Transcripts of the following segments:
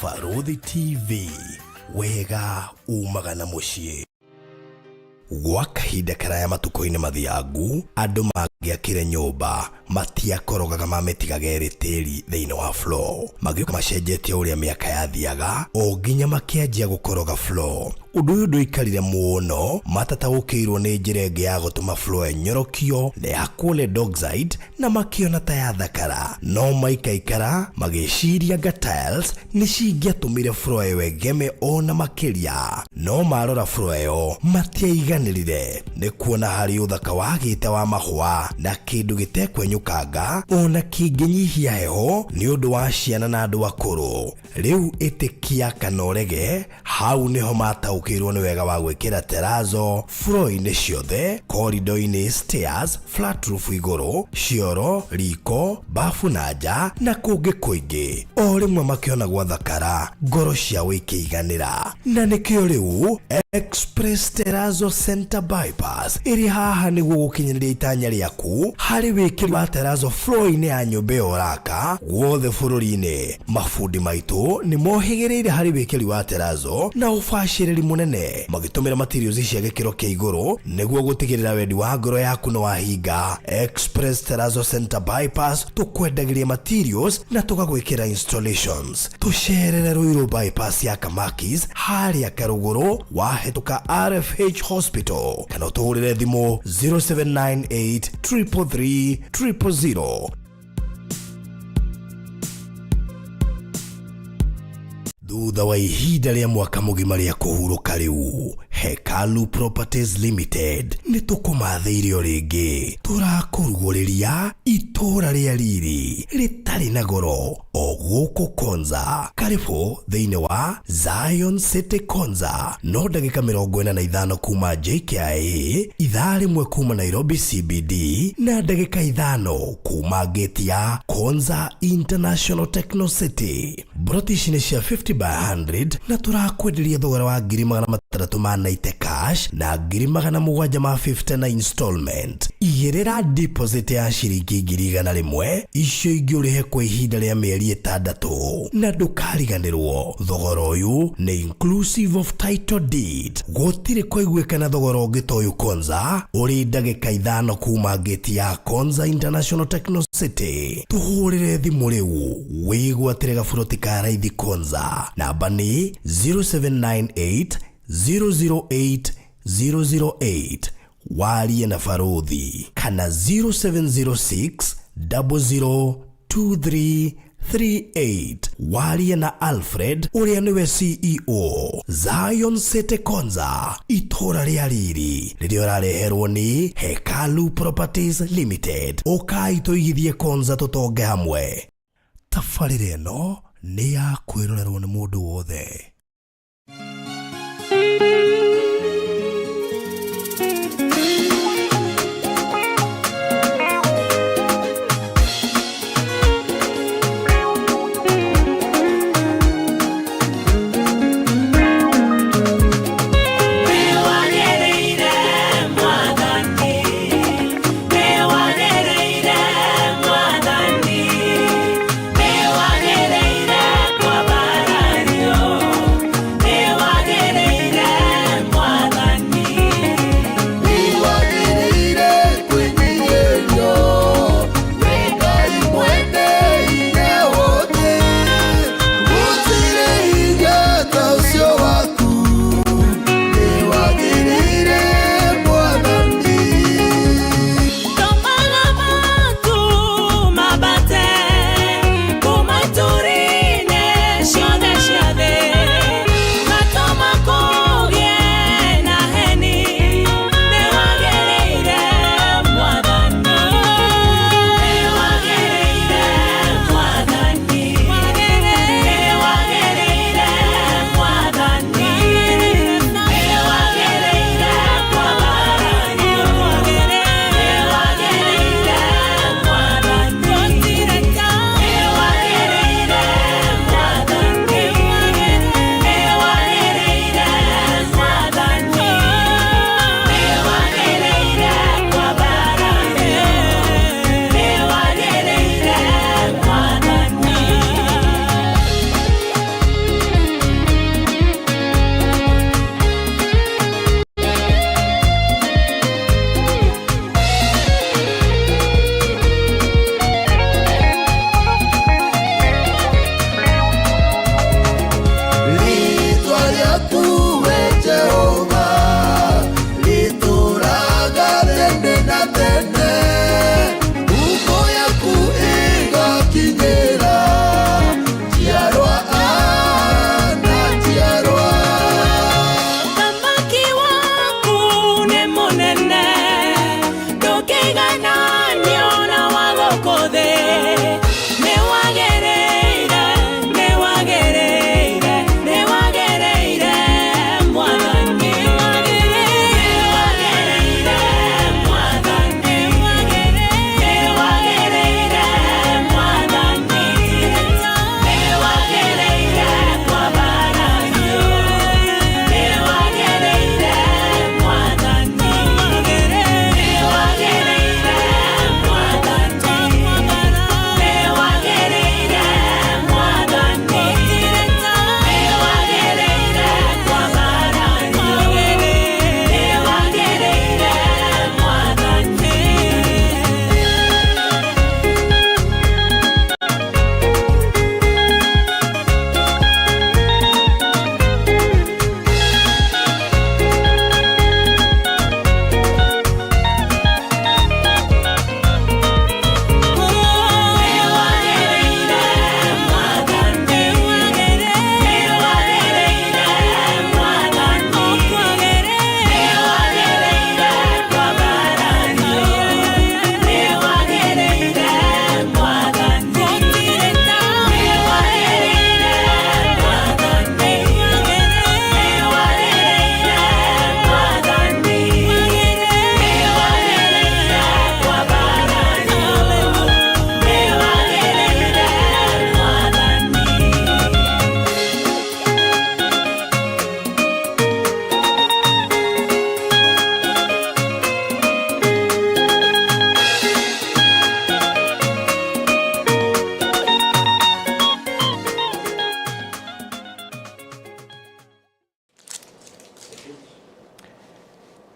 Barũthi TV, wega umaga na mũciĩ. Gwa kahinda karaya matukũ-inĩ mathiangu, andũ mangĩakire nyũmba matiakorogaga mamĩtigaga ĩrĩ tĩri thĩinĩ wa floor. Magĩũka macenjetie ũrĩa mĩaka yathiaga o nginya makĩanjia gũkoroga floor. Ũndũ ũyũ ndũikarire mũno matataũkĩirwo nĩ njĩra ĩngĩ ya gũtũma floor ĩnyorokio na ĩhakwo lead oxide na makĩona ta yathakara. No maikaikara magĩciria anga tiles nĩ cingĩatũmire floor ĩyo ĩgeme o na makĩria. No marora floor ĩyo matiaiganĩrire nĩ kuona harĩ ũthaka wagĩte wa mahũa na kĩndũ gĩtekwenyũkanga o na kĩngĩnyihia heho nĩ ũndũ wa ciana na andũ akũrũ. Rĩu ĩtĩkia kana ũrege, hau nĩho mataũkĩirwo nĩ wega wa gwĩkĩra terazo floor-inĩ ciothe, corridor-inĩ, stairs, flat roof igũrũ, cioro, riko, bafu na nja na kũngĩ kũingĩ. O rĩmwe makĩona gwathakara, ngoro ciao ikĩiganĩra. Na nĩkĩo rĩu Express Terrazzo Center Bypass ĩrĩ haha nĩguo gũkinyanĩria itanya rĩaku harĩ wĩkĩri wa terrazzo floor-inĩ ya nyũmba ĩyo ũraka guothe bũrũri-inĩ. Mabundi maitũ nĩ mohĩgĩrĩire harĩ wĩkĩri wa terrazzo na ũbacĩrĩri mũnene magĩtũmĩra materials cia gĩkĩro kĩa igũrũ nĩguo gũtigĩrĩra wendi wa ngoro yaku nĩ wahinga. Express Terrazzo Center Bypass tũkwendagĩria materials na tũgagwĩkĩra installations. Tũcerere Ruiru Bypass ya Kamakis harĩa Karũgũrũ wahĩtũka RFH Hospital kana ũtũhũrĩre thimũ 0798 333 000. Thutha wa ihinda rĩa mwaka mũgima rĩa kũhurũka rĩu, Hekalu Properties Limited nĩ tũkũmathĩire o rĩngĩ. Tũrakũrugũrĩria itũũra rĩa riri rĩtarĩ na goro o gũkũ Konza. Karĩbũ thĩinĩ wa Zion City Konza, no ndagĩka 45 kuma JKIA, ithaa rĩmwe kuma Nairobi CBD na ndagĩka 5 kuma gate ya Konza International Techno City. Mburoti ici nĩ cia 50 by 100 na tũrakwenderia thogora wa ngiri magana matandatũ ma 90 cash na ngiri magana mũgwanja ma 50 na installment. Igĩrĩra deposit ya ciringi ngiri igana rĩmwe, icio ingĩ ũrĩhe kwa ihinda rĩa mĩeri 6 na ndũkariganĩrwo thogora ũyũ nĩ inclusive of title deed. Gũtirĩ kwaiguĩkana thogora ũngĩ ta ũyũ Konza, ũrĩ ndagĩka 5 kuma gate ya Konza International Techno City. Tũhũrĩre thimũ rĩu wĩgwatĩre gaburoti ka raithi Konza. Namba nĩ 0798 008 008 warie na Barũthi kana 0706 002338 warie na Alfred ũrĩa nĩwe CEO Zion City Konza, itũũra rĩa riri rĩrĩa ũrareherwo nĩ Hekalu Properties Limited. Ũkai tũigithie Konza tũtonge hamwe. Tabarĩra ĩno nĩ ya kwĩrorerwo nĩ mũndũ wothe.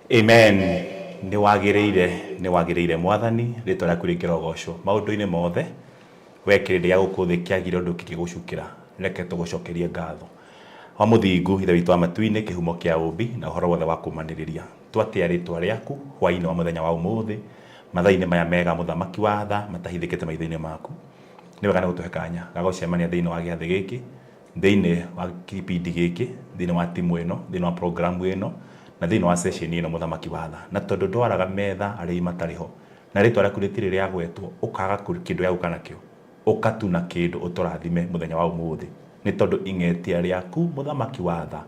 Amen. Nĩ wagĩrĩire, nĩ wagĩrĩire Mwathani, rĩtwa rĩaku rĩkĩrogocwo maũndũ-inĩ mothe. We kĩrĩndĩ gĩa gũkũ thĩ kĩagire ũndũ kĩngĩgũcukĩra, reke tũgũcokerie ngatho. Wa mũthingu, Ithe witũ wa matu-inĩ, kĩhumo kĩa ũũmbi na ũhoro wothe wa kũũmanĩrĩria. Twatĩa rĩtwa rĩaku hwaĩ-inĩ wa mũthenya wa ũmũthĩ, mathaa-inĩ maya mega, Mũthamaki wa tha, matahithĩkĩte maitho-inĩ maku. Nĩ wega nĩ gũtũhe kanya ga gũcemania thĩinĩ wa gĩathĩ gĩkĩ, thĩinĩ wa kĩbindi gĩkĩ, thĩinĩ wa timu ĩno, thĩinĩ wa programu ĩno, na thĩinĩ wa session ĩno, Mũthamaki wa tha. Na tondũ ndwaraga metha arĩi matarĩ ho, na rĩtwa rĩaku rĩtirĩ rĩagwetwo, ũkaga kĩndũ gĩa gũka nakĩo, ũka tu na kĩndũ ũtũrathime mũthenya wa ũmũthĩ, nĩ tondũ ing'etia rĩaku, Mũthamaki wa tha,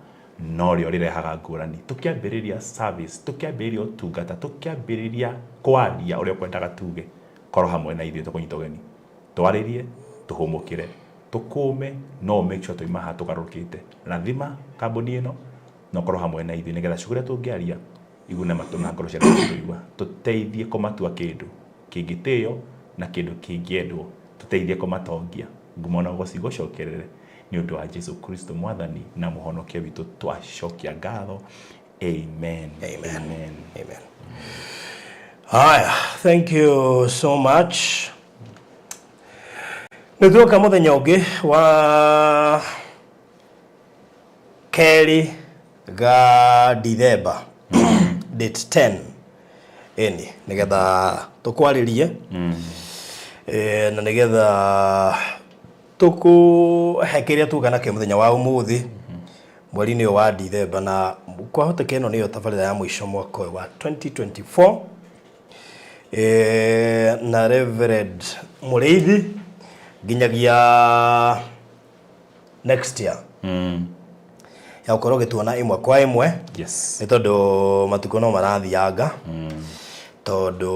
norĩo rĩrehaga ngũrani. Tũkĩambĩrĩria service, tũkĩambĩrĩria ũtungata, tũkĩambĩrĩria kwaria ũrĩa ũkwendaga tuge, korwo hamwe na ithuĩ tũkũnyita ũgeni. Twarĩrie, tũhũmũkĩre, tũkũme, no make sure twauma haha tũgarũrũkĩte. Rathima kambuni ĩno, na ũkorwo hamwe na ithuĩ nĩgetha ciugo iria tũngĩaria igune matũ na ngoro cia arĩa megũtũigua. Tũteithie kũmatua kĩndũ kĩngĩtĩo na kĩndũ kĩngĩendwo. Tũteithie kũmatongia. Ngumo na ũgoci igũcokerere nĩ ũndũ wa Jesu Kristo Mwathani na Mũhonokia witũ twacokia ngatho. Amen. Amen. Amen. Amen. Haya, thank you so much. Nĩ tuoka mũthenya ũngĩ wa kerĩ ga Dithemba date 10 ĩni nĩgetha tũkwarĩrie na nĩgetha tũkũhe kĩrĩa tuoka nakĩo mũthenya wa ũmũthĩ mweri-inĩ ũyũ wa Dithemba na kwahoteka ĩno nĩyo tabarĩra ya mũico mwaka ũyũ wa 2024. Na Reverend Mũrĩithi nginyagia next year ya gũkorwo ũgĩtuona ĩmwe kwa ĩmwe. Nĩ tondũ matukũ no marathianga, tondũ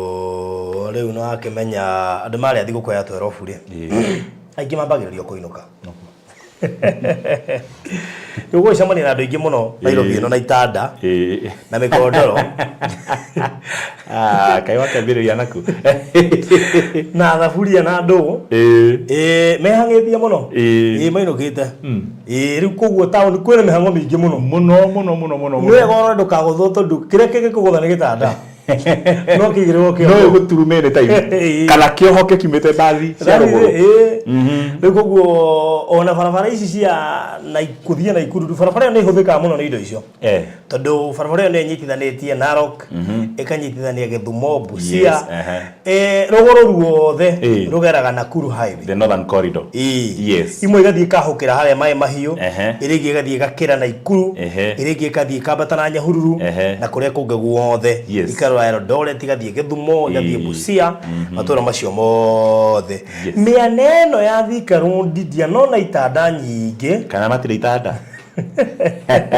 rĩu nĩ wakĩmenya andũ marĩa thigũkũ ya 12 rĩ, aingĩ mambagĩrĩria kũinũka. Rĩu ũgũcemania na andũ aingĩ mũno Nairobi ĩno na itanda na mĩkondoro. Ah, kaĩ wakĩambĩrĩria naku. Na thaburia na ndũgũ. Ĩĩ, mehang'ĩtie mũno. Ĩĩ, mainũkĩte. Ĩĩ, rĩu koguo taũni kwĩna mĩhang'o mĩingĩ mũno. Mũno mũno mũno mũno. Nĩ wega ũrore ndũkagũthwo tondũ kĩrĩa kĩngĩkũgũtha nĩ gĩtanda. No kĩigĩrĩrwo kĩoho. No ĩgũturume anytime. Kana kĩohoke kiumĩte mbathi cia rũgũrũ. Ĩĩ. Rĩu koguo ona barabara ici cia kũthiĩ Naikuru, barabara ĩyo nĩ ĩhũthĩkaga mũno nĩ indo icio. Tondũ barabara ĩyo nĩ ĩnyitithanĩtie Narok, ĩkanyitithania Gĩthumo, Busia, Yes, ehe. Rũgũrũ ruothe rũgeraga Nakuru Highway. The Northern Corridor. Ĩĩ. Yes. Imwe igathiĩ ikahũkĩra harĩa maĩ mahiũ, Ehe. ĩrĩa ĩngĩ ĩgathiĩ ĩgakĩra Naikuru, ĩrĩa ĩngĩ ĩkathiĩ ĩkambata na Nyahururu, na kũrĩa kũngĩ guothe. Ikarora Eldoret, igathiĩ Gĩthumo, igathiĩ Busia, matũũra macio mothe. Mĩena ĩno ya Thika Road ndianona itanda nyingĩ. Kana matirĩ itanda.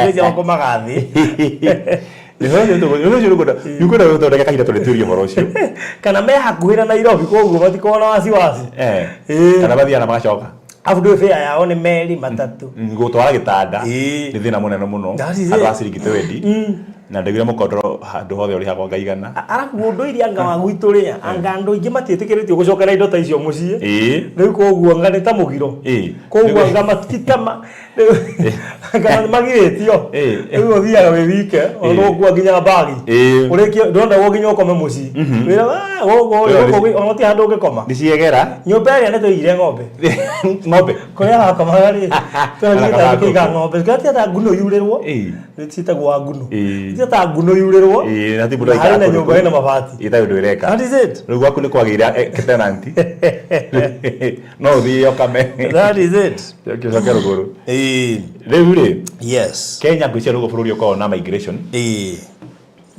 Icio makomaga thĩ. Nĩũkwenda gũthondeka kahinda tũrĩtuĩrie ũhoro ũcio. Kana me hakuhĩ na Nairobi koguo matikoragwo na wasiwasi. Kana mathiaga na magacoka. Arabu ndũĩ fare yao nĩ meri matatũ. Gũtwara gĩtanda nĩ thĩna mũnene mũno. That is Handũ it. ha ciringi twendi. Na ndaiguire mũkondoro handũ hothe ũrĩhagwo anga igana. Arabu ũndũire anga wa gwitũ rĩ, anga andũ aingĩ matiĩtĩkĩrĩtio gũcoka na indo ta icio mũciĩ. Rĩu koguo anga nĩ ta mũgiro. Koguo anga matitama anga magirĩtio. Rĩu ũthiaga wĩ wike, ona ũgũkua nginya mbagi. Ũrĩkie ndũrenda nginya ũkome mũciĩ. Wĩra gũkũ rĩ, gũkũ ona gũtirĩ handũ ũngĩkoma. Nĩ ciegera. Nyũmba ĩrĩa nĩ twaigire ng'ombe. Ng'ombe. Kũrĩa hakomaga rĩ, tũrathiĩ kũiga ng'ombe. Tũgatia ta ngunũ yurĩrwo. Nĩ ciĩtagwo wa ngunũ. Ti ta ngunũ yurĩrwo. Ĩĩ, na ti mũndũ Na harĩ aikaraga na kũndũ nyũmba kũu. ĩna mabati. Ĩtarĩ ũndũ ĩreka. That is it. Rĩu gwaku nĩ kwagĩire tenant. No ũthiĩ ũkame. That is it. Ũcoke rũgũrũ. Ĩĩ. Rĩu rĩ, Yes. Kenya ngwĩciria nĩguo bũrũri ũkoragwo na migration. Ĩĩ.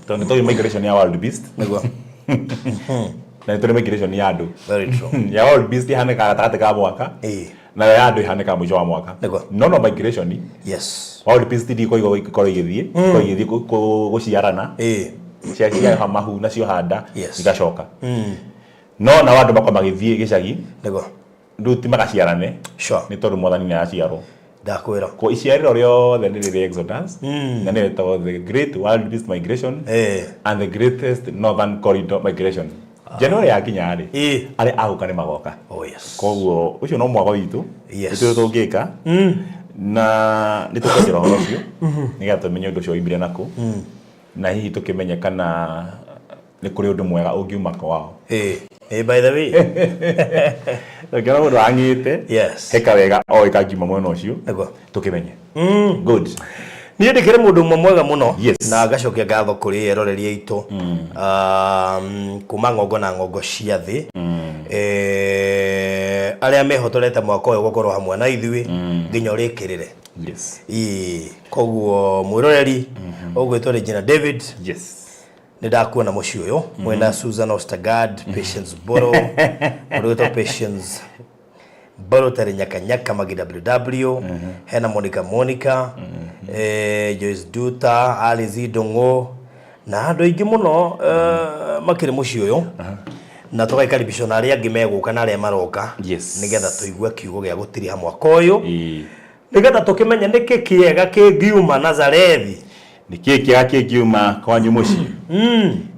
Tondũ nĩ tũrĩ migration ya wild beast. Nĩguo. Na nĩ tũrĩ migration ya andũ. Very true. Ya wild beast ĩhanĩkaga gatagatĩ ka mwaka. Ĩĩ. Nayo ya andũ ĩhanĩkaga mũico wa mwaka. Nĩguo. No no migration. Yes. Wild beast ndikoragwo ikorwo igĩthiĩ, ikoragwo igĩthiĩ gũciarana. Ĩĩ. Cia cioha mahu na cioha nda Yes. igacoka. No nao andũ makoragwo magĩthiĩ gĩcagi. Nĩguo. Rĩu ti magaciarane. Sure. Nĩ tondũ mwathani nĩ araciarwo. Ndakwĩra. Ko iciarĩro rĩothe nĩ rĩrĩ Exodus na nĩyo ĩtagwo the Great Wild Beast Migration and the Greatest Northern Corridor Migration. January yakinya rĩ, arĩa agũka nĩ magoka. Oh yes. Koguo ũcio no mwago witũ. Yes. Nĩtũĩ tũngĩka. Na nĩ tũkwenjera ũhoro ũcio nĩgetha tũmenye ũndũ ũcio waumire nakũ. Na hihi tũkĩmenye kana nĩ kũrĩ ũndũ mwega ũngiuma kwao. Ĩĩ, ĩĩ, by the way. Ũngĩona mũndũ ang'ĩte, heka wega oĩ kangiuma mwena ũcio. Nĩguo. Tũkĩmenye. Good. Niĩ ndĩkĩrĩ mũndũ ũmwe mwega mũno. Na ngacokia ngatho kũrĩ eroreri aitũ kuma ng'ongo na ng'ongo cia thĩ, arĩa mehotorete mwaka ũyũ gũkorwo hamwe na ithuĩ nginya ũrĩkĩrĩre. Ĩĩ, koguo mwĩroreri ũgwĩtwo Regina David, nĩ ndakuona mũciĩ ũyũ mwĩna Susan Ostergaard, Patience Boro, mũndũ wĩtwo Patience Boro tarĩ Nyakanyaka Magi WW, hena Monica Monica, Joyce Duta, Alice Ndung'u na andũ aingĩ mũno, makĩrĩ mũciĩ ũyũ, na tũgaikaribicwo na arĩa angĩ megũka na arĩa maroka, nĩgetha tũigue kiugo gĩa gũtiriha mwaka ũyũ, nĩgetha tũkĩmenye nĩkĩ kĩega kĩngiuma Nazarethi. Nĩkĩ kĩega kĩngiuma kwanyu mũciĩ?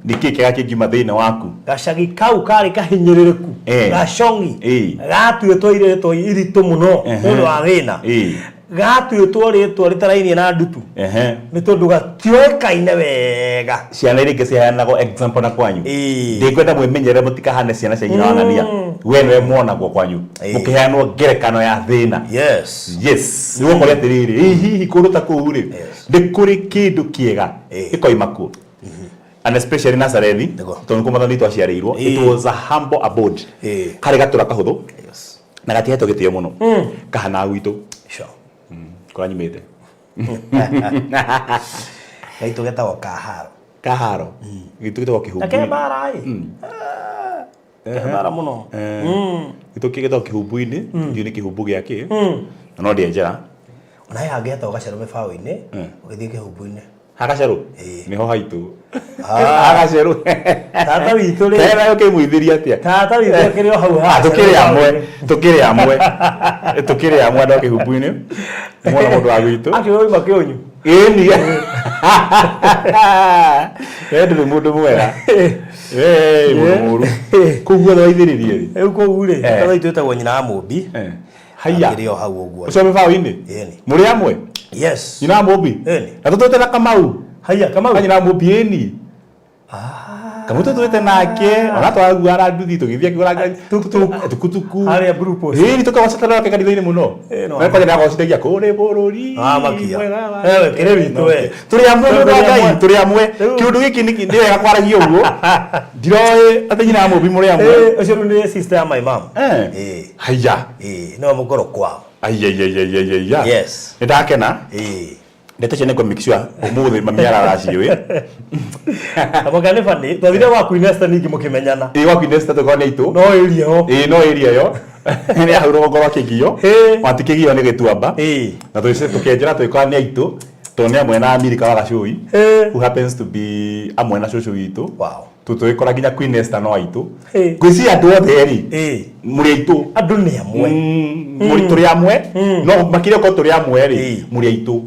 Nĩkĩ kĩega kĩngiuma thĩinĩ waku? Gacagi kau karĩ kahinyĩrĩrĩku, gacongi, gatuĩtwo irĩtwa iritũ mũno nĩ ũndũ wa thĩna, gatuĩtwo rĩtwa rĩtarainie na ndutu nĩ tondũ gatioĩkaine wega. Ciana iria ingĩ ciheanagwo example na kwanyu, ndĩkwenda mwĩmenyerere mũtikahane ciana cia nyina wa ng'ania. We nĩwe mwonagwo kwanyu mũkĩheanwo ngerekano ya thĩna. Yes, nĩ ũgũkora atĩrĩrĩ, ĩ hihi kũndũ ta kũu rĩ, nĩ kũrĩ kĩndũ kĩega gĩkoima kuo? And especially Nazarethi, tondũ nĩkuo Mwathani witũ aciarĩirwo. It was a humble abode, karĩ gatũra kahũthũ na gatihetwo gĩtĩo mũno, kahana gwitũ kũrĩa nyumĩte. Gaitũ getagwo Kaharo. Kaharo. Gitũ gĩtagwo Na Kĩhumbu. ke mbara ĩ. Ke mbara mũno. Gitũ gĩtagwo Kĩhumbu-inĩ, ndiũĩ nĩ kĩhumbu gĩa kĩ, na no ndĩenjera. Ona he hangĩ hetagwo Gacerũ mĩbaũ-inĩ, ũgĩthiĩ Kĩhumbu-inĩ. Ha Gacerũ? Nĩho haitũ. Ha Gacerũ. Tata witũ rĩ. Kera ũkĩmũithĩria atĩa? Tata witũ akĩrĩ o hau ha. Tũkĩrĩ amwe, tũkĩrĩ amwe. Tũkĩrĩ amwe andũ a Kĩhumbu-inĩ. Nĩmwona mũndũ wa gwitũ. Akĩrĩ oima Kĩũnyu. Ĩni. We ndũrĩ mũndũ mwega. We mũndũ mũru. Kũu guothe waithĩrĩrie rĩ? Rĩu kũu rĩ, tata witũ etagwo nyina wa Mũmbi. Haiya. Akĩrĩ o hau ũguo. Ũcio mĩbaũ-inĩ? Ĩni. Mũrĩ amwe? Yes. Nyina wa Mũmbi? Ĩni. Na tũtũĩte na Kamau? Haiya, Kamau? Nyina wa Mũmbi, ĩni. Kamau tũtũĩte nake, ona twaraguara nduthi tũgĩthiĩ akĩgũra ngari. Tuktuk. Tukutuku. Harĩa Blue Post. Ĩni, tũkagocetana nake kanitha-inĩ mũno. Ĩ, no. Na kwanja nĩagocithagia kũrĩ bũrũri. Ah, makia. Mwega wa Ewe, kĩrĩ witũ we. Tũrĩ amwe mũndũ wa Tũrĩ Ngai, amwe. tũrĩ amwe. Rĩu- Kĩũndũ gĩkĩ nĩ wega kwaragia ũguo. Ndiroĩ atĩ nyina wa Mũmbi mũrĩ amwe. Ũcio rĩu nĩ sister ya my mom. Haiya. Ĩĩ, nĩwe mũkũrũ kwao. Aiaiaiaiaiya. Yes. Nĩ ndakena. Ndeto icio nĩ ngũ make sure ũmũthĩ mami araraciũĩ. Kamũka nĩ funny. Twathire gwa Queen Esther ningĩ mũkĩmenyana. Ĩĩ, gwa Queen Esther tũkorwo nĩ aitũ. No area ĩyo. Ĩĩ, no area ĩyo. Nĩ hau rũgongo rwa Kĩgio. Ona ti Kĩgio, nĩ Gĩtuamba. Na tũkĩenjera tũgĩkora nĩ aitũ tondũ nĩ amwe na Amerika wa Gacũi, who happens to be amwe na cũcũ witũ. Tũgĩkora nginya Queen Esther no aitũ. Ngwĩciria andũ othe rĩ, mũrĩ aitũ. Andũ nĩ amwe. Mũrĩ tũrĩ amwe, no makĩria okorwo tũrĩ amwe rĩ, mũrĩ aitũ.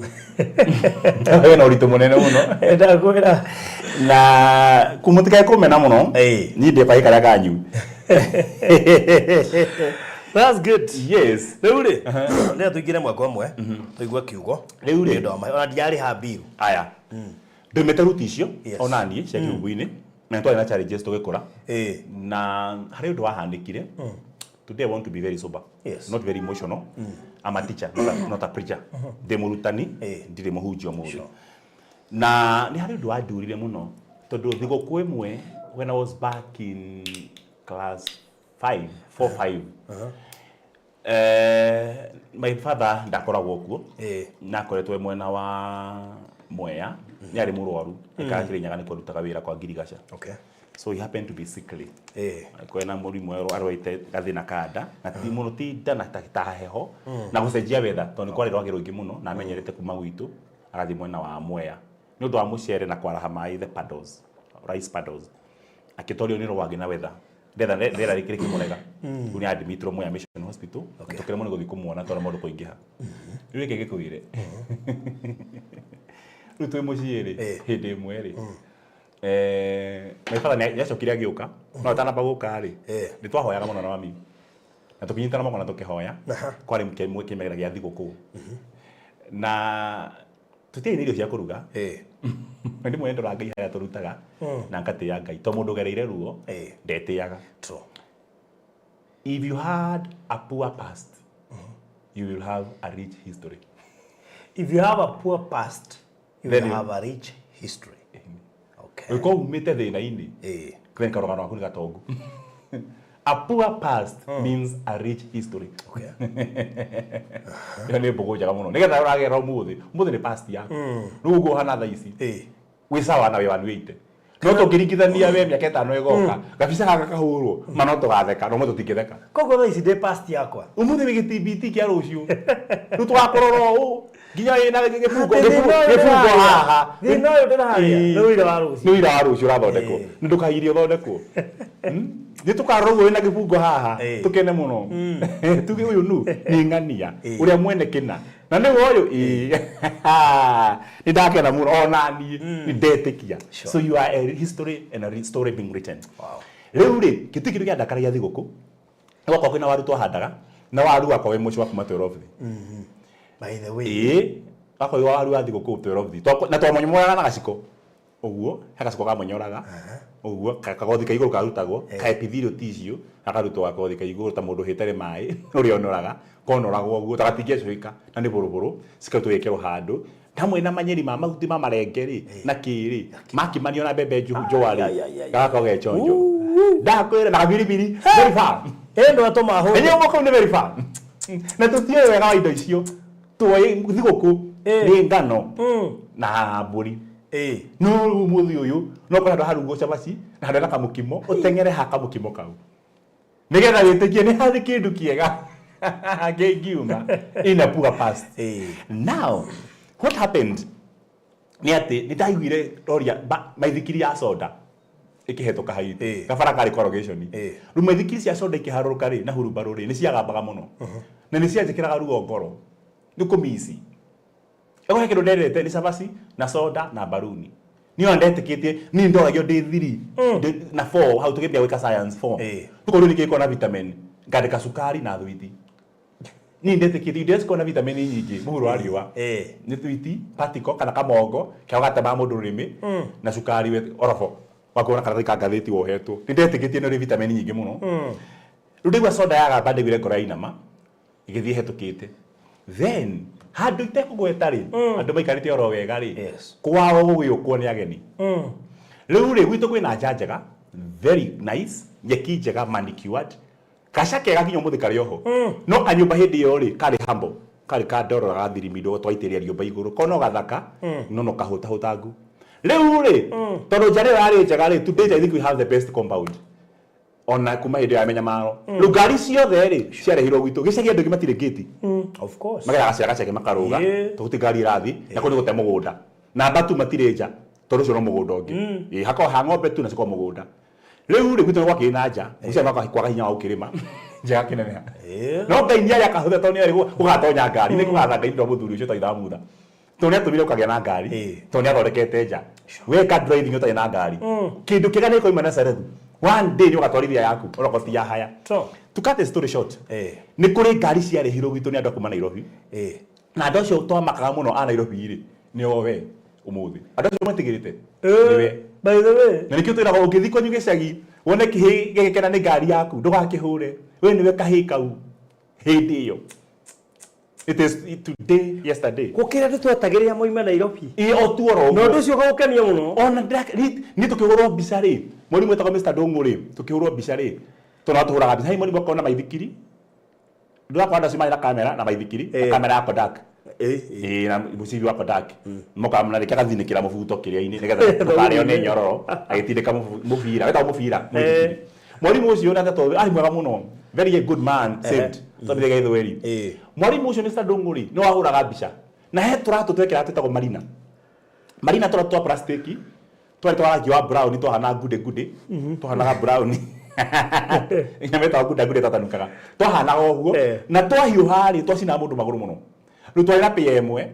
Wĩna ũritũ mũnene mũno. Ndakwĩra. Na mũtikae kũmena mũno. Niĩ ndĩ kaĩ karĩa kanyu. That's good. Yes. Rĩu rĩ, rĩrĩa tũingĩre mwaka ũmwe, tũigue kiugo. Rĩu rĩ. Nĩ ũndũ wa mahe- ona ndiarĩha mbiru. Aya. Ndũmĩte ruti icio ona niĩ cia kĩhumbu-inĩ, na nĩ twarĩ na challenges tũgĩkũra. Na harĩ ũndũ wahanĩkire. Today I want to be very sober. Not very emotional. I'm a teacher, not a preacher. Ndĩ mũrutani, ndirĩ mũhunjia ũmũthĩ. Na nĩ harĩ ũndũ wandurire mũno tondũ thigũkũ ĩmwe when I was back in class 5, 4, 5. My father ndakoragwo kuo. Na akoretwo e mwena wa Mwea, nĩ arĩ mũrwaru, aikaraga Kĩrĩnyaga, nĩkuo arutaga wĩra kwa ngirigaca. So he happened to be sickly. Kwena mũrimũ arwaite gathĩna ka nda, na ti mũno, ti nda na ta heho na gũcenjia weather, tondũ nĩ kwarĩ rwagĩ rũingĩ mũno na amenyerete kuma gwitũ agathiĩ mwena wa Mwea nĩ ũndũ wa mũcere na kwaraha maĩ, the paddles, rice paddles, akĩtorio nĩ rwagĩ na weather, rĩera rĩera rĩkĩmũrega. Rĩu nĩ admitirwo Mwea Mission Hospital na tũkĩremwo nĩ gũthiĩ kũmuona tondũ maũndũ kũingĩha. Rĩu reke ngĩkwĩre, rĩu twĩ mũciĩ rĩ, hĩndĩ ĩmwe rĩ, my father nĩ acokire agĩũka, no atanamba gũka rĩ, nĩ twahoyaga mũno na mami na tũkĩnyitana moko na tũkĩhoya. Kwarĩ kĩmwe kĩmera gĩa thigũkũ na Tũtiarĩ na irio cia kũruga. Na rĩmwe nĩndoraga Ngai harĩa tũrutaga na ngatĩĩa Ngai to mũndũ ũgereire ruo ndetĩaga. True. If you had a poor past, you will have a rich history. If you have a poor past, you Then will you- have a rich history. Okay. Ũngĩkorwo umĩte thĩna-inĩ, then karũgano gaku nĩ gatongu. A poor past means a rich history. Okay. Ĩyo nĩ mbũgũ njega mũno. Nĩgetha ũragerera ũmũthĩ, ũmũthĩ nĩ past yaku. Rĩu ũguo ũhana thaa ici, wĩ sawa na wĩ 180. No tũngĩringithania we mĩaka 5 ĩgoka, gabica gaka kahũrwo, ma no tũgatheka, no tũtingĩtheka. Koguo thaa ici ndĩ past yakwa. Ũmũthĩ wĩ gĩtibiti kĩa rũciũ. Rĩu tũgakũrora ũũ nginya wĩna gĩbungo Atĩ thĩna ũyũ gĩbungo ndĩraria- haha. Thĩna ũyũ ndĩraria nĩ ũira wa rũciũ. Nĩ ũira wa rũciũ ũrathondekwo. Nĩ ndũkagirie ũthondekwo. Nĩ tũkarora ũguo wĩna gĩbungo haha tũkene mũno. Tuge ũyũ nu nĩ ng'ania ũrĩa mwene kĩna. Na nĩwe ũyũ ĩĩ. Nĩ ndakena mũno ona niĩ nĩ ndetĩkia. So you are a history and a story being written. Wow. Rĩu rĩ, gĩtirĩ kĩndũ kĩandakaragia thigũkũ. Gwakwa kwĩna waru twahandaga na waru wakwa wĩ mũciĩ wa kuma 12. By the way. Ĩĩ, wakwa wĩ waru wa thigũkũ 12. Na twamonyoraga na gaciko. Ũguo, he gaciko kamonyoraga. Ũguo, kagothi ka igũrũ karutagwo, ka epithelial tissue, gakarutwo gakothi ka igũrũ ta mũndũ ũhĩte maĩ, ũrĩa ũnoraga, konoragwo ũguo, ta gatingĩecũhĩka, na nĩ bũrũbũrũ, cikarutwo igekĩrwo handũ. Hamwe na manyeri ma mahuti ma marenge rĩ, na kĩ rĩ, makimanio na mbembe njũa rĩ, gagakorwo ge chonjo. Ndakwĩra na gabiribiri, very far. Ĩ ndũ atũma hũte. Enyewe mwaka ũyũ nĩ very far. Na tũtiũĩ wega wa indo icio. Tũĩ thigũkũ nĩ ngano na mbũri. No rĩu ũmũthĩ ũyũ no ũkore handũ harugwo cabaci na handũ hena kamũkimo ũteng'ere ha kamũkimo kau. Nĩgetha wĩtĩkie nĩ harĩ kĩndũ kĩega kĩngiuma in a poor past. Now, what happened nĩ atĩ nĩ ndaiguire roria maithikiri ya soda ĩkĩhetũka haitũ. Gabara karĩ corrugation. Rĩu maithikiri cia soda ikĩharũrũka rĩ na hurumbarũ rĩ nĩ ciagambaga mũno. Na nĩ cianjĩkĩraga ruo ngoro. Nĩ kũmici. Ĩgo he kĩndũ ndendete nĩ cabaci na soda na mbaruni. Niĩ ona ndetĩkĩtie niĩ ndoragio ndĩ 3 na 4 hau tũkĩambia gwĩka science 4. Tũkorwo nĩ kĩkorwo na vitamin ngandĩka cukari na thwiti. Niĩ ndetĩkĩtie indo iria cikoragwo na vitamin nyingĩ mũhuro wa riũa nĩ thwiti, particle kana kamongo karĩa gatemaga mũndũ rũrĩmĩ na cukari orobo wakorwo na karatathi ka ngathĩti wohetwo. Nĩ ndetĩkĩtie nĩ ũrĩ vitamin nyingĩ mũno. Rĩu ndaigua soda yagamba ndaiguire ngoro yainama ĩgĩthiĩ ĩhetũkĩte. Then handũ itekũgweta rĩ, andũ maikarĩte oro wega rĩ, kwao gũgĩũkwo nĩ ageni. Rĩu rĩ, gwitũ kwĩna nja njega, very nice, nyeki njega manicured, gaca kega nginya ũmũthĩ karĩ oho. No kanyũmba hĩndĩ ĩyo rĩ, karĩ humble, karĩ ka ndoro gathirimirwo twaitĩrĩria rĩũmba igũrũ, ko no gathaka, no no kahũtahũtangu. Rĩu rĩ, tondũ nja ĩyo yarĩ njega rĩ, to date I think we have the best compound. Ona kuma hĩndĩ ya mĩnyamaro. Rĩu ngari ciothe rĩ, ciarehirwo gwitũ. Gĩcagi andũ aingĩ matirĩ ngĩti. Of course. Mageraga gacĩra gaceke makarũga, tondũ gũtirĩ ngari ĩrathiĩ, na kũu nĩ gũte mũgũnda. Namba tu matirĩ nja, tondũ ũcio no mũgũnda ũngĩ. Ĩĩ, hakoragwo ha ng'ombe tu na cikoragwo mũgũnda. Rĩu rĩ, gwitũ nĩ gwakĩrĩ na nja, gũciarĩ na kwaga hinya wa gũkĩrĩma, nja ĩgakĩneneha. No Ngai nĩ arĩ akahũthĩra tondũ nĩ arĩ gũgatonya ngari, nĩ kũgatha Ngai nĩ ũndũ wa mũthuri ũcio ũtarĩ mutha. Tondũ nĩ atũmire ũkagĩa na ngari, tondũ nĩ athondekete nja. Weka driving ũtarĩ na ngari. Kĩndũ kĩega nĩ gĩkoima Nazarethu. One day nĩ ũgatwarithia yaku, onokorwo ti ya haya. To cut the story short, nĩ kũrĩ ngari ciarehirwo gwitũ nĩ andũ a kuma Nairobi. Na andũ acio twamakaga mũno a Nairobi rĩ, nĩo we ũmũthĩ. Andũ acio metigĩrĩte nĩwe. By the way. Na nĩkĩo twĩragwo ũngĩthiĩ kwanyu gĩcagi wone kĩhĩĩ gĩgĩkena nĩ ngari yaku ndũgakĩhũre. We nĩwe kahĩĩ kau hĩndĩ ĩyo. It is today, yesterday. Gũkĩra andũ twetagĩrĩra moime Nairobi. Ĩĩ o tu oro ũguo. Na ũndũ ũcio ũgagũkenia mũno. Ona niĩ tũkĩhũrwo mbica rĩ, mwarimũ wetagwo Mr. Ndũng'ũ rĩ, tũkĩhũrwo mbica rĩ, tondũ atũhũraga mbica, he mwarimũ akoragwo na maithikiri. Ndũrakora andũ acio marĩ na kamera na maithikiri, na kamera ya Kodak. Ĩĩ na mũcibi wa Kodak. Mokaga na rĩngĩ agathinĩkĩra mũbuto kĩrĩa-inĩ nĩgetha ndũkarĩo nĩ nyororo agĩtindĩka mũbira, wĩtagwo mũbira mũithikiri. Mwarimũ ũcio nake tondũ arĩ mwega mũno, very good man, saved, tondũ gĩthweri. Mwarimũ ũcio Mr. Ndũng'ũ rĩ, nĩwe wahũraga mbica. Na he tũratũ twekĩraga twĩtagwo marina. Marina tũratũ twa plastic, twarĩ twa rangi wa brown twahanaga ngude ngude, twahanaga brown. Nyamũ ĩtagwo nguda ngude twatanukaga. Twahanaga ũguo, na twahiũha rĩ, twacinaga mũndũ magũrũ mũno. Rĩu twarĩ na pair ĩmwe,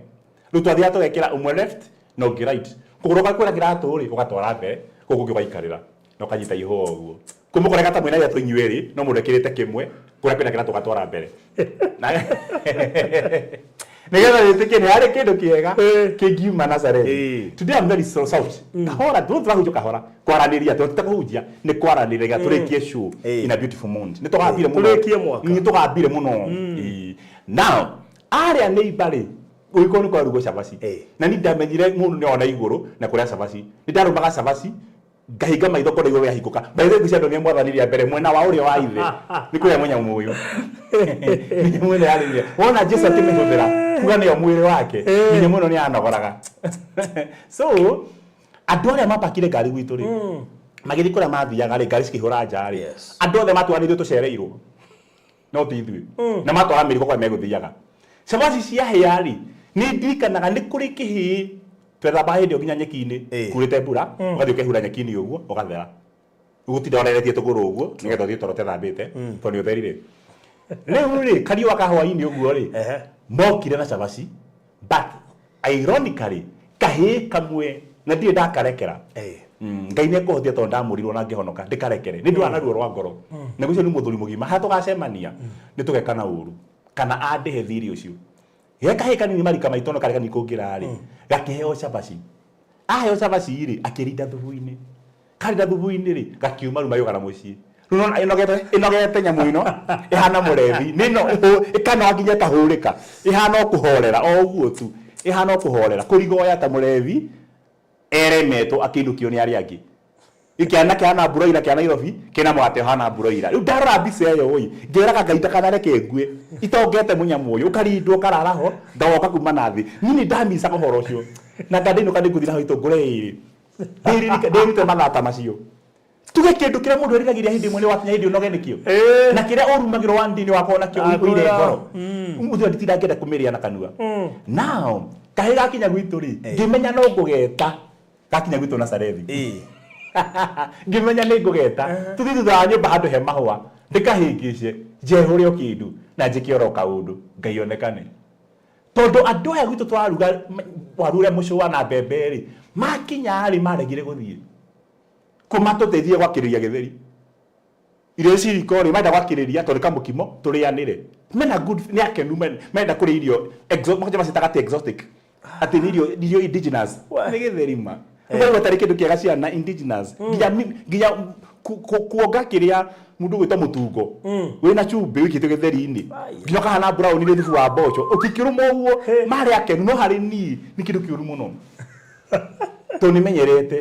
rĩu twathiaga tũgekĩra ũmwe left na ũngĩ right. Kũgũrũ kwa kwĩna kĩratũ rĩ, ũgatwara mbere, kũu kũngĩ ũgaikarĩra na ũkanyita ihũa ũguo. Kũmũkorega ta mwĩna iratũ inyuĩ erĩ, no mũndũ ekĩrĩte kĩmwe, kũrĩa kwĩna kĩratũ ũgatwara mbere. Nĩgetha wĩtĩkie nĩ harĩ kĩndũ kĩega kĩngiuma Nazarethi. Today I'm very so soft. Kahora, tũrũ tũrahunjia kahora. Kwaranĩria, tondũ ti ta kũhunjia, nĩ kwaranĩria nĩgetha tũrĩkie show in a beautiful mood. Nĩ tũgambire mũno. Tũrĩkie mwaka. Nĩ tũgambire mũno. Now, arĩa nĩ ibarĩ, ũgĩkorwo nĩ kwarugwo cabaci. Na niĩ ndamenyire mũndũ nĩ ona igũrũ na kũrĩa cabaci. Nĩ ndarũmaga cabaci, ngahinga maitho kona igũrũ yahingũka. By the way, ngwĩciria ndonire mwathani rĩa mbere mwena wa ũrĩo wa ithe. Nĩ kũrĩa mũnyamũ ũyũ. Mĩnyamũ ĩno yarĩ mĩega. Wona Jesu akĩmĩhũthĩra, kuga nĩyo mwĩrĩ wake. Mĩnyamũ ĩno nĩ yanogoraga. So, andũ arĩa mapakire ngari gwitũ rĩ, magĩthiĩ kũrĩa mathiaga rĩ, ngari cikĩihũra nja rĩ, andũ othe matwara nĩ ithuĩ tũcereirwo. No ti ithuĩ. Na matwara mĩrigo kũrĩa megũthiaga. Cabaci ciahĩa rĩ, nĩ ndirikanaga nĩ kũrĩ kĩhĩĩ twethambaga hĩndĩ ĩyo nginya nyeki-inĩ, kurĩte mbura, ũgathiĩ ũkehura nyeki-inĩ ũguo, ũgathera. Ũgũtinda ũreretie tũgũrũ ũguo, nĩgetha ũthiĩ toro ũtethambĩte, tondũ nĩ ũtherire. Rĩu rĩ, kariũa ka hwaĩ-inĩ ũguo rĩ, mokire na cabaci, but ironically, kahĩĩ kamwe, na ndirĩ ndakarekera. Ngai nĩ ekũhotithia tondũ ndamũrirwo na ngĩhonoka, ndĩkarekere. Nĩ ndũraga na ruo rwa ngoro. Na ũcio nĩ mũthuri mũgima, harĩa tũgacemania, nĩ tũgekana ũru, kana andĩhe thirĩ ũcio. Ge kahĩĩ kanini marika maitũ no karĩ kanini kũngĩra rĩ, gakĩheo cabaci. Aheo cabaci rĩ, akĩrinda thubu-inĩ. Karinda thubu-inĩ rĩ, gakiuma rĩu magĩũka na mũciĩ. Rĩu nĩwona ĩnogete, ĩnogete nyamũ ĩno, ĩhana mũrebi. Nĩ ĩno ĩkanoga nginya ĩkahũrĩka. Ĩhana o kũhorera o ũguo tu. Ĩhana o kũhorera. Kũrigoya ta mũrebi, eremetwo akĩinũkio nĩ arĩa angĩ. Kĩana kĩhana mburoira kĩa Nairobi, kĩna mũgate ũhana mburoira. Rĩu ndarora mbica ĩyo ĩ, ngeraga Ngai ndakanareke ngue, itongete mũnyamũ ũyũ, ũkarindwo ũkarara ho, ngagoka kuma na thĩ. Niĩ nĩ ndamicaga ũhoro ũcio. Na nga ndainũka nĩ ngũthiĩ na hau ngũre ĩrĩ. Ndĩrute mathata macio. Tuge kĩndũ kĩrĩa mũndũ eriragĩria hĩndĩ ĩmwe nĩ wakinya hĩndĩ ũnoge nĩkĩo. Na kĩrĩa ũrumagĩrwo one day nĩ wakorwo nakĩo ũiyũire ngoro. Ũmũthĩ nditinda ngĩenda kũmĩrĩa na kanua. Now, kahĩĩ gakinya gwitũ rĩ, ngĩmenya no ngũgeta. Gakinya gwitũ Nazarethi. Ngĩmenya nĩ ngũgeta. Tũthiĩ thutha wa nyũmba handũ he mahũa, ndĩkahĩngĩce, njehũre o kĩndũ na njĩke oro kaũndũ, Ngai onekane. Tondũ andũ aya gwitũ tũraruga waru ũrĩa mũcũa na mbembe rĩ, makinya rĩ maregire gũthiĩ. Kũmatũteithie gwakĩrĩria gĩtheri. Irio ici riko rĩ, marenda gwakĩrĩria tondũ nĩ kamũkimo tũrĩanĩre. Mena good, nĩ akenu marenda kũrĩa irio makwanja macitaga atĩ exotic. Atĩ nĩ irio, irio indigenous. Nĩ gĩtheri ma. Rĩu tarĩ kĩndũ kĩega ciana indigenous. Nginya nginya kuonga kĩrĩa mũndũ gwĩtwo mũtungo. Wĩna cumbĩ wĩkĩtwo gĩtheri-inĩ. Nginya ũkahana brown nĩ thubu wa mboco. Ũkĩkĩrũma ũguo marĩ akenu no harĩ niĩ nĩ kĩndũ kĩũru mũno. Tondũ nĩ menyerete.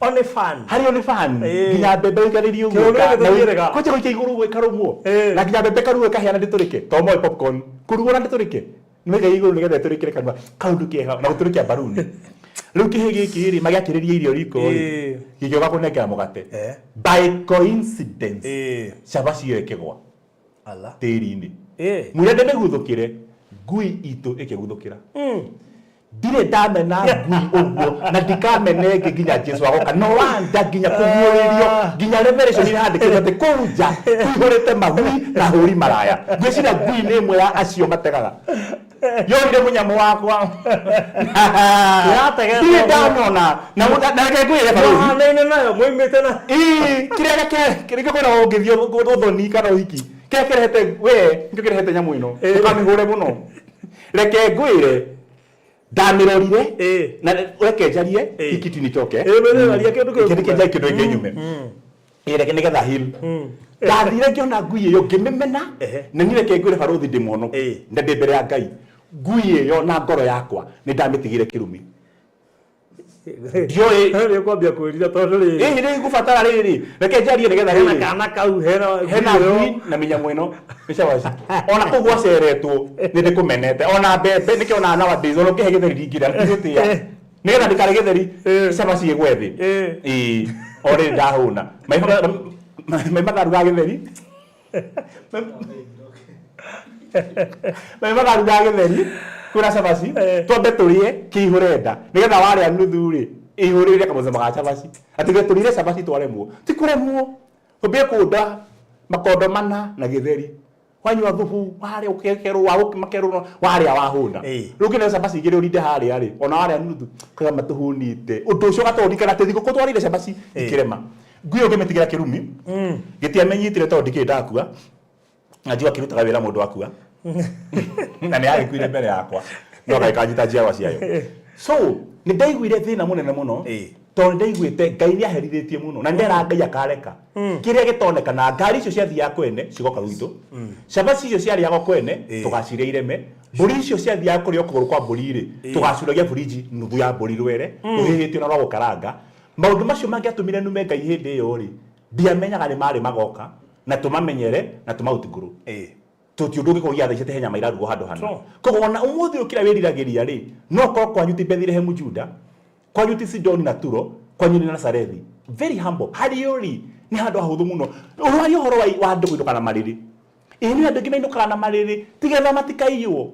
O nĩ fun. Harĩ o nĩ fun. Nginya mbembe ũikarĩrie ũguo. Kĩũndũ gĩkĩ tũthiĩrĩga. Kwanja gũikia igũrũ ũguo ĩkarũmwo. Na nginya mbembe ĩkarugwo ĩkahĩa na ndĩtũrĩke. Tondũ moĩ popcorn. Kũrugwo na ndĩtũrĩke. Nĩwaiga igũrũ nĩgetha ĩtũrĩkĩre kanua. Kaũndũ kega. Na gũtũrĩkia mbaruni. Rĩu kĩhĩ gĩkĩ rĩ, magĩakĩrĩria irio riko rĩ, gĩgĩũka kũnengera mũgate. By coincidence, cabaci ĩyo ĩkĩgwa tĩri-inĩ. Mwĩre ndĩmĩguthũkĩre, ngui itũ ĩkĩguthũkĩra. Ndirĩ ndamena ngui ũguo na ndikamena ĩngĩ nginya Jesu agoka. No wonder nginya kũguũrĩrio nginya Revelation nĩ handĩkĩtwo atĩ kũu nja kũihũrĩte magui na hũri maraya. Ngwĩciria ngui nĩ ĩmwe ya acio mategaga. Yonire mũnyamũ wakwa. Ĩrategetwo Ndirĩ ndamona. Na na reke ngwĩre barũthi. Mũhanaine nayo mũimĩte na Ĩĩ, kĩrĩa kĩrĩa kwĩna ũngĩthiĩ ũthoni kana ũhiki. Kĩrĩa kĩrehete we nĩkĩo kĩrehete nyamũ ĩno. Ũkamĩhũre mũno. Reke ngwĩre ndamĩrorire na reke njarie tikiti nĩcoke. Ĩĩ, aria kĩndũ kĩu. Reke njarie kĩndũ kĩngĩ nyume. Ĩĩ, reke nĩgetha heal. Ndathire ngĩona ngui ĩyo ngĩmĩmena na niĩ reke ngwĩre barũthi ndĩ mũhonoku na ndĩ mbere ya Ngai. Ngui ĩyo na ngoro yakwa nĩ ndamĩtigire kĩrumi. Ndioĩ. Nĩ ũkwambia kwĩrira tondũ rĩrĩ. Ĩĩ nĩ ngũbatara rĩrĩ. Reke njarie nĩgetha Hena rĩrĩ. kana kau hena Hena ngui ĩyo. ngui na mĩnyamũ ĩno nĩ cabaci. Ona kũu gwaceretwo nĩ ndĩkũmenete. Ona mbembe nĩkĩo onaga nowadays ona ũkĩhe gĩtheri ndingĩrĩa ndigũtĩa. Nĩgetha ndikarĩe gĩtheri cabaci ĩgwe thĩ. Ĩĩ o rĩrĩ ndahũna. Mai makarugaga gĩtheri. Mai makarugaga gĩtheri kwĩna cabaci twambe tũrĩe kĩihũre nda nĩgetha warĩa nuthu rĩ ĩihũrĩre kamũcamo ga cabaci. Atĩ tũrĩire cabaci twaremwo. Ti kũremwo. Ũmbie kũnda makondo mana na gĩtheri. Wanyua thubu warĩa ũkekerwo makerwo warĩa wahũna. Rĩu ũngĩneo cabaci igĩrĩ ũrinde harĩa rĩ ona warĩa nuthu kaiga matũhũnĩte. Ũndũ ũcio ũgatũririkana atĩ thigũkũ twarĩire cabaci ikĩrema. Ngui ĩyo ngĩmĩtigĩra kĩrumi gĩtiamenyitire tondũ ndikĩrĩ ndakua. Na njigua kĩrutaga wĩra mũndũ akua. Na nĩ yagĩkuire mbere yakwa no gagĩkanjita njiarwa ciayo. So nĩ ndaiguire thĩna mũnene mũno, tondũ nĩ ndaiguĩte Ngai nĩ aherithĩtie mũno na nĩ ndera Ngai akareka kĩrĩa gĩtonekana. Ngari icio ciathiaga kwene cigoka gwitũ, cabaci icio ciarĩagwo kwene tũgaciria ireme, mbũri icio ciathiaga kũrĩo kũgũrũ kwa mbũri rĩ, tũgacuragia buriji nuthu ya mbũri rwere rũhĩhĩtio na rwa gũkaranga. Maũndũ macio mangĩatũmire nume Ngai hĩndĩ ĩyo rĩ, ndiamenyaga nĩ marĩ magoka na tũmamenyere na tũmaũtigũrũ. Tũti ũndũ ũngĩkorwo gĩatha icio henya mairarugwo handũ hana. Koguo ona ũmũthĩ ũyũ kĩrĩa wĩriragĩria rĩ, no korwo kwanyu ti Bethilehemu Juda, kwanyu ti Sidoni na Turo, kwanyu nĩ Nazarethi. Very humble. Harĩ ũrĩ nĩ handũ hahũthũ mũno. Ũraria ũhoro wa andũ kũinũka na marĩrĩ. Ĩĩ nĩ andũ aingĩ mainũkaga na marĩrĩ, tigetha matikaiywo,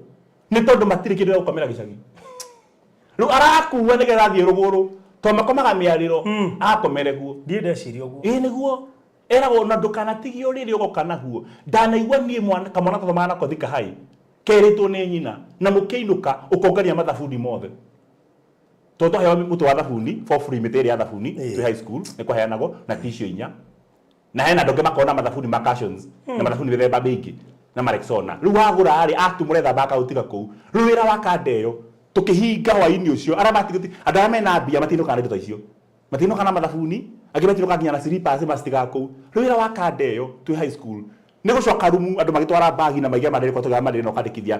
nĩ tondũ matirĩ kĩndũ gĩa gũkomera gĩcagi. Rĩu arakua nĩgetha athiĩ rũgũrũ, tondũ makomaga mĩarĩro, akomere guo. Ndiĩ ndeciria ũguo. Ĩĩ nĩguo. Eragwo ona ndũkanatigie ũrĩrĩ ũgoka naguo. Ndanaigua niĩ mwana kamwana twathomaga nako Thika High kerĩtwo nĩ nyina na mũkĩinũka ũkongania mathabuni mothe. Tondũ twaheo mũtĩ wa thabuni for free, mĩtĩ ĩrĩ ya thabuni twĩ high school nĩ kwaheanagwo na ti icio inya. Na hena andũ angĩ makoragwo na mathabuni ma Cushions na mathabuni mĩthemba mĩingĩ na ma Rexona. Rĩu wagũra rĩ atumũra ethamba akaũtiga kũu. Rĩu wĩra wa kanda ĩyo tũkĩhinga hwainĩ ũcio arĩa matigĩte andũ arĩa mena mbia matinũkaga na indo ta icio. Matinũkaga na mathabuni, angĩ matinũkaga nginya na slippers macitigaga kũu. Rĩu wĩra wa kanda ĩyo twĩ high school nĩ gũcoka rumu andũ magĩtwara bagi na maige marĩrĩ kwa tũgĩa marĩrĩ na ũkandĩkithia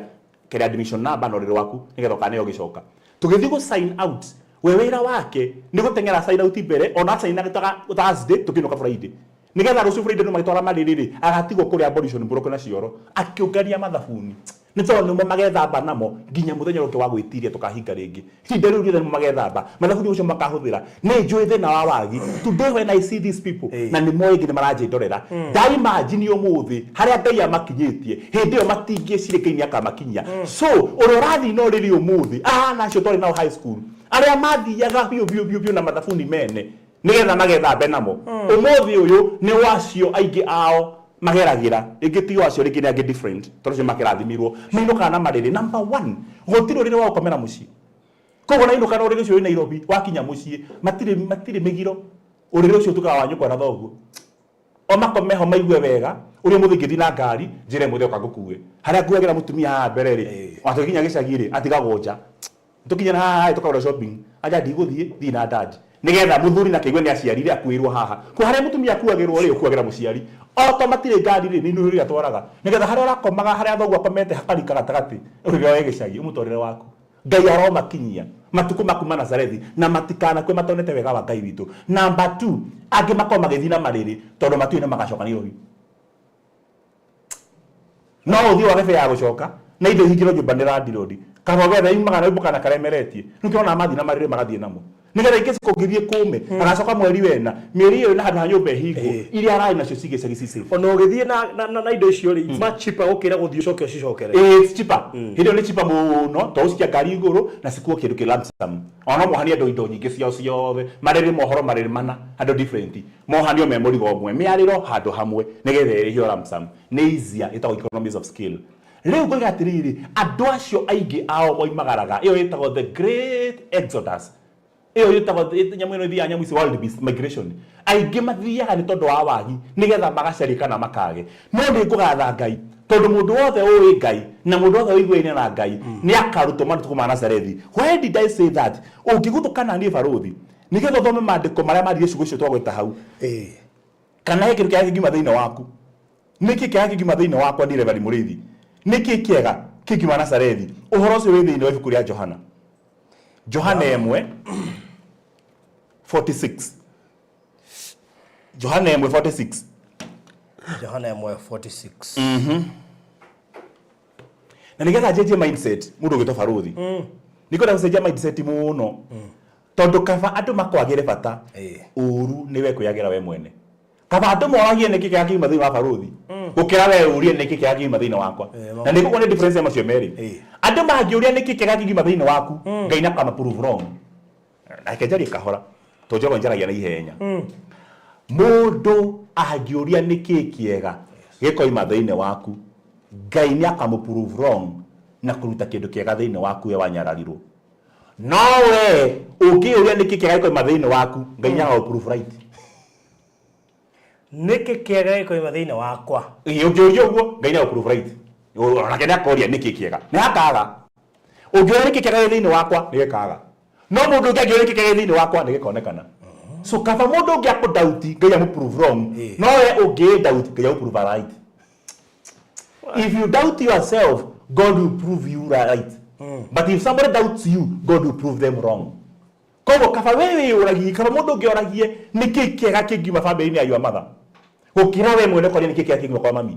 kĩrĩa admission number na ũrĩrĩ waku nĩgetha ũkaneo ũgĩcoka. Tũgĩthiĩ gũ sign out, we wĩra wake nĩ gũteng'era sign out mbere ona sign out Thursday tũkĩinũka Friday. Nĩgetha rũciũ Friday andũ magĩtwara marĩrĩ rĩ, agatigwo kũrĩa abolition block na cioro akĩũngania mathabuni. Nĩ tondũ nĩmo magethamba namo nginya mũthenya ũrĩa ũngĩ wa gwĩtiria tũkahinga rĩngĩ. Ihinda rĩu rĩothe nĩmo magethamba. Mathabuni macio makahũthĩra. Nĩ njũĩ thĩna wa wagi. Today when I see these people, na nĩ moĩ nginya maranjĩndorera. Nda imagine ũmũthĩ harĩa Ngai amakinyĩtie, hĩndĩ ĩyo matingĩciria Ngai nĩ akamakinyia. So, ũrĩa ũrathiĩ na ũrĩrĩ ũmũthĩ, ahana acio twarĩ nao high school, arĩa mathiaga biũ biũ biũ biũ na mathabuni mene, nĩgetha magethambe namo. Ũmũthĩ ũyũ nĩ wacio aingĩ ao mageragĩra, rĩngĩ ti o acio, rĩngĩ nĩ angĩ different, tondũ acio makĩrathimirwo mainũkaga na marĩrĩ. Number one, gũtirĩ ũrĩrĩ wa gũkomera mũciĩ. Koguo na inũka na ũrĩrĩ ũcio wĩ Nairobi, wakinya mũciĩ matirĩ mĩgiro. Ũrĩrĩ ũcio ũtuĩkaga wa nyũkwa na thoguo, o makome ho maigue wega. Ũrĩa mũthĩ ingĩthiĩ na ngari njĩre mũthĩ oka ngũkue harĩa nguagĩra mũtumia haha mbere rĩ, ona tũgĩkinya gĩcagi rĩ, atigagwo nja. Tũkinya na haha tũkagũra shopping, anja ndigũthiĩ, thiĩ na dad nĩgetha mũthuri na kĩigue nĩ aciarire akuĩrwo haha. Kwa harĩa mũtumia akuagĩrwo rĩ, ũkuagĩra mũciari. O to matirĩ ngari rĩ, nĩ inũrĩ atwaraga nĩgetha harĩa ũrakomaga, harĩa thoguo akomete hakarika gatagatĩ, ũrĩrĩ wa gĩcagi ũmũtwarĩre waku. Ngai aromakinyia matukũ ma kuma Nazarethi na matikanakue matonete wega wa Ngai witũ. Number 2, angĩ makorwo magĩthiĩ na marĩrĩ tondũ matiũĩ nĩ magacoka Nairobi. No ũthiĩ wage bĩa ya gũcoka na indo ihingĩrwo nyũmba nĩ landlord. Kaba wetha yumaga na kana karemeretie. Rĩu kĩrona mathiĩ na marĩrĩ magathiĩ namo. Nĩgetha in case kũngĩthiĩ kũme, agacoka mweri wena, mĩeri ĩyo na handũ ha nyũmba ĩhingwo, iria ararĩ nacio cigĩcagi ci safe. Ona ũgĩthiĩ na indo icio rĩ, it's much cheaper gũkĩra gũthiĩ ũcoke ũcicokere. It's cheaper. Hĩndĩ ĩyo nĩ cheaper mũno, tondũ ũcikia ngari igũrũ na cikuo kĩndũ kĩ lump sum. Ona no mohanie andũ indo nyingĩ ciao ciothe, marĩrĩ mohoro marĩrĩ mana, andũ different. Mohanio me mũrigo ũmwe, mĩarĩro handũ hamwe, nĩgetha ĩrĩhio lump sum. Nĩ easier, ĩtagwo economies of scale. Rĩu ngoiga atĩrĩrĩ, andũ acio aingĩ ao moimagaraga, ĩyo ĩtagwo the great exodus. Ĩyo ĩtagwo nyamũ ĩno ĩthiaga nyamũ ici wild beast migration. Aingĩ mathiaga nĩ tondũ wa wagi, nĩgetha magacarie kana makage. No nĩ ngũgatha Ngai, tondũ mũndũ wothe ũĩ Ngai, na mũndũ wothe ũiguaine na Ngai, nĩ akarutwo matukũ ma Nazarethi. Why did I say that? Ũngĩguthũka na niĩ barũthi, nĩgetha ũthome maandĩko marĩa maririe ciugo icio twagweta hau, kana he kĩndũ kĩega kĩngiuma thĩinĩ waku. Nĩkĩ kĩega kĩngiuma thĩinĩ wakwa niĩ Reverend Mũrĩithi? Nĩkĩ kĩega kĩngiuma Nazarethi? Ũhoro ũcio wĩ thĩinĩ wa ibuku rĩa Johana. Johana 1:46. Johana 1:46. Johana 1:46. Na nĩgetha njenjie mindset mũndũ ũgĩtwo barũthi, nĩngwenda gũcenjia mindset mũno, tondũ kaba andũ makwagĩre bata, ũru nĩwe kwĩyagĩra we mwene. Kaba andũ moragie nĩkĩ kĩega kiuma thĩinĩ wa barũthi gũkĩra we ũrie nĩkĩ kĩega kiuma thĩinĩ wakwa. Na nĩ ngũkuonia difference ya macio merĩ. Andũ mangĩũria nĩkĩ kĩega kiuma thĩinĩ waku, Ngai nĩ akama prove wrong. Reke njarie kahora, tondũ njoragwo njaragia na ihenya. Mũndũ angĩũria nĩkĩ kĩega gĩkoima thĩinĩ waku, Ngai nĩ akamũ prove wrong na kũruta kĩndũ kĩega thĩinĩ waku we wanyararirwo. No we ũngĩũria nĩkĩ kĩega gĩkoima thĩinĩ waku, Ngai nĩ agagũ prove right. Nĩkĩ kĩega gĩkoima thĩinĩ wakwa? Ĩĩ, ũngĩũria ũguo, Ngai nĩ agũ prove right. Onake nĩ akoria nĩkĩ kĩega nĩ hakaga. Ũngĩoria nĩkĩ kĩega gĩ thĩinĩ wakwa, nĩ gĩkaga. No mũndũ ũngĩ angĩoria nĩkĩ kĩega gĩ thĩinĩ wakwa, nĩ gĩkonekana. So kaba mũndũ ũngĩ akũdoubt, Ngai amũ prove wrong, no we ũngĩ doubt, Ngai agũ prove right. If you doubt yourself, God will prove you right, but if somebody doubts you, God will prove them wrong. Koguo kaba we wĩyũragie, kaba mũndũ ũngĩ oragie nĩkĩ kĩega kĩngiuma bamĩrĩ-inĩ ya your mother, gũkĩra we mwene ũkoria nĩkĩ kĩega kĩngiuma kwa mami.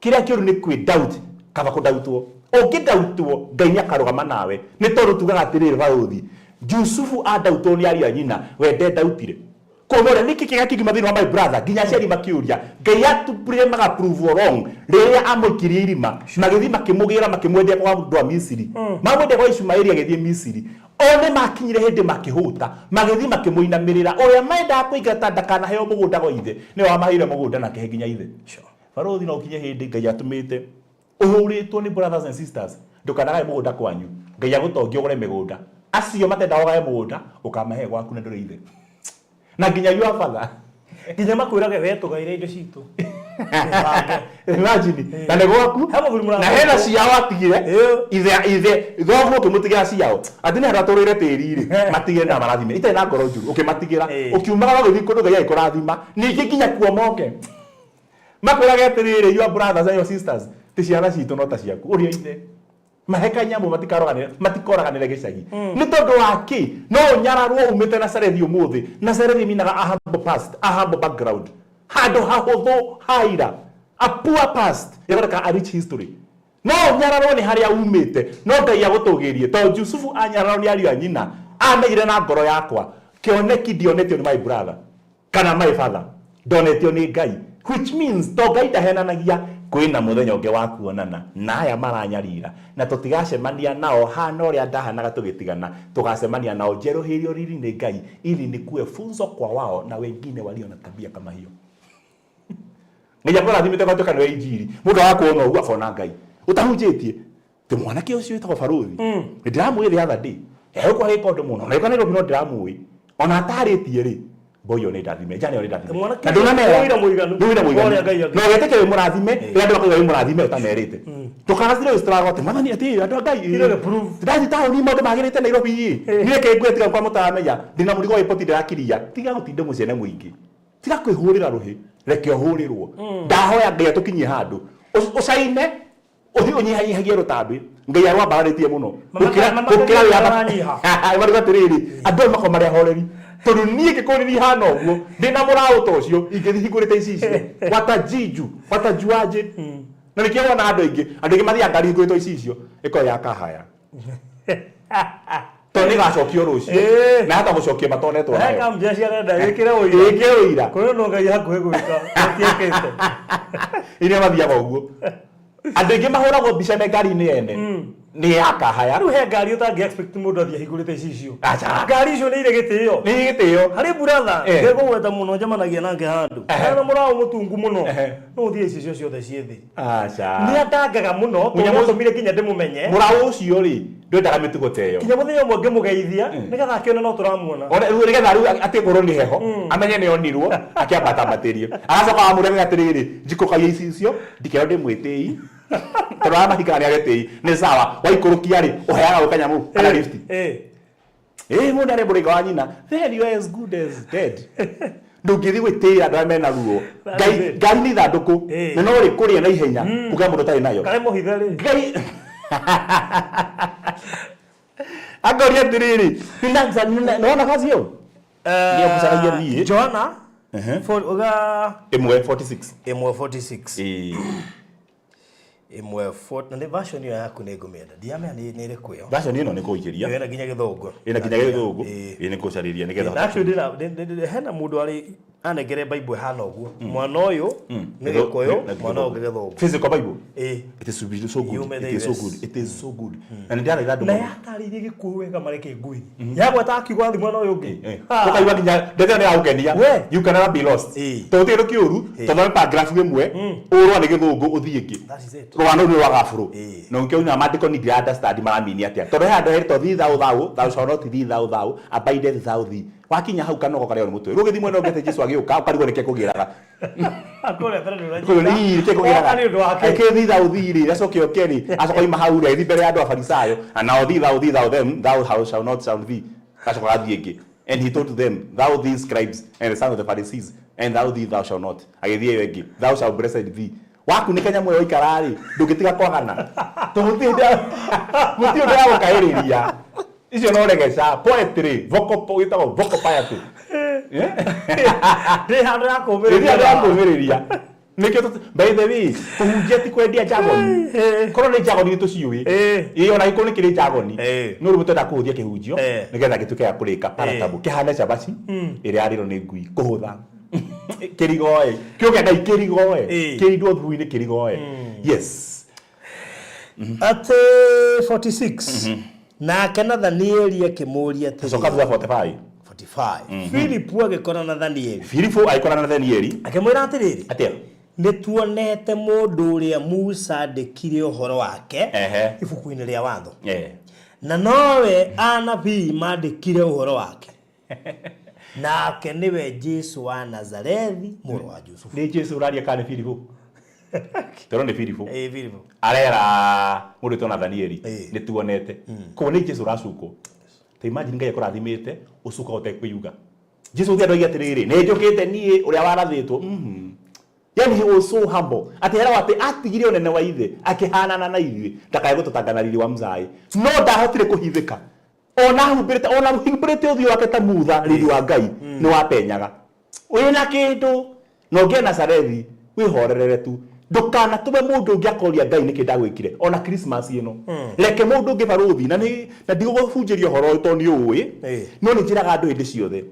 Kĩrĩa kĩũru nĩ kwĩ doubt, kaba kũdautwo. Ũngĩdautwo, Ngai nĩ akarũgama nawe. Nĩ tondũ tugaga atĩrĩrĩ, barũthi Jusufu adautwo nĩ ariũ a nyina, we ndedautire. Kũmũria nĩkĩ kĩega kĩngiuma thĩinĩ wa my brother, nginya aciari makĩũria. Ngai atupurire maga prove wrong rĩrĩa amũikirie irima, magĩthiĩ makĩmũgĩra, makĩmwendia kwa andũ a Misiri. Mamwendia kwa Ishumaeli agĩthiĩ Misiri. O nĩ makinyire hĩndĩ makĩhũta, magĩthiĩ makĩmũinamĩrĩra. Ũrĩa mendaga kũingata ndakanaheo mũgũnda gwa ithe, nĩwe wamaheire mũgũnda na akĩhe nginya ithe. Barũthi, no ũkinye hĩndĩ Ngai atũmĩte ũhũrĩtwo nĩ brothers and sisters, ndũkanagae mũgũnda kwanyu. Ngai agũtongie ũgũre mĩgũnda. Acio matendaga ũgae mũgũnda, ũkamahe gwaku na ndũrĩ ithe. Na nginya your father. Nginya makwĩrage we tũgaire indo citũ. Imagine, na nĩ gwaku. He mũthuri mũrathimwo. Na hena ciao atigire. Ĩĩ. Ithe ithe thoguo ũkĩmũtigĩra ciao. Atĩ nĩ handũ atũrĩire tĩri rĩ, matigĩre na marathime. Itarĩ na ngoro njũru, ũkĩmatigĩra. Ũkiumagara ũgĩthiĩ kũndũ Ngai agĩkũrathima. Ningĩ nginya kuo moke. Makwĩrage atĩrĩrĩ, your brothers and your sisters, ti ciana citũ no ta ciaku. Ũrĩa ithe. Mahe kanyamũ matikaroganĩre, matikoraganĩre gĩcagi. Nĩ tondũ wa kĩ? No ũnyararwo umĩte Nazarethi ũmũthĩ. Nazarethi minaga a humble past, a humble background. Handũ hahũthũ haira. A poor past ĩthondekaga a rich history. No ũnyararwo nĩ harĩa umĩte, no Ngai agũtũgĩrie. Tondũ Jusufu anyararwo nĩ ariũ a nyina, amenyire na ngoro yakwa, kĩoneki ndionetio nĩ my brother kana my father, ndonetio nĩ Ngai. Which means, to Ngai ndahenanagia, kwĩna mũthenya ũngĩ wa kuonana na aya maranyarira, na tũtigacemania nao hana ũrĩa ndahanaga tũgĩtigana, tũgacemania nao njerũhĩirio riri nĩ Ngai, ili nikuwe funzo kwa wao na wengine walio na tabia kama hiyo. Ngai akũrathimĩte ũgatuĩka nĩwe injiri. Mũndũ agakuona ũguo akona Ngai. Ũtahunjĩtie. Ti mwanake ũcio wĩtagwo barũthi. Nĩ ndĩramũĩ the other day. Egũkorwo agĩka ũndũ mũno. Na Nairobi no ndĩramũĩ. Ona atarĩtie rĩ, boy ĩyo nĩ ndathime, njana ĩyo nĩ ndathime. Mwanake Na ndũnamera. nĩ ũira mũiganu. Nĩ ũira mũiganu. Wa ũrĩa Ngai angĩ- Na ũgetĩkia wĩ mũrathime, rĩrĩa andũ makuga wĩ mũrathime ũtamerĩte. Ndũkanacire ũstruggle atĩ mwathani atĩ andũ a Ngai. Tirĩ proof. Ndathi taũni maũndũ magĩrĩte Nairobi ĩ. Niĩ reke ngue tiga kwa mũtaramenya. Ndĩna mũrigo wa ipoti ndĩrakiria. Tiga gũtinda mũcene mũingĩ. Tiga kwĩhũrĩra rũhĩ, reke ũhũrĩrwo. Ndahoya Ngai atũkinyie handũ. Ũcaine, ũthiĩ ũnyihanyihagie rũtambĩ. Ngai arwambararĩtie mũno. Gũkĩra gũkĩra wĩra. Mariga atĩrĩrĩ, andũ aya makoragwo marĩ ahoreri. Tondũ niĩ ingĩkorwo nĩ niĩ hana ũguo, ndĩna mũraũ ta ũcio, ingĩthiĩ hingũrĩte icicio. Watajiju, watajuaje. Na nĩkĩo wona andũ aingĩ, andũ aingĩ mathiaga ngari hingũrĩtwo icicio, ĩkoragwo ya kahaya. Tondũ nĩ ĩgacokio rũciũ. Na yahota gũcokio matonetwo He nayo. kambia ciarenda ĩkĩre ũira. Ĩkĩre ũira. Kũrĩ ũndũ Ngai hakuhĩ gwĩka, matiĩkĩte. Iria mathiaga ũguo. Andũ aingĩ mahũragwo mbica me ngari-inĩ ene. Nĩ ya kahaya. Rĩu he ngari ũtangĩ expect mũndũ athiĩ ahingũrĩte icicio. Aca. Ngari icio nĩ irĩ gĩtĩo. Nĩ gĩtĩo. Harĩ brother, ndekũgweta mũno njemanagia nake handũ. Hena mũraũ mũtungu mũno. No ũthiĩ icicio ciothe ciĩ thĩ. Aca. Nĩ atangaga mũno, tondũ Mũnyamũ- atũmire nginya ndĩmũmenye. Mũraũ ũcio rĩ, ndwendaga mĩtugo ta ĩyo. Nginya mũthenya ũmwe ngĩmũgeithia, nĩgetha akĩone no tũramuona. One rĩu nĩgetha rĩu atigũrwo nĩ heho, amenye nĩ onirwo, akĩambatambatĩrie. Agacoka amũrege atĩrĩrĩ, njikũkagia icicio, ndikerwo ndĩ mwĩtĩi. Tondũ arĩa mahingaga nĩ agetĩi. Nĩ sawa, waikũrũkia rĩ, ũheaga gũ kanyamũ kana lift. Ĩĩ mũndũ arĩ mũrĩnga wa nyina, then you are as good as dead. Ndũngĩthiĩ gwĩtĩĩra andũ arĩa mena ruo. Ngai ngari nĩ ithandũkũ na no rĩkũrĩe na ihenya gũkĩra mũndũ ũtarĩ nayo. Karĩ mũhithe rĩ. Ngai akoria atĩrĩrĩ, nĩwona vaci ĩyo? Nĩyo ngucaragia niĩ. Johana uga 1:46. 1:46. Ĩĩ. Ĩmwe na nĩ version ĩyo yaku nĩ ngũmĩenda. Ndiramenya nĩ ĩrĩkũ ĩyo. Version ĩno nĩ kũikĩria. Ĩyo ĩna nginya gĩthũngũ. Ĩna nginya gĩthũngũ. Ĩĩ. Ĩĩ nĩ kũcarĩria nĩgetha Na actually ndĩna hena mũndũ arĩ anengere Bible ĩhana ũguo. Mwana ũyũ nĩ Gĩkũyũ, mwana ũyũ ũngĩ gĩthũngũ. Physical Bible. Ĩĩ. It is so good. Yume It the is so US. good. It is so good. Na nĩ ndĩrathaitha andũ Na mũno. yatarĩirie Gĩkũyũ wega mareke ngui. Yagweta akiuga athiĩ mwena ũyũ ũngĩ. Ũkaigua nginya ndeto ĩyo nĩ yagũkenia. We. You can never be lost. Tondũ gũtirĩ kĩndũ kĩũru, tondũ nĩ paragraph ĩmwe, ũrũa nĩ gĩthũngũ ũthiĩ ĩngĩ. That is it. Rũgano rũu nĩ rwa gabũrũ. Na ũngĩona nginya maandĩko niĩ ndira understand maramini atĩa. Tondũ he handũ herĩtwo thee thou thou, thou shall not thee thou thou, abideth thou thee. Wakinya hau kanogo karĩo nĩ mũtwe. Rĩu ũgĩthiĩ mwena ũngĩ atĩ Jesũ agĩũka ũkarigwo nĩkĩ ekũgĩraga. Kũrĩa mbere nĩ Koguo nĩ ii, kĩ Oka nĩ ũndũ wake. Akĩthi thou thee rĩ, acoke oke rĩ, acoka oima hau rĩ, agĩthiĩ mbere ya andũ Afarisayo, and now thee thou thee thou them, thou how shall not shall thee. Acoka athiĩ ĩngĩ. And he told them, thou these scribes and the sons of the Pharisees, and thou thee thou shall not. Agĩthiĩ ĩyo ĩngĩ, thou shall blessed thee. Wakunĩka nyamũ ĩyo waikara rĩ, ndũngĩtiga kwagana. Tondũ gũtirĩ hĩndĩ gũtirĩ ũndũ ya gũkaĩrĩria. Icio no regeca, poetry, vocal, ĩtagwo vocal piety. Ndĩ handũ ya Rĩrĩa kũũmĩrĩria. ndĩrakũmĩrĩria nĩkĩo by the way kũhunjia ti kwendia jargon korwo nĩ jargon nĩ tũciũĩ ĩĩ ona gĩkũyũ nĩ kĩrĩ jargon no rĩu twenda kũhũthia kĩhunjio nĩgetha gĩtuĩke gĩa kũrĩka palatable kĩhane cabaci ĩrĩa yarĩrwo nĩ ngui kũhũtha kĩrigoe kĩo kĩa Ngai kĩrigoe kĩrindwo thubu-inĩ kĩrigoe yes. Atĩ 46 nake Nathanieli akĩmũũria Coka atĩrĩrĩ. Thutha 45. 45 Filipu agĩkora Nathanieli Filipu agĩkora Nathanieli akĩmwĩra atĩrĩrĩ, atĩa? Nĩ tuonete mũndũ ũrĩa Musa andĩkire ũhoro wake ibuku-inĩ rĩa watho, na nowe anabii mandĩkire ũhoro wake, nake nĩwe Jesu wa Nazarethi, mũrũ wa Jusufu. Nĩ Jesu ũraria kana nĩ Filipu? Toro nĩ Filipu. Ĩĩ, Filipu. Arera mũndũ wĩtwo Nathanieli nĩ tuonete. Koguo nĩ Jesu ũracukwo. Ta imagine Ngai akũrathimĩte ũcuka ũtekwĩyuga. Jesu ũthĩ andũ oige atĩrĩrĩ, nĩ njũkĩte niĩ ũrĩa warathĩtwo. Yani he was so humble. Atĩ heragwo atĩ atigire ũnene wa ithe akĩhanana na ithuĩ ndakae gũtũtanga na riri wa mzaĩ. No ndahotire kũhithĩka. Ona ahumbĩrĩte ona ahumbĩrĩte ũthiũ wake ta mutha riri wa Ngai nĩ wapenyaga. Wĩna kĩndũ na ũngĩe Nazarethi wĩhorerere tu. Ndũkanatũme mũndũ ũngĩ akoria Ngai nĩkĩ ndagwĩkire ona Christmas ĩno. Reke mũndũ ũngĩ barũthi na nĩ na ndigũgũbunjĩria ũhoro ũyũ tondũ nĩ ũĩ no nĩ njĩraga andũ hĩndĩ ciothe.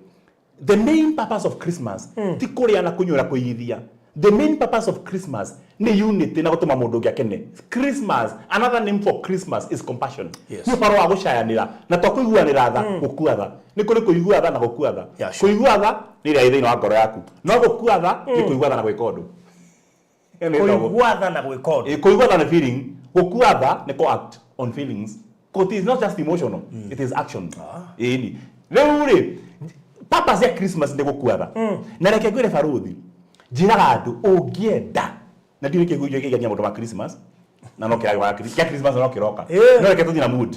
The main purpose of Christmas ti kũrĩa na kũnyua na kũigithia. The main purpose of Christmas nĩ unity na gũtũma mũndũ ũngĩ akene. Christmas, another name for Christmas is compassion. Nĩ ũhoro wa gũcayanĩra na to kũiguanĩra tha, gũkua tha. Nĩ kũrĩ kũigua tha na gũkua tha. Kũigua tha nĩ ĩrĩa ĩ thĩinĩ wa ngoro yaku. No gũkua tha nĩ kũigua tha na gwĩka ũndũ. Ĩyo nĩ ĩtagwo- Kũigua tha na gwĩka ũndũ. Kũigua tha nĩ feeling, gũkua tha nĩ kũ act on feelings. It is not just emotional, it is action. Ĩni. Rĩu rĩ, purpose ya Christmas nĩ gũkua tha. Na reke ngwĩre barũthi, njĩraga andũ ũngĩenda, na ndiũĩ kĩhunjio kĩgenia mũndũ wa Christmas, na no kĩragĩ kĩa Christmas no kĩroka. No reke tũthiĩ na mood.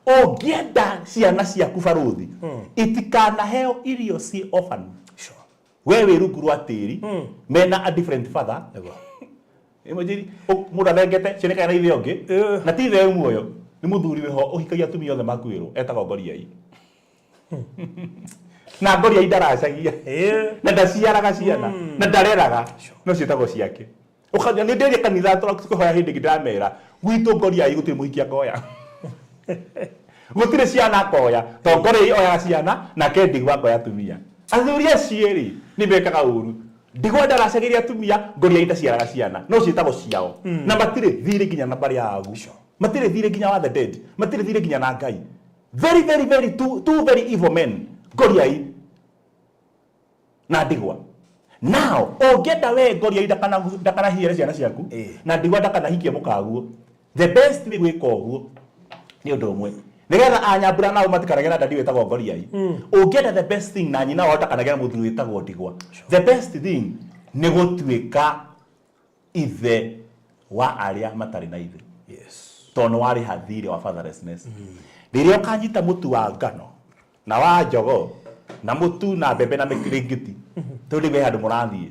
Ũngĩenda ciana ciaku barũthi, itikanaheo irio ciĩ orphan. We wĩ rungu rwa tĩri, mena a different father. Imagine mũndũ athengete cionekaga na ithe ũngĩ na ti ithe muoyo nĩ mũthuri wĩho ũhikagia atumia othe makuĩrwo etagwo ngoriai na ngoriai ndaracagia na ndaciaraga ciana na ndareraga no ciĩtagwo ciake. Ũkania nĩ ndĩrĩ kanitha tũkĩhoya hĩndĩ ĩngĩ ndĩramera gwitũ ngoriai gũtirĩ mũhiki akoya gũtirĩ ciana akoya to ngoriai oyaga ciana nake ndigwa akoya atumia. Athuri acio erĩ nĩ mekaga ũru. Ndigwa ndaracagĩria atumia, ngoriai ndaciaraga ciana no ciĩtagwo ciao na matirĩ thirĩ nginya na mbarĩ ya agu, matirĩ thirĩ nginya wa the dead, matirĩ thirĩ nginya na Ngai. Very very very two, two very evil men, ngoriai na ndigwa. Now ũngĩenda we ngoriai ndakanahiere ciana ciaku na ndigwa ndakanahikie mũkaguo, the best nĩ gwĩka ũguo nĩ ũndũ ũmwe nĩgetha anyambura nao matikanagĩe na dadi wĩtagwo ngoriai. Ũngĩenda the best thing na nyina wao ndakanagĩe na mũthuri wĩtagwo ndigwa, the best thing nĩ gũtuĩka ithe wa arĩa matarĩ na ithe. Tondũ nĩ warĩha thirĩ wa fatherlessness. Rĩrĩa ũkanyita mũtu wa ngano na wa jogoo na mũtu na mbembe na mĩrĩngĩti, tondũ rĩu he handũ mũrathiĩ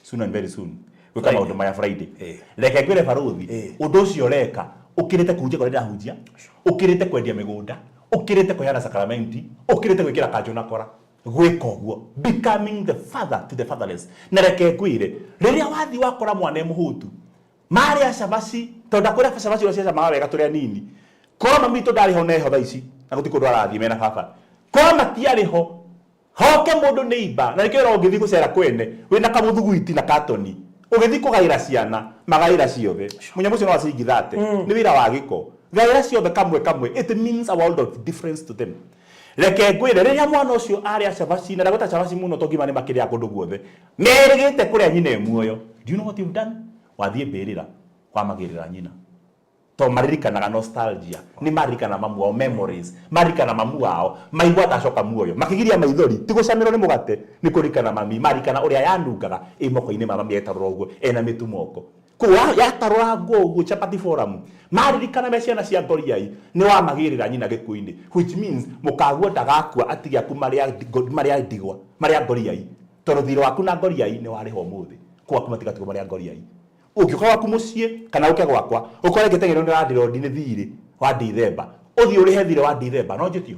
soon and very soon gwĩka maũndũ maya Friday. Reke ngwĩre barũthi, ũndũ ũcio ũreka ũkĩrĩte kũhunjia kũrĩa ndĩrahunjia, ũkĩrĩte kwendia mĩgũnda, ũkĩrĩte kũheana sakramenti, ũkĩrĩte gwĩkĩra kanjũ na kora. Gwĩka ũguo, becoming the father to the fatherless. Na reke ngwĩre, rĩrĩa wathiĩ wakora mwana e mũhũtu, marĩa cabaci, tondũ ndakwĩra cabaci ũrĩa ciacamaga wega tũrĩ anini, korwo mami witũ ndarĩ ho na eho thaa ici, na gũtirĩ kũndũ arathiĩ mena baba, korwo matiarĩ ho, hoke mũndũ nĩ imba, na nĩkĩo wĩra ũngĩthiĩ gũcera kwene, wĩna kamũthuguiti na katoni, ũgĩthiĩ kũgaĩra ciana, magaĩra ciothe. Mũnyamũ ũcio no acingithate, nĩ wĩra wa gĩko. Gaĩra ciothe kamwe kamwe, it means a world of difference to them. Reke ngwĩre, rĩrĩa mwana ũcio arĩa cabaci, na ndagwĩta cabaci mũno tondũ ngima nĩ makĩrĩaga kũndũ guothe, merĩgĩte kũrĩa nyina e muoyo. Do you know what you've done? Wathiĩ mbĩrĩra, wamagĩrĩra nyina. To maririkanaga nostalgia, nĩ maririkana mamu wao, memories, maririkana mamu wao, maigua atacoka muoyo, makĩgiria maithori, ti gũcamĩrwo nĩ mũgate, nĩ kũririkana mami, maririkana ũrĩa yanungaga ĩ moko-inĩ ma mami etarũra ũguo, ena mĩtu moko. Kũu yatarũrangwo ũguo chapati forum, maririkana me ciana cia ngoriai, nĩ wamagĩrĩra nyina gĩkuũ-inĩ, which means mũkaguo ndagakua atige aku marĩ a ndigwa, marĩ a ngoriai, tondũ thirĩ waku na ngoriai nĩ warĩha ũmũthĩ, kũu aku matigatigwo marĩ a ngoriai. Ũngĩũka gwaku mũciĩ kana ũke gwakwa ũkore ngĩteng'erio nĩ landlord nĩ thirĩ wa Dithemba, ũthiĩ ũrĩhe thirĩ wa Dithemba, no njĩtio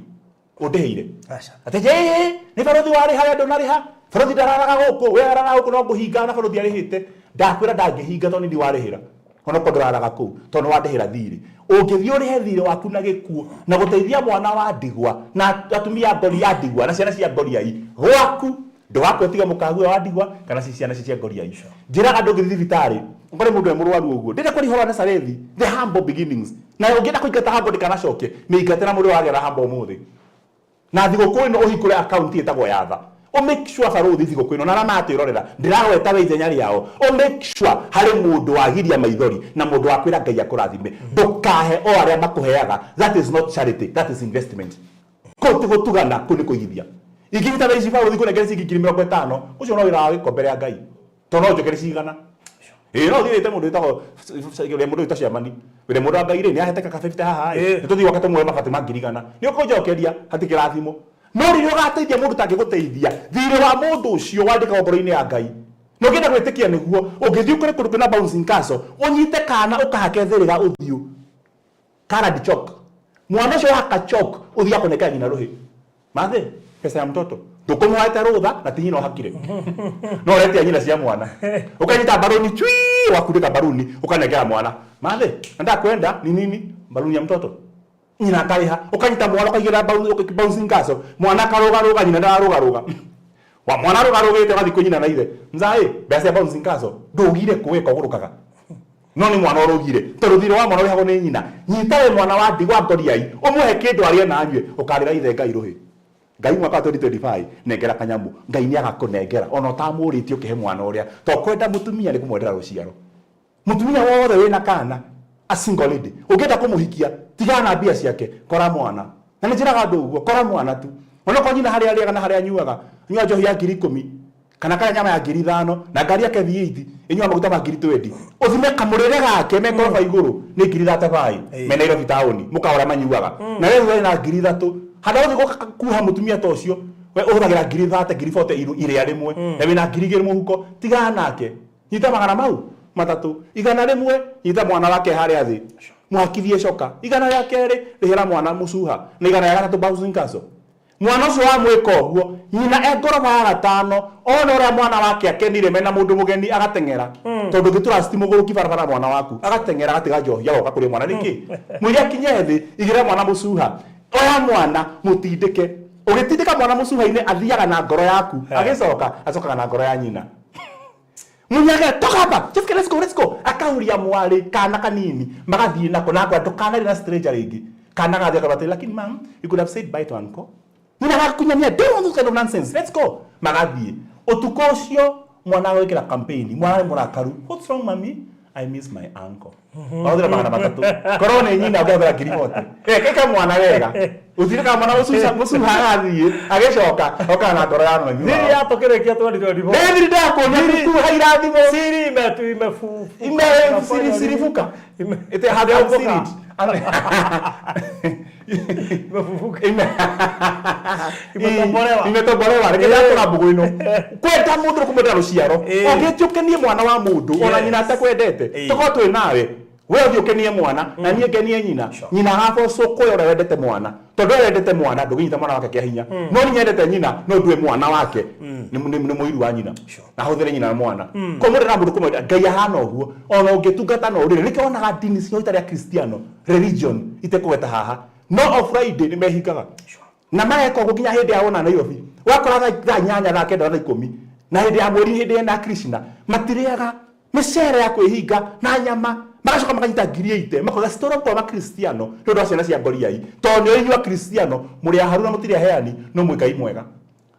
ũndĩhĩire. Aca. Atĩ ĩĩ nĩ barũthi warĩha we ndũnarĩha, barũthi ndararaga gũkũ, we araraga gũkũ no ngũhinga na barũthi arĩhĩte. Ndakwĩra ndangĩhinga tondũ nĩ niĩ warĩhĩra, onokorwo ndũraraga kũu tondũ nĩ wandĩhĩra thirĩ. Ũngĩthiĩ ũrĩhe thirĩ waku na gĩkuũ na gũteithia mwana wa ndigwa na atumia a ngori a ndigwa na ciana cia ngoriai gwaku, ndũgakue tiga mũkaguo wa ndigwa kana ci ciana cia ngoriai. Njĩraga andũ ngĩthiĩ thibitarĩ ũkore mũndũ e mũrwaru ũguo, ndĩrenda kwaria ũhoro wa Nazarethi, the humble beginnings, na ũngĩenda kũingata humble ndĩkanacoke, mĩingate na mũndũ ũrĩa wagera humble ũmũthĩ. Na thigũkũ ĩno ũhingũre account ĩtagwo ya tha, ũ make sure barũthi thigũkũ ĩno na arĩa maratwĩrorera ndĩragweta we ithenya rĩao, ũ make sure harĩ mũndũ wagiria maithori na mũndũ wa kwĩra Ngai akũrathime. Ndũkahe o arĩa makũheaga, that is not charity, that is investment. Kũu ti gũtugana, kũu nĩ kũigithia. Ingĩnyita thaa ici barũthi ngũnengere ciringi 50,000, ũcio no wĩra wa gĩko mbere ya Ngai, tondũ no njokere cigana. Ĩĩ no ũthiĩ wĩte mũndũ wĩtagwo ũrĩa mũndũ wĩtagwo Ciamani, ũrĩa mũndũ wa Ngai rĩ, nĩ ahete kaka 50 haha ĩ, nĩ tũthiĩ gwake tũmuoe mabati ma 100,000. Nĩ ũkũnjokeria, hatirĩ kĩrathimo. No rĩrĩa ũgateithia mũndũ ũtangĩgũteithia, thirĩ wa mũndũ ũcio wandĩkagwo ngoro-inĩ ya Ngai. Na ũngĩenda gwĩtĩkia nĩguo, ũngĩthiĩ ũkore kũndũ kwĩna bouncing castle, ũnyite kana ũkahake thĩrĩga ũthiũ. Colored chalk. Mwana ũcio wahaka chalk ũthiaga kũnengera nyina rũhĩ. Mathe, pesa ya mtoto. Ndũkũmũhaete rũtha na ti nyina ũhakire. No ũretia nyina cia mwana. Ũkanyita mbaruni chui, wakundĩka mbaruni ũkanengera mwana. Mathe, nataka kwenda ni nini? Mbaruni ya mtoto. Nyina akarĩha. Ũkanyita mwana ũkaigĩrĩra bouncing castle. Mwana akarũgarũga, nyina ndararũgarũga. Wa mwana arũgarũgĩte ũgathiĩ kwĩ nyina na ithe. Mzaĩ, mbeca cia bouncing castle. Ndũgire kũ weka ũgũrũkaga. No nĩ mwana ũrũgire, tondũ thirĩ wa mwana ũrĩhagwo nĩ nyina. Nyita we mwana wa ndigwa ngoriai, ũmũhe kĩndũ arĩe na anyue, ũkarĩra ithe Ngai rũhĩ. Ngai mwaka wa 2025, nengera kanyamũ. Ngai nĩ agakũnengera, ona ũtamũrĩtie ũkĩhe mwana ũrĩa. To kwenda mũtumia nĩ kũmwendera rũciaro. Mũtumia wothe wĩna kana, a single lady, ũngĩenda kũmũhikia, tigana na mbia ciake, kora mwana. Na nĩ njĩraga andũ ũguo, kora mwana tu. Onokorwo nyina harĩa arĩaga na harĩa anyuaga, anyuaga njohi ya 10,000, kana karĩa nyama ya 5,000, na ngari yake V8 ĩnyuaga maguta ma 20,000. Ũthime kamũrĩre gake me ngoroba igũrũ nĩ 35,000 me Nairobi taũni, mũkawa ũrĩa manyuaga. Na we wĩ na 3,000. Handũ ha gũthiĩ kuha mũtumia ta ũcio, we ũhũthagĩra 30,000, 40,000 irĩa rĩmwe, na wĩna 2,000 mũhuko, tigana nake. Nyita magana mau matatũ, 100 nyita mwana wake harĩa thĩ, mũhakithie coka, 102 rĩhĩra mwana mũcuha, na 300 bouncing castle. Mwana ũcio wamwĩka ũguo, nyina e ngoroba ya gatano, ona ũrĩa mwana wake akenire mena mũndũ mũgeni agateng'era, tondũ ũngĩtrust mũgũrũki barabara mwana waku, agateng'era agatiga njohi agoka kũrĩ mwana nĩkĩ? Mũira akinye thĩ, igĩrĩra mwana mũcuha, oya mwana mũtindĩke. Ũgĩtindĩka mwana mũcuha-inĩ athiaga na ngoro yaku, agĩcoka acokaga na ngoro ya nyina. Munyage, toka hapa, just let's go, let's go. Akahuria mwarĩ kana kanini, magathiĩ nako na akwa ndũkanarĩ na stranger rĩngĩ. Kana gathiĩ akauga atĩrĩ, lakini ma'am, you could have said bye to uncle. Nyina agakunyania, don't want this kind of nonsense, let's go. Magathiĩ. Ũtukũ ũcio mwana agwĩkĩra campaign, mwana nĩ mũrakaru. What's wrong mummy? I miss my uncle. Ahũthĩra 300. Korwo nĩ nyina ũngĩhũthĩra 40,000. Ĩka mwana wega. Ũtirĩ mwana mũcuha agathiĩ, agĩcoka, okaga na ngoro ya mami wao. Thiri yatũkĩrĩkia 2024. Nĩ thiri ndakuonia kuha irathimo. Siri imetu imefufuka. Ime siri sirifuka. Ite have Imefufuka. siri. Imefufuka. Ime Imetombolewa. Imetombolewa. Reke ndakũra mbũgũ ĩno. Kwenda mũndũ nĩ kũmwendera rũciaro. Ũngĩthiĩ ũkenie mwana wa mũndũ, ona nyina atakwendete, tũkorwo twĩ nawe. We ũthiĩ ũkenie mwana, na niĩ ngenie nyina. Nyina agabocwo kũrĩa ũrĩa wendete mwana. Tondũ we wendete mwana, ndũngĩnyita mwana wake kĩa hinya. No niĩ nyendete nyina, no ndue mwana wake. Nĩ mũiru wa nyina. Na ahũthĩre nyina na mwana. Kũmwendera mũndũ kũmwenda, Ngai ahana ũguo. Ona ũngĩtungata na ũrĩrĩ, nĩkĩo wonaga ndini cia itarĩ a Kristiano, religion, itekũgweta haha. No o Friday nĩ mehingaga. Na mareka ũguo nginya hĩndĩ ya wona Nairobi. Wakora thaa 8, thaa 9, thaa 10. Na hĩndĩ ya mweri, hĩndĩ ĩna Krishna, matirĩaga mĩcere ya kwĩhinga na nyama. Magacoka makanyita 80,000, makoiga citoro kwa Makristiano nĩ ũndũ wa ciana cia ngoriai. Tondũ nĩ inyuĩ Akristiano mũrĩ aharu na mũtirĩ aheani, no mwĩ Ngai mwega.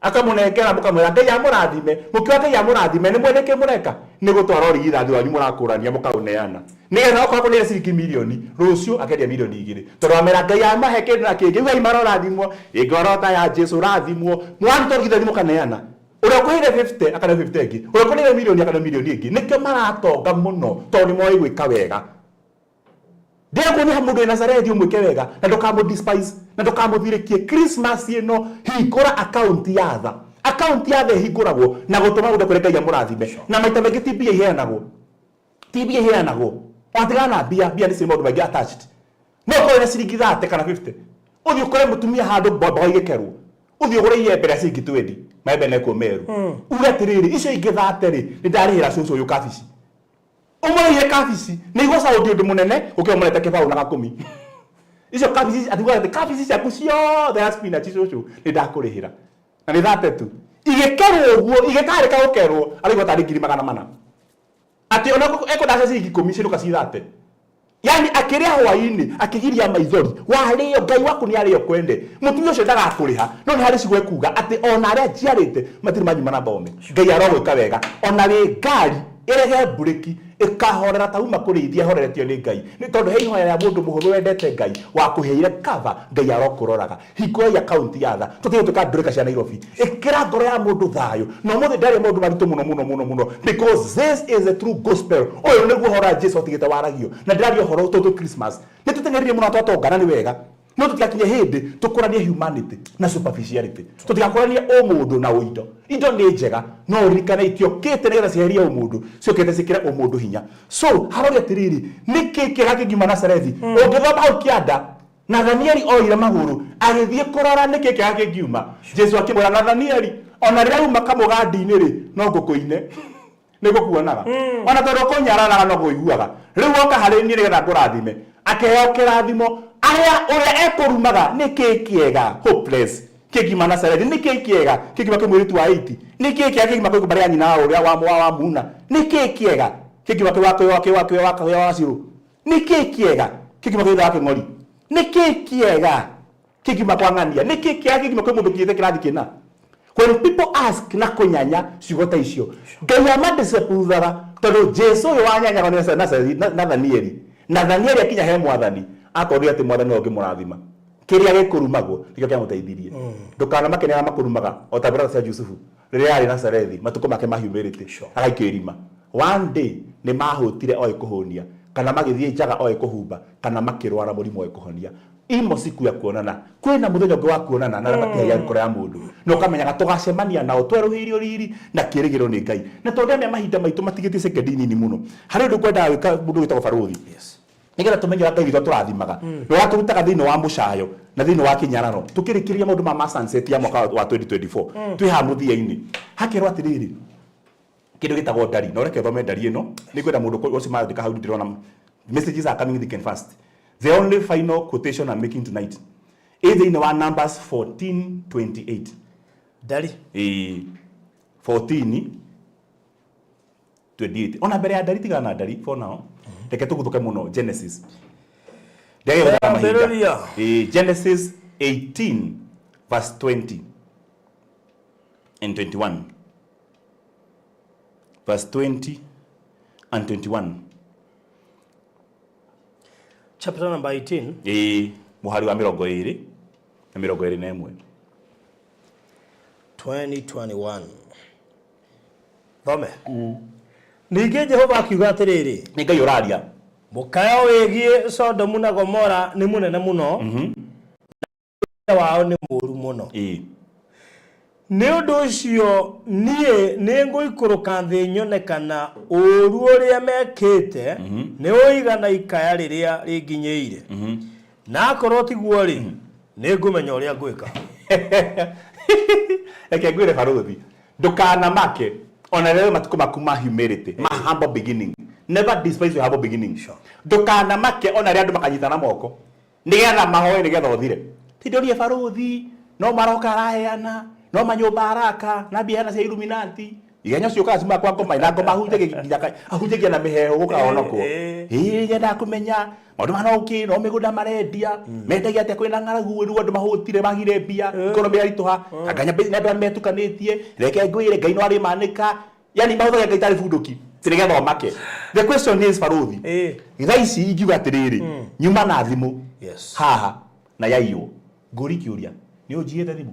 Akamũnengera mũkamwĩra Ngai amũrathime, mũkiuga Ngai amũrathime, nĩ mwene kĩ mũreka? Nĩ gũtwara ũrigithathi wanyu mũrakũrania mũkaũneana nĩgetha okorwo kũnĩre ciringi mirioni, rũciũ akendia 2 milioni tondũ amera Ngai amahe kĩndũ na kĩngĩ. Ugai marorathimwo, ngoro ta ya Jesu rathimwo. Mwaruta ũrigithathi mũkaneana, ũrĩa ũkũheire 50 akane 50 ĩngĩ, ũrĩa ũkũheire mirioni akane mirioni ĩngĩ. Nĩkĩo maratonga mũno, tondũ nĩ moĩ gwĩka wega. Ndĩrakuonia mũndũ wĩ Nazarethi ũmwĩke wega na ndũkamũ despise na ndũkamũthirĩkie. Christmas ĩno, hingũra akaunti ya tha. Akaunti ya tha ĩhingũragwo na gũtũma mũndũ akwĩre Ngai amũrathime, na maita maingĩ ti mbia iheanagwo, ti mbia iheanagwo. Watigana na mbia, mbia nĩ cirĩ maũndũ maingĩ attached. No ũkorwo na ciringi 30 kana 50, ũthiĩ ũkore mũtumia handũ mboga igĩkerwo, ũthiĩ ũgũre iembe rĩa ciringi 20, maembe mekuo meru, uge atĩrĩrĩ, icio ingĩ 30 rĩ, nĩ ndarĩhĩra cũcũ ũyũ kabici. Ũmũrĩhire kabici nĩ igũca ũndũ ũndũ mũnene gũkĩra ũmũrete kĩbaũ na gakũmi. Icio kabici, atiugaga atĩ kabici ciaku ciothe ya spinach, cũcũ, nĩ ndakũrĩhĩra na nĩ 30 tu. Igĩkerwo ũguo, igĩkarĩka gũkerwo, araigua tarĩ 400,000, atĩ ona ekwendaga ciringi 10 ciinũka ci 30. Yani akĩrĩa hwaĩ-inĩ akĩgiria maithori, warĩo Ngai waku nĩ arĩo kwende. Mũtumia ũcio ndagakũrĩha, no nĩ harĩ ciugo ekuga atĩ ona arĩa njiarĩte matirĩ manyuma na thome. Ngai arogwĩka wega. Ona wĩ ngari ĩrege mburĩki, ĩkahorera ta uma kũrĩithia ĩhoreretio nĩ Ngai, nĩ tondũ he ihoya rĩa mũndũ mũhũthũ wendete Ngai wakũheire cover. Ngai arokũroraga. Hingũrai akaunti ya tha, tũtige gũtuĩka ndũrĩka cia Nairobi. Ĩkĩra ngoro ya mũndũ thayũ. Na ũmũthĩ ndaria maũndũ maritũ mũno mũno mũno mũno, because this is the true gospel. Ũyũ nĩguo ũhoro wa Jesu atigĩte waragio, na ndĩraria ũhoro tondũ Christmas nĩ tũteng'erire mũno na twatonga, na nĩ wega, no tũtigakinye hĩndĩ tũkũranie humanity na superficiality. Tũtigakũranie ũmũndũ na ũindo. Indo nĩ njega, no ũririkane itiokĩte nĩgetha cieherie ũmũndũ, ciokĩte ciĩkĩre ũmũndũ hinya. So haroria atĩrĩrĩ, nĩkĩ kĩega kĩngiuma Nazarethi? Ũngĩthoma hau kĩanda, Nathanieli oire magũrũ agĩthiĩ kũrora nĩkĩ kĩega kĩngiuma. Jesu akĩmwĩra, "Nathanieli, ona rĩrĩa uma kamũgandi-inĩ rĩ, no ngũkũine nĩ ngũkuonaga, ona tondũ ũkũnyararaga no ngũiguaga. Rĩu woka harĩ niĩ nĩgetha ngũrathime." Akĩheo kĩrathimo. Arĩa ũrĩa ekũrumaga, nĩkĩ kĩega hopeless kĩngiuma Nazarethi? Nĩkĩ kĩega kĩngiuma kwĩ mũirĩtu wa 80? Nĩkĩ kĩega kĩngiuma kwĩ mbarĩ ya nyina wa ũrĩa wa muna? Nĩkĩ kĩega kĩngiuma kwĩ wa Wacirũ? Nĩkĩ kĩega kĩngiuma kwĩ ithe wa Kĩng'ori? Nĩkĩ kĩega kĩngiuma kwa Ng'ania? Nĩkĩ kĩega kĩngiuma kwĩ mũndũ kinyĩte kĩrathi kĩna? When people ask na kũnyanya ciugo ta icio, Ngai amadisapprovaga, tondũ Jesu ũyũ wanyanyaga nĩ Nathanieli. Nathanieli akinya he Mwathani akorire atĩ Mwathani no ũngĩmũrathima. Kĩrĩa gĩkũrumagwo nĩkĩo kĩamũteithirie. Ndũkanamake nĩ arĩa makũrumaga, o ta brother cia Jusufu rĩrĩa yarĩ Nazarethi, matukũ make ma humility, agaikio irima. One day nĩ mahũtire oĩ kũhũnia, kana magĩthiĩ njaga oĩ kũhumba, kana makĩrwara mũrimũ oĩ kũhonia. Imo siku ya kuonana, kwĩna mũthenya ũngĩ wa kuonana na arĩa matihagia ngoro ya mũndũ, na ũkamenyaga tũgacemania nao twerũhĩirio riri na kĩrĩgĩrĩro nĩ Ngai. Na tondũ ndĩramenya mahinda maitũ matigĩtie sekendi nini mũno, harĩ ũndũ ngwendaga gwĩka mũndũ wĩtagwo barũthi, nĩgetha tũmenye ũrĩa Ngai witũ atũrathimaga na ũrĩa atũrutaga thĩinĩ wa mũcayo na thĩinĩ wa kĩnyararo. Tũkĩrĩkĩrĩria maũndũ ma sunset ya mwaka wa 2024, twĩ haha mũthia-inĩ, hakerwo atĩrĩrĩ, kĩndũ gĩtagwo ndari. Na ũreke ũthome ndari ĩno, nĩ ngwenda mũndũ ũcio marandĩka hau. Ndĩrona messages are coming thick and fast. The only final quotation I'm making tonight ĩ thĩinĩ wa Numbers 14:28. Ndari. Ĩĩ, 14:28. Ona mbere ya ndari, tigana na ndari for now, reke tũguthũke mũno Genesis. Ndege gũthara mahinda. Ambĩrĩria. Ĩĩ, Genesis 18 verse 20 and 21, verse 20 and 21. Chapter number 18. Ĩĩ, mũhari wa 20 na 21. 2021. Thome. Ningĩ Jehova akiuga atĩrĩrĩ, Nĩ Ngai ũraria. Mũkayo wĩgiĩ Sodomu na Gomora nĩ mũnene mũno, na wao nĩ mũũru mũno. Nĩ ũndũ ũcio niĩ nĩ ngũikũrũka thĩ nyone kana ũũru ũrĩa mekĩte nĩ ũigana ikaya rĩrĩa rĩnginyĩire. Na akorwo tiguo rĩ, nĩ ngũmenya ũrĩa ngwĩka. Reke ngwĩre barũthi, ndũkanamake ona rĩrĩa matukũ maku ma humility, ma humble beginning. Never despise your humble beginning. Ndũkanamake ona rĩrĩa andũ makanyitana moko nĩgetha mahoe nĩgetha ũthire. Ti ndũrie barũthi, no maroka araheana, no manyũmba araka na mbia heana cia Illuminati. Igenyo ciũkaga ciumaga kwa ngoma, na ngoma ahunjagia nginya ahunjagia na mĩheehũ gũkahonokwo. Ĩĩ, nyendaga kũmenya maũndũ ma no kĩ no mĩgũnda marendia, mendagia atĩa kwĩna ng'aragu? Rĩu andũ mahũtire, magire mbia, economy yaritũha, anganya nĩ andũ arĩa metukanĩtie. Reke ngwĩre, Ngai no arĩmanĩka. Yani mahũthagia Ngai tarĩ bunduki. Ti nĩgetha ũmake. The question is, baruthi, thaa ici ingiuga atĩrĩrĩ, nyuma na thimũ haha na yaiywo, ngũri kĩũria, nĩ ũnjiyĩte thimũ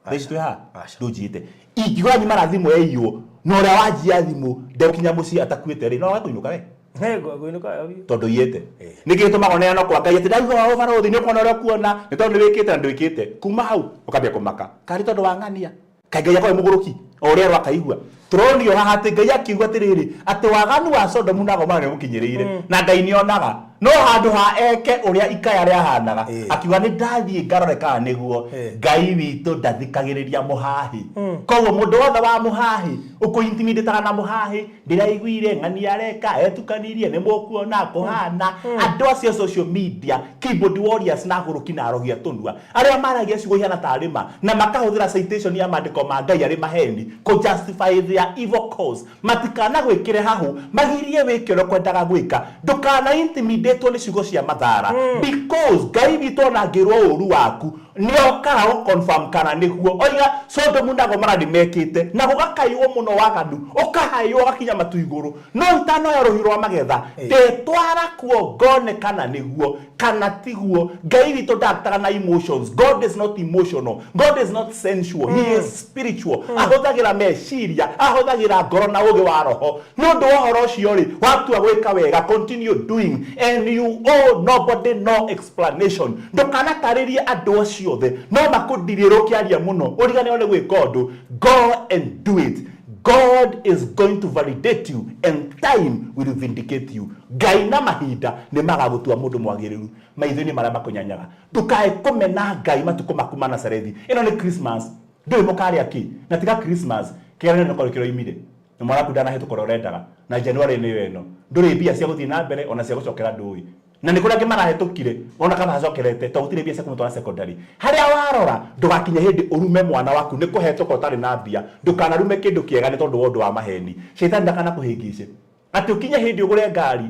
thaa ici twĩ haha? Aca. Ndũnjiyĩte. Ingiuga nyuma na thimũ yaiywo, na ũrĩa wanjia thimũ ndegũkinya mũciĩ atakuĩte rĩ, no wage kũinũka we? Ngũinũka biũ. Tondũ iyĩte. Nĩkĩ gĩtũmaga ũneanwo kwa Ngai atĩ ndaigua ũũ, barũthi, nĩ ũkuona ũrĩa ũkuona, nĩ tondũ nĩ wĩkĩte na ndwĩkĩte. Kuma hau ũkambia kũmaka karĩ tondũ wa ng'ania. Kaĩ Ngai akorwo mũgũrũki o ũrĩa erwo akaigua? Tũronio haha atĩ Ngai akiuga atĩrĩrĩ, atĩ waganu wa Sodomu na Gomora nĩ ũmũkinyĩrĩire, na Ngai nĩ onaga. No handũ ha eke ũrĩa ikaya rĩahanaga, akiuga nĩ ndathiĩ ngarore kana nĩguo. Ngai witũ ndathikagĩrĩria mũhahi. Koguo mũndũ wothe wa mũhahi ũkũ-intimidate-aga na mũhahi, ndĩraiguire ng'ania areka, etukanirie, nĩ mũkuona kũhana. Andũ acio social media, keyboard warriors na agũrũki na arogi a tũnua, arĩa maragia ciugo ihana tarĩ ma na makahũthĩra citation ya maandĩko ma Ngai arĩ maheni kũ justify their evil cause, matikanagwĩkĩre hahũ, magirie wĩke ũrĩa ũkwendaga gwĩka. Ndũkana intimidatwo nĩ ciugo cia mathara, because Ngai witũ ona angĩrwo ũru waku, nĩ okaga gũ confirm kana nĩguo. Oiga Sodomu na Gomora nĩ mekĩte na gũgakaywo mũno, waganu ũkahaywo ũgakinya matu igũrũ, no itanoya rũhiũ rwa magetha, ndetwara kuo ngone kana nĩguo kana tiguo. Ngai witũ ndaktaga na emotions. God is not emotional, God is not sensual, he is spiritual. Ahũthagĩra meciria, ahũthagĩra ngoro na ũgĩ wa roho. Nĩ ũndũ wa ũhoro ũcio rĩ, watua gwĩka wega, continue doing and you owe nobody no explanation. Ndũkanatarĩrie andũ acio othe, no makũndirĩrwo ũkĩaria mũno ũriganĩrwo nĩ gwĩka ũndũ. Go and do it. God is going to validate you and time will vindicate you. Ngai na mahinda nĩ magagũtua mũndũ mwagĩrĩru maitho-inĩ marĩa makũnyanyaga. Ndũkae kũmena Ngai matukũ maku ma Nazarethi. Ĩno nĩ Christmas, ndũĩ mũkarĩa kĩ. Na tiga Christmas, kĩgeranio nĩ korwo kĩroimire na mwana waku ndanahĩtũka ũrĩa ũrendaga, na January nĩyo ĩno, ndũrĩ mbia cia gũthiĩ na mbere ona cia gũcokera ndũĩ. Na nĩ kũrĩ angĩ marahĩtũkire ona kana hacokerete tondũ gũtirĩ mbia cia kũmũtwara secondary. Harĩa warora, ndũgakinye hĩndĩ ũrume mwana waku nĩ kũhetũka ũtarĩ na mbia. Ndũkanarume kĩndũ kĩega nĩ tondũ wa ũndũ wa maheni. Shaitani ndakanakũhĩngĩce atĩ ũkinye hĩndĩ ũgũre ngari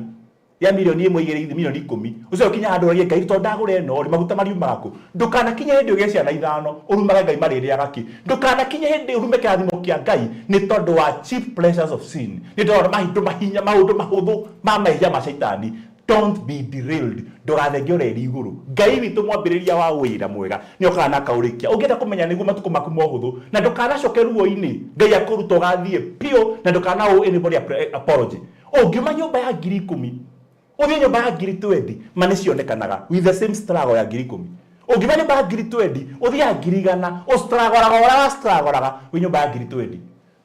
ya 1 million, 2, 10 million, ũcio ũkinye handũ ũragie Ngai, tondũ ndagũra ĩno rĩ, maguta mariumaga kũ? Ndũkanakinye hĩndĩ ũgĩe ciana ithano ũrumage Ngai marĩrĩaga kĩ. Ndũkanakinye hĩndĩ ũrume kĩrathimo kĩa Ngai nĩ tondũ wa cheap pleasures of sin, nĩ tondũ wa mahinda mahinya, maũndũ mahũthũ ma mehia ma shaitani. Don't be derailed. Ndũgathenge ũreri igũrũ. Ngai witũ mwambĩrĩria wa wĩra mwega nĩ okaga na akaũrĩkia. Ũngĩenda kũmenya nĩguo matukũ maku mohũthũ na ndũkanacoke ruo-inĩ, Ngai akũruta ũgathiĩ biũ na ndũkana owe anybody apology. Ũngiuma nyũmba ya 10,000 ũthiĩ nyũmba ya 20,000, ma nĩ cionekanaga with the same struggle ya 10,000. Ũngiuma nyũmba ya 20,000 ũthiĩ ya 100,000, ũstragoraga ũrĩa wastragoraga wĩ nyũmba ya 20,000.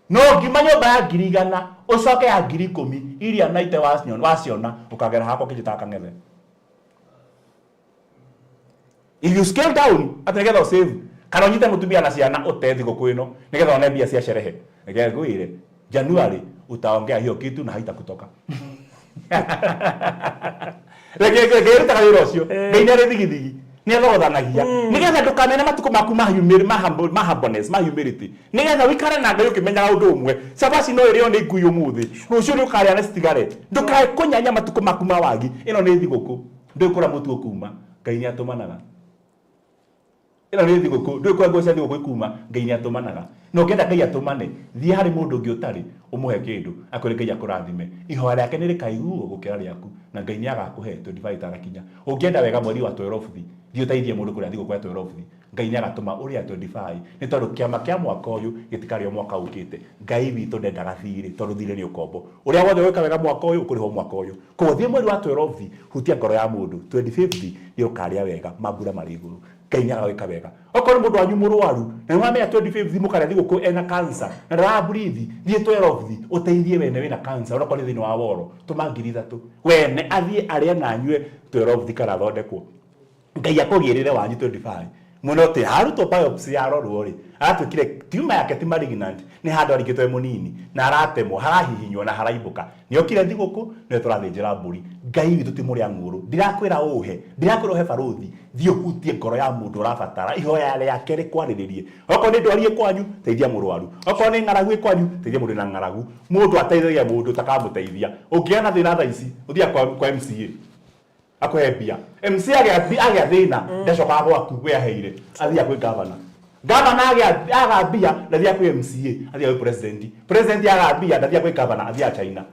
No ũngiuma nyũmba ya 100,000 ũcoke ya 10,000, iria naite waciona ũkagera hakwa kĩnjĩtaga kang'ethe. If you scale down atĩ nĩgetha ũsave kana ũnyite mũtumia na ciana ũte thigũkũ ĩno nĩgetha one mbia cia sherehe, reke ngwĩre, January utaongea hiyo kitu na haitakutoka. Reke rutaga wĩra ũcio. Ngai nĩ arĩ thigithigi, nĩ athogothanagia nĩgetha ndũkamene matukũ maku ma humbleness, ma humility, nĩgetha ũikare na Ngai ũkĩmenyaga ũndũ ũmwe: cabaci no ĩrĩo nĩ ngui ũmũthĩ, rũciũ nĩ ũkarĩa na citigare. Ndũkae kũnyanya matukũ maku ma wagi. Ĩno nĩ thigũkũ, ndũĩ kũrĩa mũtu ũkuma, Ngai nĩ atũmanaga. Ĩno nĩ thigũkũ, ndũĩ kũrĩa nguo cia thigũkũ ikuma, Ngai nĩ atũmanaga. Na ũngĩenda Ngai atũmane, thiĩ harĩ mũndũ ũngĩ ũtarĩ, ũmũhe kĩndũ, akwĩre Ngai akũrathime. Ihoya rĩake nĩ rĩkaiguo gũkĩra rĩaku, na Ngai nĩ agakũhe 25 itanakinya. Ũngĩenda wega mweri wa 12, thiĩ ũteithie mũndũ kũrĩa thigũkũ ya 12, Ngai nĩ agatũma ũrĩa 25, nĩ tondũ kĩama kĩa mwaka ũyũ gĩtikarĩo mwaka ũkĩte. Ngai witũ ndendaga thirĩ, tondũ thirĩ nĩ ũkombo. Ũrĩa wothe wĩka wega mwaka ũyũ, ũkũrĩhwo mwaka ũyũ. Koguo thiĩ mweri wa 12, hutia ngoro ya mũndũ, 25 nĩ ũkarĩa wega mambura marĩ igũrũ. Ngai nĩ agagwĩka wega. Okorwo nĩ mũndũ wanyu mũrwaru na nĩ wamenya 25 mũkarĩa thigũkũ ena cancer na ndara breathe, thiĩ 12 ũteithie wene wĩna cancer, onakorwo nĩ thĩinĩ wa woro, tũma 3,000 wene athiĩ arĩe na anyue 12 kana athondekwo. Ngai akũgĩrĩre wanyu 25 mũno atĩ harutwo biopsy yarorwo rĩ, aratuĩkire tumor yake ti malignant, nĩ handũ arigĩtwo e mũnini na aratemwo, harahihinywo na haraimbũka. Nĩ okire thigũkũ nĩwe tũrathĩnjĩra mbũri. Ngai witũ ti mũrĩa ng'ũrũ. Ndirakwĩra ũhe, ndirakwĩra ũhe barũthi, thiĩ ũhutie ngoro ya mũndũ ũrabatara ihoya rĩake rĩkwarĩrĩrie. Okorwo nĩ ndwari ĩ kwanyu, teithia mũrwaru. Okorwo nĩ ng'aragu ĩ kwanyu, teithia mũndũ wĩna ng'aragu. Mũndũ ateithagia mũndũ takamũteithia. Ũngĩgĩa na thĩna thaa ici, ũthiaga kwa MCA akũhe mbia. MC agĩa thĩna ndacokaga gwaku we aheire, athiaga kwĩ gavana. Gavana aga mbia ndathiaga kwĩ MCA, athiaga kwĩ president. President aga mbia ndathiaga kwĩ gavana, athiaga China.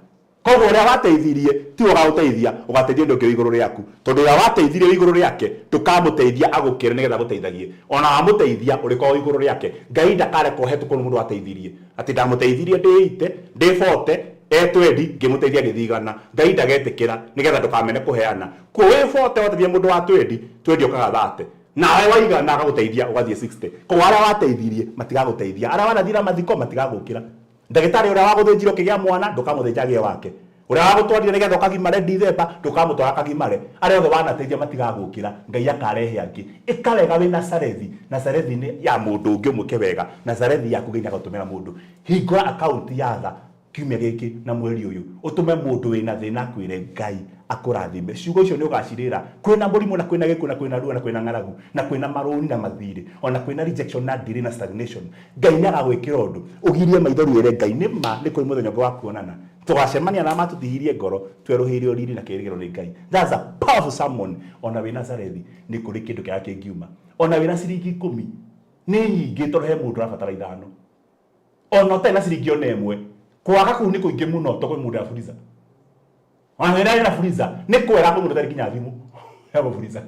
Koguo ũrĩa wateithirie tiwe ũgagũteithia, ũgateithio nĩ ũngĩ wĩ igũrũ rĩaku. Tondũ ũrĩa wateithirie wĩ igũrũ rĩake, ndũkamũteithia agũkĩre nĩgetha agũteithagie. Ona wamũteithia, ũrĩkoragwo wĩ igũrũ rĩake. Ngai ndakareka ũhetũkwo nĩ mũndũ wateithirie. Atĩ ndamũteithirie ndĩ 80, ndĩ 40, e 20, ngĩmũteithia agĩthiĩ igana. Ngai ndagetĩkĩra, nĩgetha ndũkamene kũheana. Kuo wĩ 40 wateithia mũndũ wa 20, 20 okaga 30. Nawe wa igana agagũteithia ũgathiĩ 60. Koguo arĩa wateithirie matigagũteithia. Arĩa wanathiĩ na mathiko matigagũkĩra. Ndagĩtarĩ ũrĩa wagũthĩnjire ũkĩgĩa mwana ndũkamũthĩnja agĩe wake. Ũrĩa wagũtwarire nĩgetha ũkagimare Dithemba ndũkamũtwara akagimare. Arĩa othe wanateithia matigagũkĩra, Ngai akarehe angĩ. Ĩka wega wĩ Nazarethi, Nazarethi-inĩ ya mũndũ ũngĩ ũmwĩke wega, Nazarethi yaku Ngai nĩagagũtũmĩra mũndũ. Hingũra akaunti ya tha kiumia gĩkĩ na mweri ũyũ, ũtũme mũndũ wĩna thĩna akwĩre Ngai akũrathime. Ciugo icio nĩũgacirĩra. Kwĩna mũrimũ na kwĩna gĩkuũ na kwĩna ruo na kwĩna ng'aragu na kwĩna marũni na mathirĩ ona kwĩna rejection na delay na stagnation. Ngai nĩ agagwĩkĩra ũndũ ũgirie maithori wĩre Ngai nĩ ma nĩ kũrĩ mũthenya ũngĩ wa kuonana tũgacemania na matũtihirie ngoro twerũhĩirio riri na kĩrĩgĩrĩro nĩ Ngai. That's a powerful sermon. Ona wĩ Nazarethi nĩ kũrĩ kĩndũ kĩega kĩngiuma. Ona wĩna ciringi ikũmi nĩ nyingĩ tondũ he mũndũ ũrabatara ithano. Ona ũtarĩ na ciringi ona ĩmwe kwaga kũu nĩ kũingĩ mũno tondũ kwĩ mũndũ ya fuliza. Ona wĩna na fuliza nĩ kwega kwĩ mũndũ ũtarĩ nginya thimũ ya gũfuliza.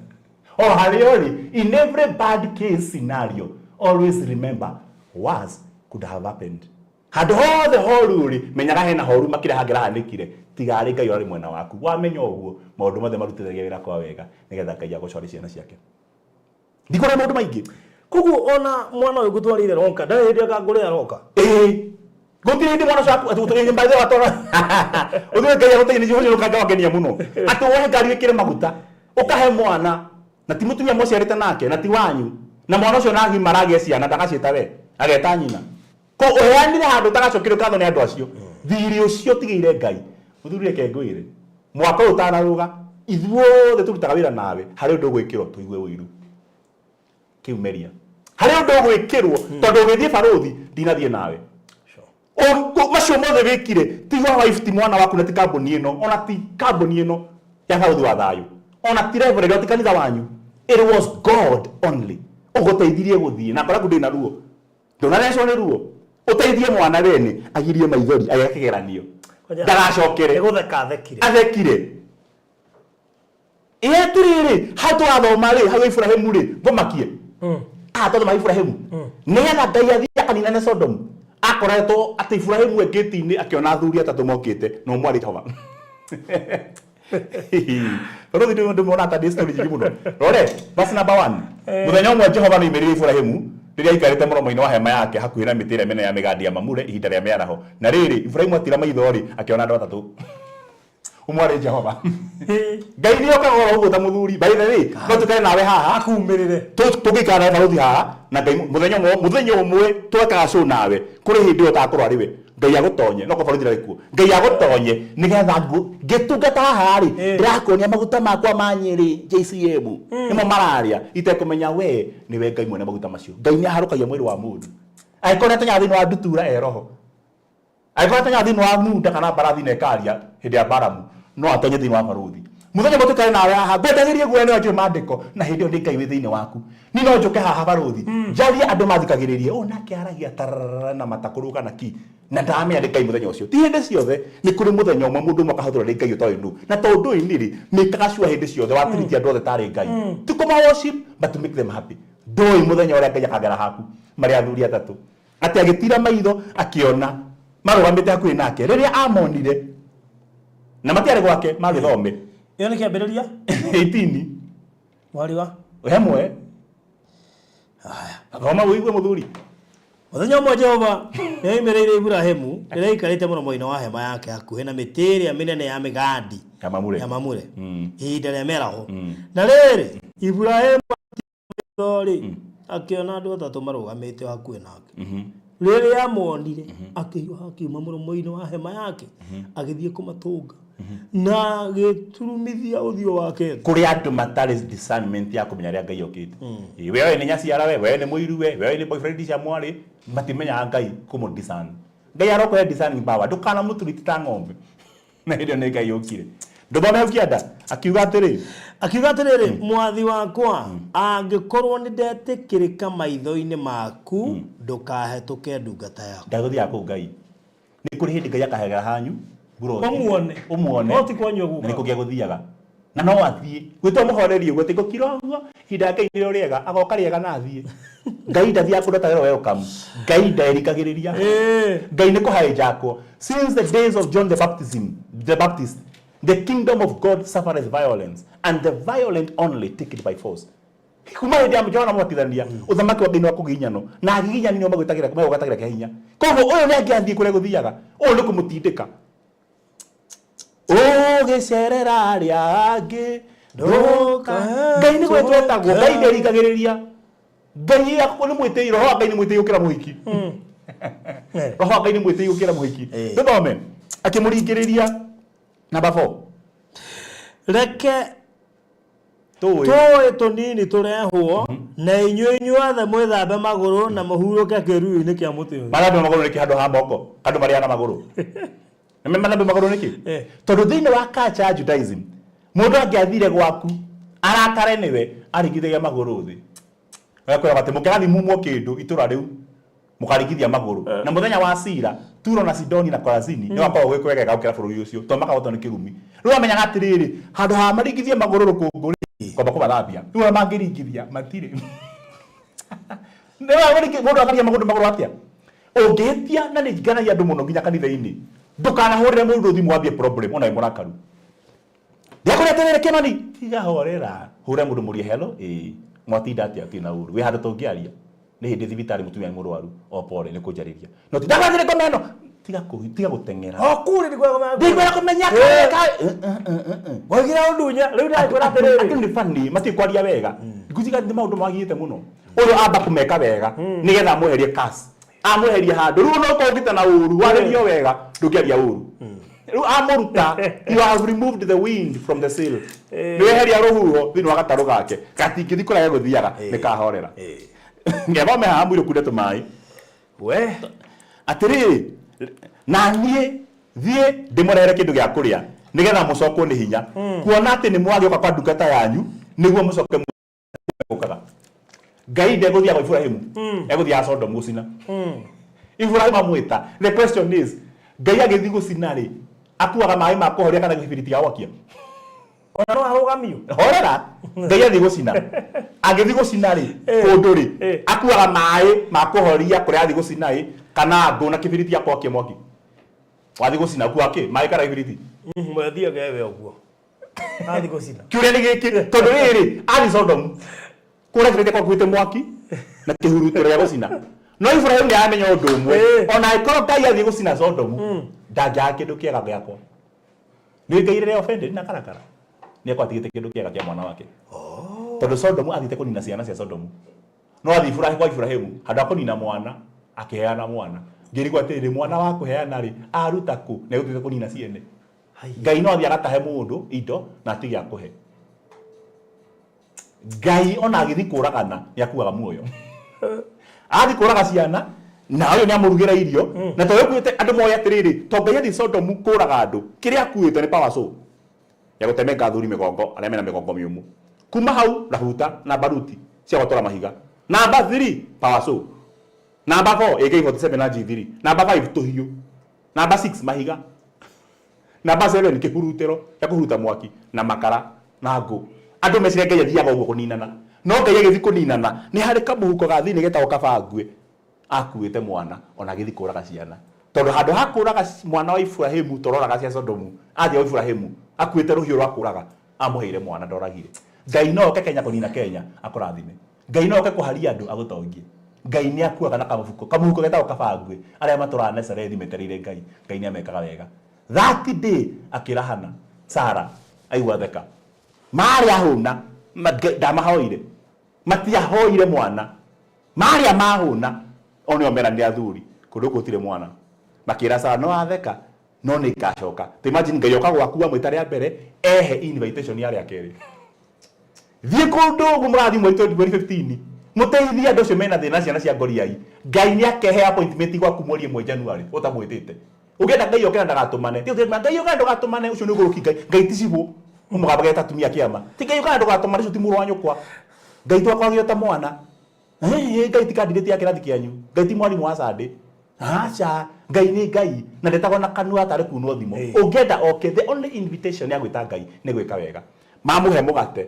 O harĩa ũrĩ, in every bad case scenario, always remember worse could have happened. Handũ hothe horu ũrĩ, menyaga hena horu makĩria hangĩrahanĩkire, tiga arĩ Ngai ũrarĩ mwena waku. Wamenya ũguo, maũndũ mothe marutithagia wĩra kwa wega, nĩgetha Ngai agũcore ciana ciake. Ndikwaria maũndũ maingĩ. Koguo ona mwana ũyũ ngũtwarĩire roka, ndarĩ hĩndĩ akangũrĩra roka. Ĩĩ. Gũtirĩ hĩndĩ mwana ũcio aku atĩ gũtirĩ by the way watwara. Ũthiĩ Ngai agũteithie nĩ ũcio ũkanga wangenia mũno. Atĩ woe ngari wĩkĩre maguta, ũkahe mwana na ti mũtumia mũciarĩte nake na ti wanyu. Na mwana ũcio na agimara agĩe ciana ndagaciĩta we, ageta nyina. Ko ũheanire handũ ũtagacokerio ngatho nĩ andũ acio. Thirĩ ũcio ũtigĩire Ngai. Mũthuri reke ngwĩre, mwaka ũyũ ũtanarũga, ithuothe tũrutaga wĩra nawe, harĩ ũndũ ũgwĩkĩrwo tũigue ũiru. Kĩumeria. Harĩ ũndũ ũgwĩkĩrwo, tondũ ũgĩthiĩ barũthi, ndinathiĩ nawe. Macio mothe wĩkire, ti wa wife, ti mwana waku na ti kambuni ĩno, ona ti kambuni ĩno ya barũthi wa thayũ, ona ti reverend, ona ti kanitha wanyu. It was God only. Ũgũteithirie gũthiĩ, na ngoro yaku ndĩrĩ na ruo. Ndũnarecwo nĩ ruo. Ũteithie mwana wene agirie maithori agĩka kĩgeranio. Ndagacokere. Nĩ gũtheka athekire. Athekire. Ĩ atĩrĩrĩ, hau tũrathoma rĩ, hau Iburahĩmu rĩ, ngũmakie. Haha twathoma Iburahĩmu. Nĩgetha Ngai athiĩ akaninane Sodomu, akoretwo atĩ Iburahĩmu e ngĩti-inĩ akĩona athuri atatũ mokĩte na ũmwe arĩ Jehova. Tondũ thĩ ndĩmona ta ndĩ story nyingĩ mũno. Rore, verse number 1. Mũthenya ũmwe Jehova nĩoimĩrĩire Iburahĩmu rĩrĩa aikarĩte mũromo-inĩ wa hema yake hakuhĩ na mĩtĩ ĩrĩa mĩnene ya mĩgandi ya Mamure ihinda rĩa mĩaraho. Na rĩrĩ, Iburahĩmu atiira maitho-rĩ, akĩona andũ atatũ. Ũmwe arĩ Jehova. Ngai nĩ okaga oro ũguo ta mũthuri. By the way, no tũikare nawe haha. Akumĩrĩre. Tũngĩikara nawe barũthi haha na Ngai mũthenya ũmwe mũthenya ũmwe twekaga show nawe kũrĩ hĩndĩ ĩyo ũtakorwo arĩ we. Ngai agũtonye no korwo barũthi ndarĩ kuo. Ngai agũtonye nĩgetha ngĩtungata haha rĩ ndĩrakuonia maguta makwa ma Nyĩrĩ JCM nĩmo mararĩa itekũmenya we nĩwe Ngai mwene maguta macio. Ngai nĩ aharũkagia mwĩrĩ wa mũndũ. Angĩkorwo nĩ atonyaga thĩinĩ wa ndutura e roho. Angĩkorwo atonyaga thĩinĩ wa munda kana mbarathi na ĩkaria hĩndĩ ya Balamu, no atonye thĩinĩ wa barũthi. Mũthenya ũmwe tũikare nawe haha, ngwendagĩrie guoya nĩ wanjũĩ maandĩko, na hĩndĩ ĩyo nĩ Ngai wĩ thĩinĩ waku. Niĩ no njũke haha barũthi, njarie andũ mathikagĩrĩrie, ũũ nake aragia tararara na matakũrũga na ki, na ndamenya nĩ Ngai mũthenya ũcio. Ti hĩndĩ ciothe, nĩ kũrĩ mũthenya ũmwe mũndũ ũmwe akahũthĩrwo nĩ Ngai ũtoĩ nũ. Na tondũ ndũĩ nĩ rĩ, mĩkaga sure hĩndĩ ciothe wa treat andũ othe tarĩ Ngai. Ti kũma worship, but to make them happy. Ndũĩ mũthenya ũrĩa Ngai akagera haku, marĩ athuri atatũ. Atĩ agĩtiira maitho akĩona marũgamĩte hakuhĩ nake. Rĩrĩa aamonire, na matiarĩ gwake, maarĩ thome. Ĩyo nĩ kĩambĩrĩria? 18. Mwarĩ wa? Hemwe. Thoma ũigue mũthuri. Mũthenya ũmwe Jehova nĩoimĩrĩire Iburahĩmu rĩrĩa aikarĩte mũromo-inĩ wa hema yake hakuhĩ na mĩtĩ ĩrĩa mĩnene ya mĩgandi Ya Mamure. ya Mamure ihinda rĩa mĩaraho. Na rĩrĩ, Iburahĩmu maitho-rĩ, akĩona andũ atatũ marũgamĩte hakuhĩ nake. Rĩrĩa amonire, akĩhiũha akiuma mũromo-inĩ wa hema yake, agĩthiĩ kũmatũnga, na agĩturumithia ũthiũ wake thĩ. Kũrĩ andũ matarĩ discernment ya kũmenya rĩrĩa Ngai okĩte. Ĩĩ, we oĩ nĩ nyaciara we, we oĩ nĩ mũiru we, we oĩ nĩ boyfriend cia mwarĩ, matimenyaga Ngai kũmũ discern. Ngai arokũhe discerning power, ndũkanamũtreat ta ng'ombe. Na hĩndĩ ĩyo nĩ Ngai ũkire. Ndũthome hau kĩanda. Akiuga atĩrĩ. Akiuga atĩrĩrĩ, Mwathi wakwa, angĩkorwo nĩndetĩkĩrĩka maitho-inĩ maku, ndũkahetũke ndungata yaku. Ndagũthiaga kũu Ngai. Nĩ kũrĩ hĩndĩ Ngai akahegera hanyu. Mburoti. Ũmuone. Ũmuone. No ti kwanyu egũka. Na nĩ kũngĩ egũthiaga. Na no athiĩ. Gwĩtwo mũhorerie ũguo atĩ ngũkira ũguo, ihinda rĩa Ngai nĩrĩo rĩega, agoka rĩega na athiĩ. Ngai ndathiaga kũndũ atarĩ welcome. Ngai nderikagĩrĩria. Ngai nĩ kũhaijackwo. Since the days of John the Baptism, the Baptist, the kingdom of God suffereth violence, and the violent only take it by force. Kuma hĩndĩ ya Johana Mũbatithania, ũthamaki wa Ngai nĩ wa kũgiginyanwo, na agiginyani nĩo magwĩtagĩra megwatagĩra kĩa hinya. Koguo ũyũ nĩ angĩathiĩ kũrĩa gũthiaga, ũyũ nĩ kũmũtindĩka. Ũgĩcerera arĩa angĩ, ndũka. Ngai nĩ gwĩtwo etagwo, Ngai nderikagĩrĩria. Ngai nĩ mwĩtĩi, roho wa Ngai nĩ mwĩtĩi gũkĩra mũhiki. Roho wa Ngai nĩ mwĩtĩi gũkĩra mũhiki. Tũthome. Akĩmũringĩrĩria. Number 4. Reke Tũĩ. Tũũĩ tũnini tũrehwo, na inyuĩ inyuothe mwĩthambe magũrũ na mũhurũke kĩĩruru-inĩ kĩa mũtĩ ũyũ. Mathambe magũrũ nĩkĩ handũ ha moko? Andũ marĩaga na magũrũ. Na mathambe magũrũ nĩkĩ? Eh. Tondũ thĩinĩ wa culture ya Judaism, mũndũ angĩathire gwaku arakare nĩwe, aringithagia magũrũ thĩ. Gakwĩra atĩ mũkĩrathiĩ mumwo kĩndũ itũra rĩu mũkaringithia magũrũ. Na mũthenya wa cira, Turo na Sidoni na Korazini nĩ gũgakorwo gwĩ kwegega gũkĩra bũrũri ũcio, tondũ makahotwo nĩ kĩrumi. Rĩu amenyaga atĩrĩrĩ, handũ ha maringithie magũrũ rũkũngũ rĩ, kwamba kũmathambia. Rĩu ũrĩa mangĩringithia matirĩ. Mũndũ atharia magũrũ magũrũ atĩa? Ũngĩhĩtia na nĩ nganagia andũ mũno nginya kanitha-inĩ, ndũkanahũrĩre mũndũ thimũ wambie problem ona wĩ mũrakaru. Ndĩrakwĩra atĩrĩrĩ Kĩmani, tiga horera. Hũrĩra mũndũ mũrie hello, ĩĩ. Mwatinda atĩa? Gũtirĩ na ũru. Wĩ handũ tũngĩaria? Nĩ hĩndĩ thibitarĩ mũtumia nĩ mũrwaru. O pole nĩ kũnjarĩria. No ti ndakwĩra atĩrĩ ngoma ĩno. Tiga kũ tiga gũteng'era. O kũrĩ ndikwenda kũmenya. Ndikwenda kũmenya Ĩĩ. ka. Waigĩra ũndunya, rĩu ndĩrakwĩra atĩrĩrĩ. Andũ nĩ funny, matiũĩ kwaria wega. Ngwĩciria nĩ maũndũ magĩte mũno. Ũyũ amba kũmeka wega nĩgetha amweherie curse. Amweherie handũ. Rĩu ona ũkorwo ũkĩte na ũru, warĩrio wega, ndũngĩaria ũru. Rĩu amũruta, you have removed the wind from the sail. Nĩ weheria rũhuho thĩinĩ wa gatarũ gake. Gatingĩthiĩ kũrĩa gegũthiaga, nĩ kahorera. Ngethome haha mũirũ kunde tũmaĩ. We. Atĩrĩrĩ, na niĩ thiĩ ndĩmũrehere kĩndũ gĩa kũrĩa nĩgetha mũcokwo nĩ hinya, kuona atĩ nĩ mwagĩũka kwa ndungata yanyu nĩguo mũcoke gũkaga. Ngai ndegũthiaga kwa Iburahĩmu, egũthiaga Sodomu gũcina. Iburahĩmu amwĩta. The question is, Ngai agĩthiĩ gũcina rĩ, akuaga maĩ ma kũhoria kana gĩbiriti gĩa gwakia? Ona no arũgamio. Horera, Ngai athiĩ gũcina. Agĩthiĩ gũcina rĩ, kũndũ rĩ, akuaga maĩ ma kũhoria kũrĩa athiĩ gũcina ĩ, kana ngũ na kĩbiriti gĩa gwakia mwaki. Wathiĩ gũcina ũkuaga kĩ? Maĩ kana gĩbiriti? Athiaga ewe ũguo. Athiĩ gũcina. Kĩũria nĩ gĩkĩ, tondũ rĩrĩ, athiĩ Sodomu, kũrĩa kĩbiriti gwakuĩte mwaki na kĩhurutĩro gĩa gũcina. No Iburahĩmu nĩ aramenya ũndũ ũmwe, ona angĩkorwo Ngai athiĩ gũcina Sodomu, ndangĩaga kĩndũ kĩega gĩakwa. Nĩ Ngai rĩrĩa offended na karakara. Nĩ akorwo atigĩte kĩndũ kĩega kĩa mwana wake. Tondũ Sodomu athiĩte kũnina ciana cia Sodomu. No athiĩ Iburahĩmu kwa Iburahĩmu, handũ ha kũnina mwana, akĩheana mwana. Ngĩrigwo atĩrĩrĩ, mwana wa kũheana rĩ, aruta kũ? Na egũthiĩte kũnina ciene. Ngai no athiĩ agatahe mũndũ indo na atige akũhe. Ngai ona agĩthiĩ kũragana nĩ akuaga muoyo. Athiĩ kũraga ciana na ũyũ nĩ amũrugĩra irio na tondũ akuĩte andũ moĩ atĩrĩrĩ, to Ngai athiĩ Sodomu kũraga andũ, kĩrĩa akuĩte nĩ power saw ya gũtemenga athuri mĩgongo arĩa mena mĩgongo mĩũmũ. Kuma hau rahuta na baruti cia gwatũra mahiga. Namba 3 power saw. Namba 4 AK47 na G3. Namba 5 tũhiũ. Namba 6 mahiga. Namba 7 kĩhurutĩro gĩa kũhuruta mwaki na makara na ngũ. Andũ meciria Ngai athiaga ũguo kũninana. No Ngai agĩthiĩ kũninana, nĩ harĩ kamũhuko ga thĩinĩ getagwo kabangwĩ akuĩte mwana ona agĩthiĩ kũraga ciana. Tondũ handũ ha kũraga mwana wa Iburahĩmu tororaga cia Sodomu, athiĩ gwa Iburahĩmu akuĩte rũhiũ rwa kũraga, amũheire mwana ndoragire. Ngai no oke Kenya kũnina Kenya akũrathime. Ngai no oke kũharia andũ agũtongie. Ngai nĩ akuaga na kamũbuko, kamũhuko getagwo kabangwĩ, arĩa matũraga Nazarethi metereire Ngai, Ngai nĩ amekaga wega. That day akĩra Hana, Sara aigua theka. Marĩ ahũna, ndamahoire. Matiahoire mwana. Marĩa mahũna, o nĩo meranire athuri, kũndũ gũkũ gũtirĩ mwana. Makĩra Sara, no atheka, no nĩ ngacoka. Ta imagine Ngai oka gwaku amwĩta rĩa mbere, ehe invitation ya rĩa kerĩ. Thiĩ kũndũ ũguo mũrathiĩ mweri 2015, mũteithie andũ acio mena thĩna ciana cia ngoriai. Ngai nĩ akehe appointment gwaku mweri ĩmwe January ũtamwĩtĩte. Ũngĩenda Ngai oke na ndagatũmane. Ti ũngĩenda Ngai oke na ndũgatũmane, ũcio nĩ ũgũrũki Ngai. Ngai ti cibũ. Mũgambage ta atumia kĩama. Ti Ngai oke na ndũgatũmane, ũcio ti mũrũ wa nyũkwa. Ngai twakwagio ta mwana. Ngai ti candidate ya kĩrathi kĩanyu. Ngai ti mwarimũ wa Sunday. Aca, Ngai nĩ Ngai na ndetagwo na kanua atarĩ kunwo thimo. Ũngĩenda oke, the only invitation ya gwĩta Ngai nĩ gwĩka wega. Mamũhe mũgate,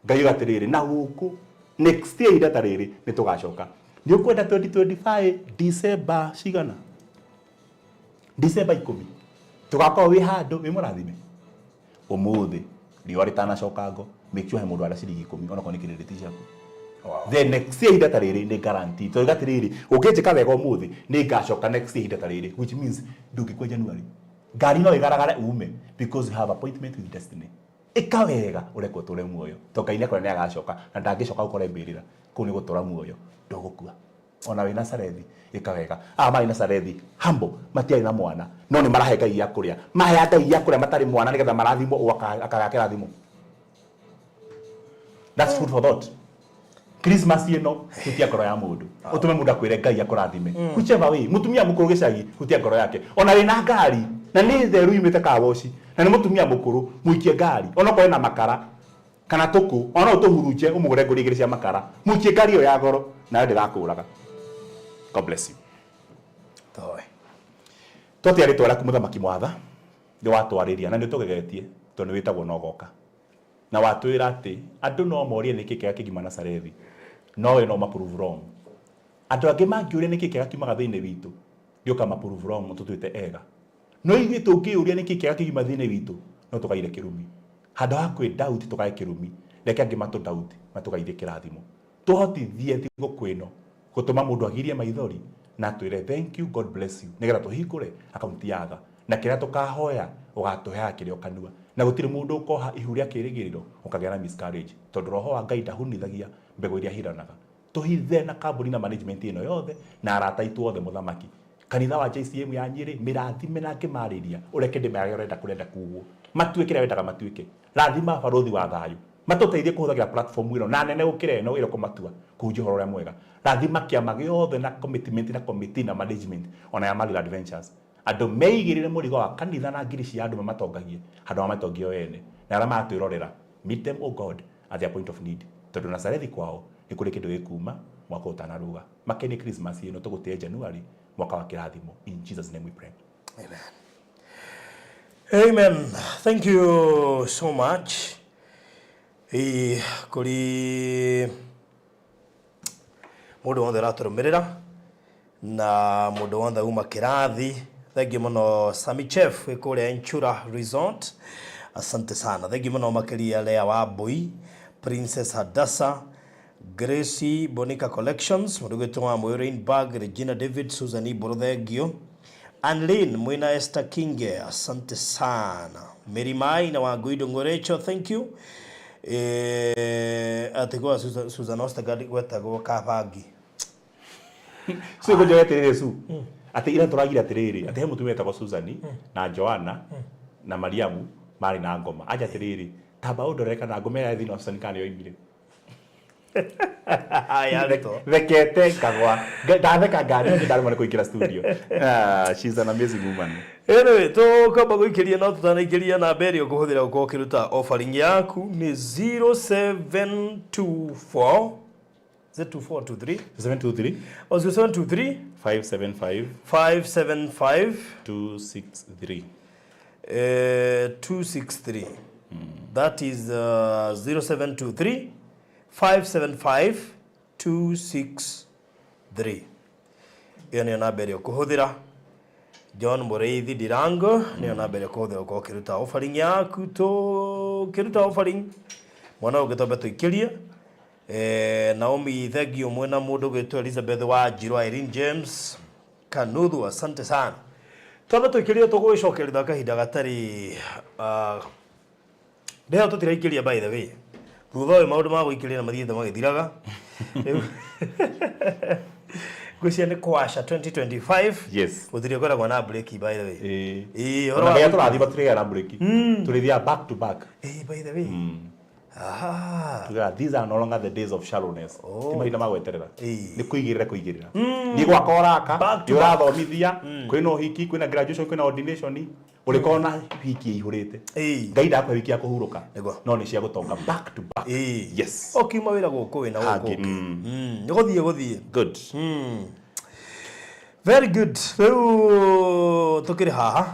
Ngai oiga atĩrĩrĩ, na gũkũ next year ihinda ta rĩrĩ nĩ tũgacoka. Nĩ ũkwenda 2025 December cigana? December 10 tũgakorwo wĩ handũ wĩ mũrathime. Ũmũthĩ riũa rĩtanacoka ngo, make sure he mũndũ ara ciringi 10 onakorwo nĩ credit ciaku. Then next year ihinda ta rĩrĩ nĩ guarantee. Tondũ atĩrĩrĩ, ũngĩnjĩka wega ũmũthĩ nĩ ngacoka next year ihinda ta rĩrĩ, which means ndũngĩkua January. Ngari no ĩgaragare ume because you have appointment with destiny. Ĩka wega ũrekwo ũtũre muoyo tondũ Ngai nĩakwĩra nĩagacoka na ndangĩcoka gũkore mbĩrĩra. Kũu nĩ gũtũra muoyo, ndũgũkua. Ona wĩ Nazarethi ĩka wega. Aya marĩ Nazarethi humble, matiarĩ na mwana no nĩ marahe Ngai gĩa kũrĩa. Maheaga Ngai gĩa kũrĩa matarĩ mwana nĩgetha marathimwo ũũ akagĩa kĩrathimo. That's food for thought. Christmas ĩno hutia ngoro ya mũndũ, ũtũme mũndũ akwĩre Ngai akũrathime. Whichever way, mũtumia mũkũrũ gĩcagi hutia ngoro yake. Ona wĩna ngari na nĩ theru yumĩte kawoci na nĩ mũtumia mũkũrũ, mũikie ngari onokorwo ena makara kana tũkũ, ona no ũtũhurunje ũmũgũre ngũnia igĩrĩ cia makara, mũikie ngari ĩyo ya goro nayo ndĩgakũraga. God bless you. Toe. Twatia rĩtwa rĩaku mũthamaki mwatha, nĩ watwarĩria na nĩ ũtũgegetie tondũ nĩ wĩtagwo na ũgoka. Na watwĩra atĩ andũ no morie nĩkĩ kĩega kĩngiuma Nazarethi, no we no ũma prove wrong. Andũ angĩ mangĩũria nĩkĩ kĩega kiumaga thĩinĩ witũ, nĩ ũkama prove wrong ũtũtuĩte ega. No ithuĩ tũngĩyũria nĩkĩ kĩega kĩngiuma thĩinĩ witũ, no tũgaire kĩrumi. Handũ ha kwĩ doubt tũgae kĩrumi, reke angĩ matũ doubt matũgaithie kĩrathimo. Tũhotithie thigũkũ ĩno gũtũma mũndũ agirie maithori na atwĩre thank you, God bless you, nĩgetha tũhingũre akaunti ya tha na kĩrĩa tũkahoya ũgatũheaga kĩrĩ o kanua, na gũtirĩ mũndũ ũkoha ihu rĩa kĩrĩgĩrĩro ũkagĩa na miscarriage, tondũ roho wa Ngai ndahunithagia mbegũ iria ahiranaga. Tũhithe na kambuni na management ĩno yothe na arata aitũ othe mũthamaki. Kanitha wa JCM ya Nyĩrĩ mĩrathime na ngĩmarĩria ũreke ndĩmerage ũrenda kũrenda kugwo matuĩke kĩrĩa wendaga matuĩke. Rathima barũthi wa thayũ matũteithie kũhũthagĩra platform ĩno na nene gũkĩra ĩno ĩrĩa ũkũmatua kũhunjia ũhoro ũrĩa mwega. Rathima kĩama gĩothe na commitment na committee na management ona ya Marila Adventures. Andũ meigĩrĩre mũrigo wa kanitha na ngiri cia andũ mamatongagie handũ ha matongie o ene. Na arĩa maratwĩrorera, meet them, O God, at their point of need. Tondũ Nazarethi kwao nĩ kũrĩ kĩndũ gĩkuma mwaka ũyũ ũtanarũga. Makenie Christmas ĩno tũgũtĩe January mwaka wa kĩrathimo. In Jesus name we pray. Amen. Amen. Thank you so much. Ĩĩ, kũrĩ mũndũ wothe ũratũrũmĩrĩra na mũndũ wothe uma kĩrathi, thengiũ mũno Sami Chef wĩ kũrĩa Enchura Resort, asante sana. Thengiũ mũno makĩria Lea Wambui, Princess Hadassa, Gracie Bonica Collections, mũndũ gwĩtwo wa Mũyũ Rainbag, Regina David, Susan Ibũrũ, thengiũ. Anlin mwĩna Esther Kinge, asante sana. Mary Mai na Wangui Ndũng'ũ Rachel, thank you. Atĩ kwa Susan Ostergaard gwetagwo Kabangi. Su kũnjoya atĩrĩrĩ Su, atĩ ira tũragire atĩrĩrĩ, atĩ he mũtumia wetagwo Susan na Joanna na Mariamu marĩ na ngoma. Anja atĩrĩrĩ, tamba ũndorere kana ngoma ĩrĩa thĩinĩ wa Susan kana nĩyo yoimire. Haya, Ruto. Thekete ngagwa. Ndatheka ngari ndaremwo nĩ kũingĩra studio. Ah, she's an amazing woman. Anyway, tũkamba gũikĩria no tũtanaikĩria namba ĩrĩa ũkũhũthĩra gũkorwo ũkĩruta offering yaku nĩ 0724 2423 723 o 0723 575 575 263. 263. That is 0723 575 263. Ĩyo nĩyo namba ĩrĩa ũkũhũthĩra. John Mũrĩithi Ndirango nĩyo namba ĩrĩa ũkũhũthĩra ũkorwo ũkĩruta offering yaku. Tũkĩruta offering mwana ũngĩ twambe tũikĩrie. Naomi thengio mwena mũndũ ũgwĩtwo Elizabeth Wanjirũ, Irene James Kanuthu, asante sana. Twambe tũikĩrie tũgũgĩcokerithia kahinda gatarĩ ndĩho tũtiraikĩria by the way. Thutha ũyũ maũndũ ma gũikĩria na mathiĩte magĩthiraga. Rĩu ngwĩciria nĩ kwasha 2025. Yes. Gũtirĩ ũkoragwo na break by the way. Ĩĩ, ũhoro Ona wa rĩrĩa tũrathiĩ matũrĩaga na break. Tũrĩthiaga back to back. Ĩĩ, by the way. Tugaga these are no longer the days of shallowness. Ti mahinda ma gweterera. Nĩ kũigĩrĩra kũigĩrĩra. Nĩ gwaka ũraka, Back to nĩ ũrathomithia, kwĩna ũhiki, kwĩna graduation, kwĩna ordination, ũrĩkorwo na wiki ĩihũrĩte. Ngai ndakũhe wiki ya kũhurũka. Nĩguo. No nĩ cia gũtonga back to back. Yes. Ũkiuma wĩra gũkũ wĩna gũkũ Hangĩ, ũngĩ. Nĩ gũthiĩ gũthiĩ. Good. Very good. Rĩu tũkĩrĩ haha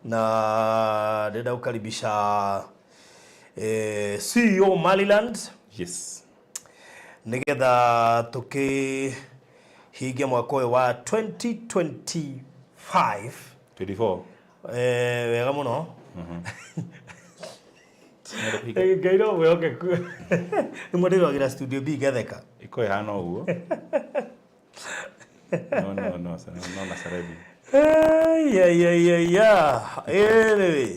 na ndĩrenda gũkaribisha CEO Maliland. Yes. Nĩgetha tũkĩhingie mwaka ũyũ wa 2025. 24. Wega mũno. Ngai no mwĩhokeku. Rĩmwe ndĩrogĩra Studio B ngatheka. Iko ĩhana ũguo. No, no, no, no, na Sarebi. Yeah. Anyway,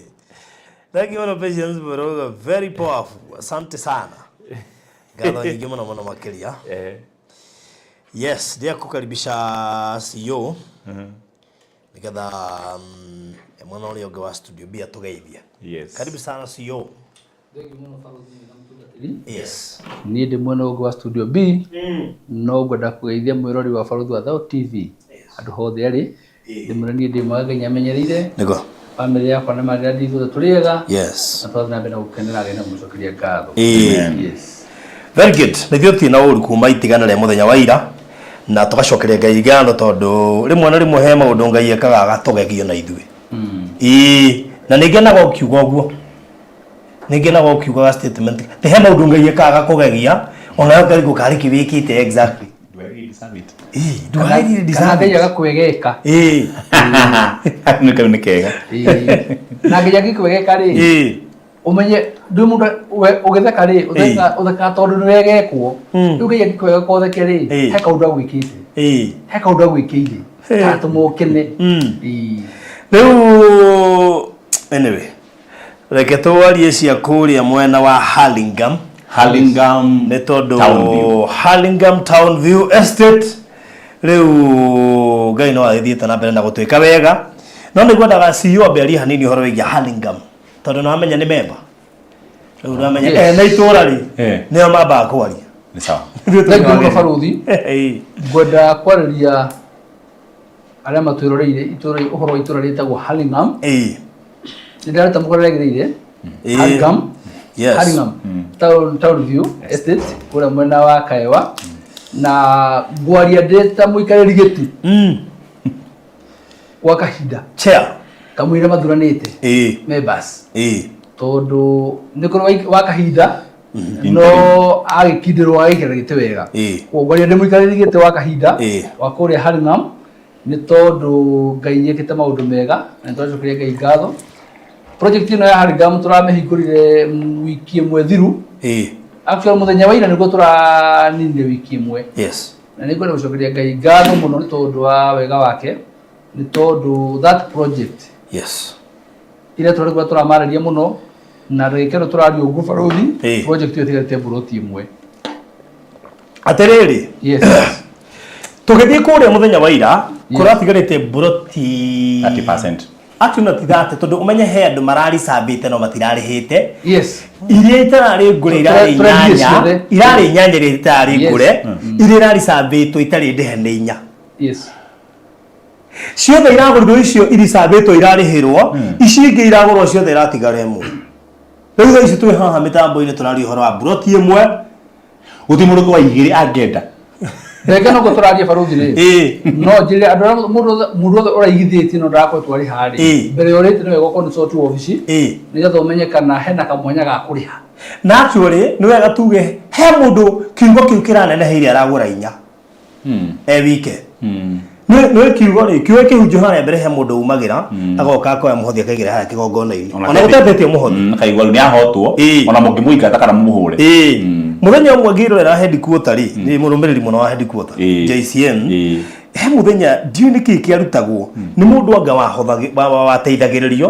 thank you muno Patience Boroga, very powerful. Asante sana. Ngatho nyingĩ mũno mũno makĩria. Yes, ndĩa kũkaribisha CEO nĩgetha mwena ũrĩa ũngĩ wa Studio B atũgeithie. Yes. Karibu sana CEO. Thengiũ mũno barũthi na mũtungatĩri. Yes. Niĩ ndĩ mwena ũngĩ wa Studio B, no ngwenda kũgeithia mwĩrori wa Barũthi wa Thao TV handũ hothe arĩ. Ndĩmwĩre niĩ ndĩ mwega, Ngai nĩamenyereire. Nĩguo. Bamĩrĩ yakwa na marĩa ndĩ ithuothe tũrĩ ega. Yes. Na twathiĩ na mbere na gũkenera Ngai na kũmũcokeria ngatho. Yes. Very good. Na ithuĩ tũtirĩ na ũru kuma itigana rĩa mũthenya wa ira na tũgacokeria Ngai ngatho tondũ rĩmwe na rĩmwe he maũndũ Ngai ekaga agatũgegio na ithuĩ. Ĩĩ, na nĩ ngenaga ũkiuga ũguo. Nĩ ngenaga ũkiugaga statement. Ti he maũndũ Ngai ekaga agakũgegia ona we ũkarigwo karĩ kĩ wĩkĩte exactly. Do I really deserve it? Ĩĩ, do I really Kana deserve Ngai it? agakwegeka. Ĩĩ. Nĩ kau nĩ kega. Ĩĩ. Na Ngai angĩkwegeka rĩ, Ĩĩ. ũmenye ndwĩ mũndũ we ũgĩtheka rĩ, ũtheka ũthekaga tondũ nĩ wegekwo. Rĩu Ngai angĩkwegeka ũtheke rĩ, he kaũndũ agwĩkĩte. He kaũndũ agwĩkĩire. Karatũma ũkene. Ĩĩ. Rĩu anyway, reke twarie cia kũrĩa mwena wa Hurlingham. Hurlingham nĩ tondũ Town View. Hurlingham Town View Estate rĩu Ngai no agĩthiĩte na mbere na gũtwĩka wega, no nĩ ngwendaga CEO ambe arie hanini ũhoro wĩgiĩ Hurlingham tondũ nĩ wamenya nĩ memba rĩu nĩ wamenya ene itũra rĩ nĩo mambaga kwaria. Nĩ sawa. Thengiũ mũno barũthi. Ngwenda kwarĩria arĩa matwĩroreire itũra ũhoro wa itũra rĩtagwo Hurlingham. Nĩ ndareta mũgũrĩa rĩagĩrĩire. Hurlingham. Yes. Hurlingham. Town View Estate kũrĩa mwena wa Kaewa. Na ngwaria ndĩ ta mũikarĩri gĩtĩ gwa kahinda. Chair. Kamũira mathuranĩte. Members. Tondũ nĩ kũrĩ wa kahinda no agĩkindĩrwo agĩikara gĩtĩ wega. Koguo ngwaria ndĩ mũikarĩri gĩtĩ wa kahinda wa kũrĩa Hurlingham nĩ tondũ Ngai nĩekĩte maũndũ mega na nĩ tũracokeria Ngai ngatho. Project ĩno ya Hurlingham tũramĩhingũrire wiki ĩmwe thiru. Actually mũthenya wa ira nĩguo tũraninire wiki ĩmwe. Yes. Na nĩ ngwenda gũcokeria Ngai ngatho mũno nĩ tondũ wa wega wake, nĩ tondũ that project Yes. ĩrĩa tũrarĩ tũramarĩria mũno na ndagĩka ĩno tũraria ũguo barũthi, project ĩyo ĩtigarĩte mburoti ĩmwe. Atĩrĩrĩ. Yes. Tũgĩthiĩ kũrĩa mũthenya wa ira, kũratigarĩte mburoti 30%. Actually no ti 30 tondũ ũmenye he andũ mararicambĩte no matirarĩhĩte. Yes. Iria itararĩ ngũre irarĩ Tũrendia inyanya, ciothe. irarĩ inyanya iria itararĩ Yes. ngũre, iria iraricambĩtwo itarĩ ndĩhe nĩ inya. Yes. Ciothe iragũrirwo icio iricambĩtwo irarĩhĩrwo, ici ingĩ iragũrwo ciothe iratigara ĩmwe. Rĩu thaa ici twĩ haha mĩtambo-inĩ tũraria ũhoro wa mburoti ĩmwe. Gũtirĩ mũndũ wa igĩrĩ angĩenda. Reke no tũraria barũthi rĩ. No njĩre andũ arĩa mũndũ wothe ũraigithĩtie no ndarakoretwo arĩ harĩ. Mbere ya ũrĩte nĩ wega ũkorwo nĩ sort wabici. Nĩgetha ũmenye kana hena kamwanya ga kũrĩha. Na actually nĩ wega tuge he mũndũ kiugo kĩu kĩraneneheire aragũra inya. E wike. Nĩ kiugo rĩ, kiugo kĩhunjio harĩa mbere he mũndũ umagĩra, agoka akoya mũhothi akaigĩra harĩa kĩgongona-inĩ. Ona gũtetĩtio mũhothi. Akaigua rĩu nĩ ahotwo, ona mũngĩmũingata kana mũmũhũre. Mũthenya ũmwe ngĩrorera headquarter rĩ, nĩ mũrũmĩrĩri mũno wa headquarter, JCM. He mũthenya ndiũĩ nĩkĩ kĩarutagwo, nĩ mũndũ anga wateithagĩrĩrio,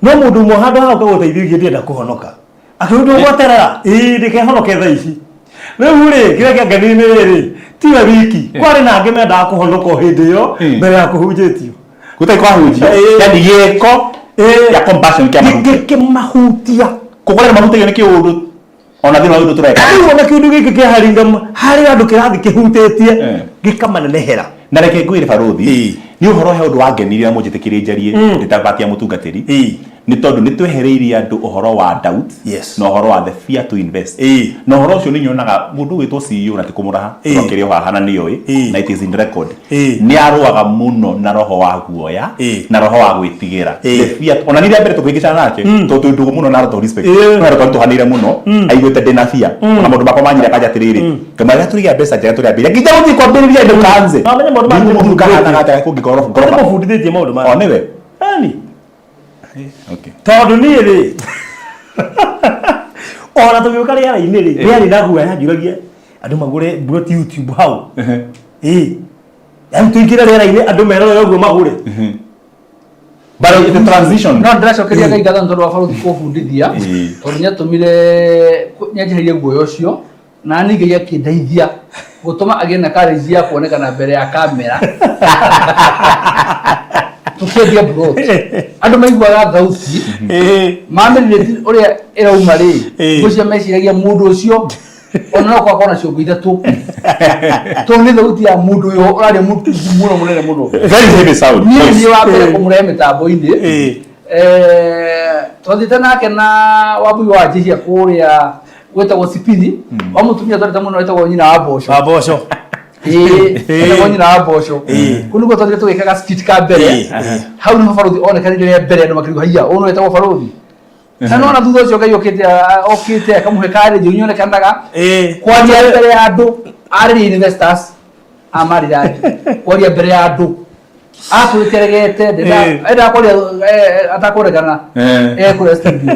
no mũndũ ũmwe handũ ha gũka gũteithĩrĩria ndĩrenda kũhonoka. Akĩrutwo gwaterera, ĩĩ ndĩkehonoke thaa ici. Rĩu rĩ, kĩrĩa kĩangenirie nĩ rĩrĩ, tiwe wiki, kwarĩ na angĩ mendaga kũhonoka o hĩndĩ ĩyo mbere ya kũhunjĩtio. Gũtarĩ kwahunjio? Yani gĩko ya compassion kĩamahutia. Gĩkĩmahutia. Kũgũra mahutagio nĩ kĩũndũ ona thĩinĩ wa ũndũ tũreka. Rĩu ona kĩũndũ gĩkĩ kĩa Hurlingham harĩ andũ kĩrathiĩ kĩhutĩtie gĩkamanenehera. Na reke ngwĩre barũthi, nĩ ũhoro he ũndũ wangenirie na mũnjĩtĩkĩrie njarie ndĩ ta part ya mũtungatĩri. Nĩ tondũ nĩ twehereirie andũ ũhoro wa doubt na ũhoro wa the fear to invest. Na ũhoro ũcio nĩ nyonaga mũndũ ũgwĩtwo CEO, na ti kũmũraha, tondũ akĩrĩ o haha na nĩoĩ, na it is in record, nĩ arũaga mũno na roho wa guoya na roho wa gwĩtigĩra, the fear. Ona niĩ rĩa mbere tũkĩhĩngĩcana nake, tondũ twĩ ndũgũ mũno na out of respect, no andũ twari tũhanĩire mũno, aiguĩte ndĩna fear. Ona maũndũ makwa manyire akanja atĩrĩrĩ, kamara tũrĩa mbeca njega tũrĩambĩrĩria nginya gũthiĩ kwambĩrĩria ndũkanze. Wamenya maũndũ maya. Nĩguo mũndũ kahanaga atĩa kũngĩkorwo ngoroba? Nĩmũbundithĩtie maũndũ maya. O nĩwe. Ĩni. Okay. Tondũ niĩ rĩ, ona tũgĩũka rĩera-inĩ rĩ, rĩarĩ na guoya, njũragia andũ magũre mburoti YouTube hau. Ĩĩ, yani tũingĩre rĩera-inĩ, andũ merorere ũguo magũre. But it's a transition. No ndĩracokeria Ngai ngatho nĩ tondũ wa barothi kũbundithia, tondũ nĩatũmire nĩanjeherie guoya ũcio, na niĩ Ngai akĩndeithia gũtũma agĩe na courage ya kuonekana mbere ya kamera tũkĩendia mburoti. Andũ maiguaga thauti mamĩrĩrĩti ũrĩa ĩrauma rĩ, ngwĩciria meciragia mũndũ ũcio ona no kwakorwo na ciongo ithatũ, tondũ nĩ thauti ya mũndũ ũyũ ũraria mũtungu mũno, mũnene mũno. Very heavy sound. Niĩ Voice. niĩ wa mbere kũmũrehe mĩtambo-inĩ. Twathiĩte nake na Wambui wa Njihia kũrĩa gwĩtagwo Sipini, wa mũtumia twarĩte mũno wĩtagwo nyina wa mboco. Wa mboco. Ĩĩ, wĩtagwo nyina wa mboco. Kũu nĩguo twathiire tũgĩkaga skit ka mbere. Hau nĩho barothi onekanire rĩa mbere, andũ makĩrigwo, haiya, ũyũ nĩwe wĩtagwo barothi? Na nona thutha ũcio Ngai okĩte okĩte akamũhe courage, rĩu nĩonekanaga kwaria mbere ya andũ, arĩria investors a Maridadi, kwaria mbere ya andũ atũrĩte regete, endaga kwaria atakuonekana kũrĩa studio.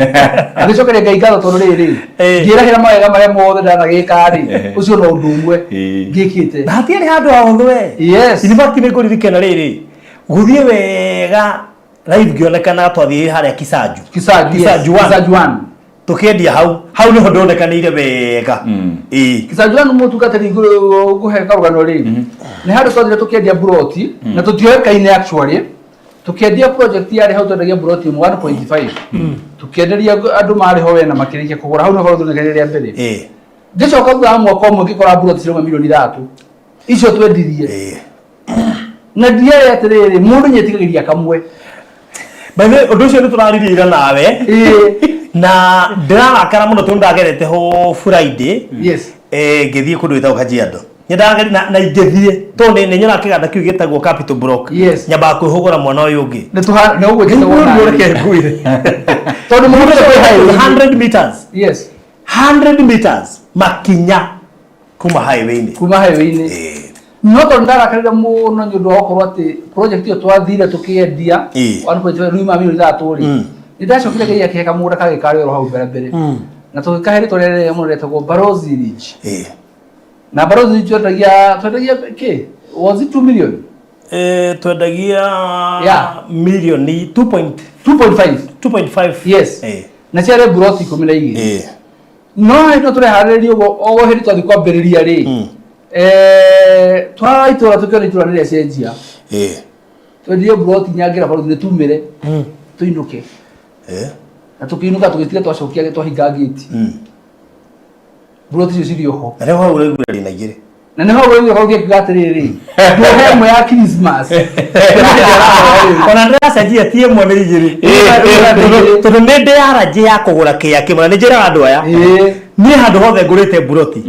Agĩcokeria Ngai ngatho tondũ rĩrĩ, ngĩrahĩra mawega marĩa mothe ndanagĩka rĩ, ũcio no ũndũ ũmwe ngĩkĩte. Na hatiarĩ handũ hahũthũ we. Yes. In fact, nĩ ngũririkana rĩrĩ gũthiĩ wega live ngĩonekana, twathiĩ harĩa Kisaju. Kisaju, yes. Kisaju one. Kisaju one. Tũkĩendia hau, hau nĩho ndonekanĩire wega. Ĩĩ. Kisaju one, mũtungatĩri, ngũhe karũgano rĩ, nĩ handũ twathire tũkĩendia buroti na tũtioĩkaine. Actually, tũkĩendia project yarĩ hau, twendagia buroti ĩmwe 1.5, tũkĩenderia andũ marĩ ho wena makĩrĩkia kũgũra. Hau nĩho barothi rĩa mbere. Ngĩcoka thutha wa mwaka ũmwe, ngĩkora buroti cirauma 3 milioni icio twendirie. Na ndiarĩ atĩrĩrĩ, mũndũ nĩetigagĩria kamwe. By the way, ũndũ ũcio nĩ tũraririe ira nawe, na ndĩrarakara mũno tondũ ndagerete ho Friday. Ngĩthiĩ kũndũ gwĩtagwo Kajiado. Nĩ na ingĩthiĩ, tondũ nĩ nyonaga kĩganda kĩu gĩtagwo Capital Block. Nyambaga kwĩhũgũra mwena ũyũ ũngĩ. Nĩ tũha nĩ ũgwĩtĩte Nĩguo wona. Reke ngwĩre. Tondũ mũndũ ũcio kwĩ highway. 100 meters. 100 meters makinya kuma highway-inĩ. Kuma highway-inĩ. No tondũ ndarakarire mũno nĩ ũndũ wa gũkorwo atĩ project ĩyo twathire tũkĩendia 1.5 rĩu ma 3 milioni rĩ, nĩ ndacokire Ngai akĩhe kamũgũnda kangĩ karĩ oro hau mbere mbere, na tũgĩkahe rĩtwa rĩrĩa mũno rĩetagwo Barozi Ridge. Na Barozi Ridge twendagia kĩ, was it 2 million? Twendagia milioni 2 point 2.5. 2.5. Yes. Na ciarĩ mburoti 12. No hĩndĩ ĩyo tũreharĩrĩria ũguo, o hĩndĩ twathiĩ kwambĩrĩria rĩ, twara itũra, tũkĩona itũra nĩ rĩacenjia. Twendirie mburoti nyangĩra barothi nĩ tumĩre tũinũke, na tũkĩinũka tũgĩtiga twacokia twahinga ngĩti. Mburoti icio cirĩ oho. Na rĩu hau ũraigua rĩ na igĩrĩ. Na nĩho ũraigua barothi akiuga atĩrĩrĩ, ndũhe ĩmwe ya Christmas. Ona ndĩracenjia, ti ĩmwe, nĩ igĩrĩ. Tondũ nĩ ndĩ arajĩ ya kũgũra kĩĩa kĩmwe, na nĩ njĩraga andũ aya, niĩ handũ hothe ngũrĩte mburoti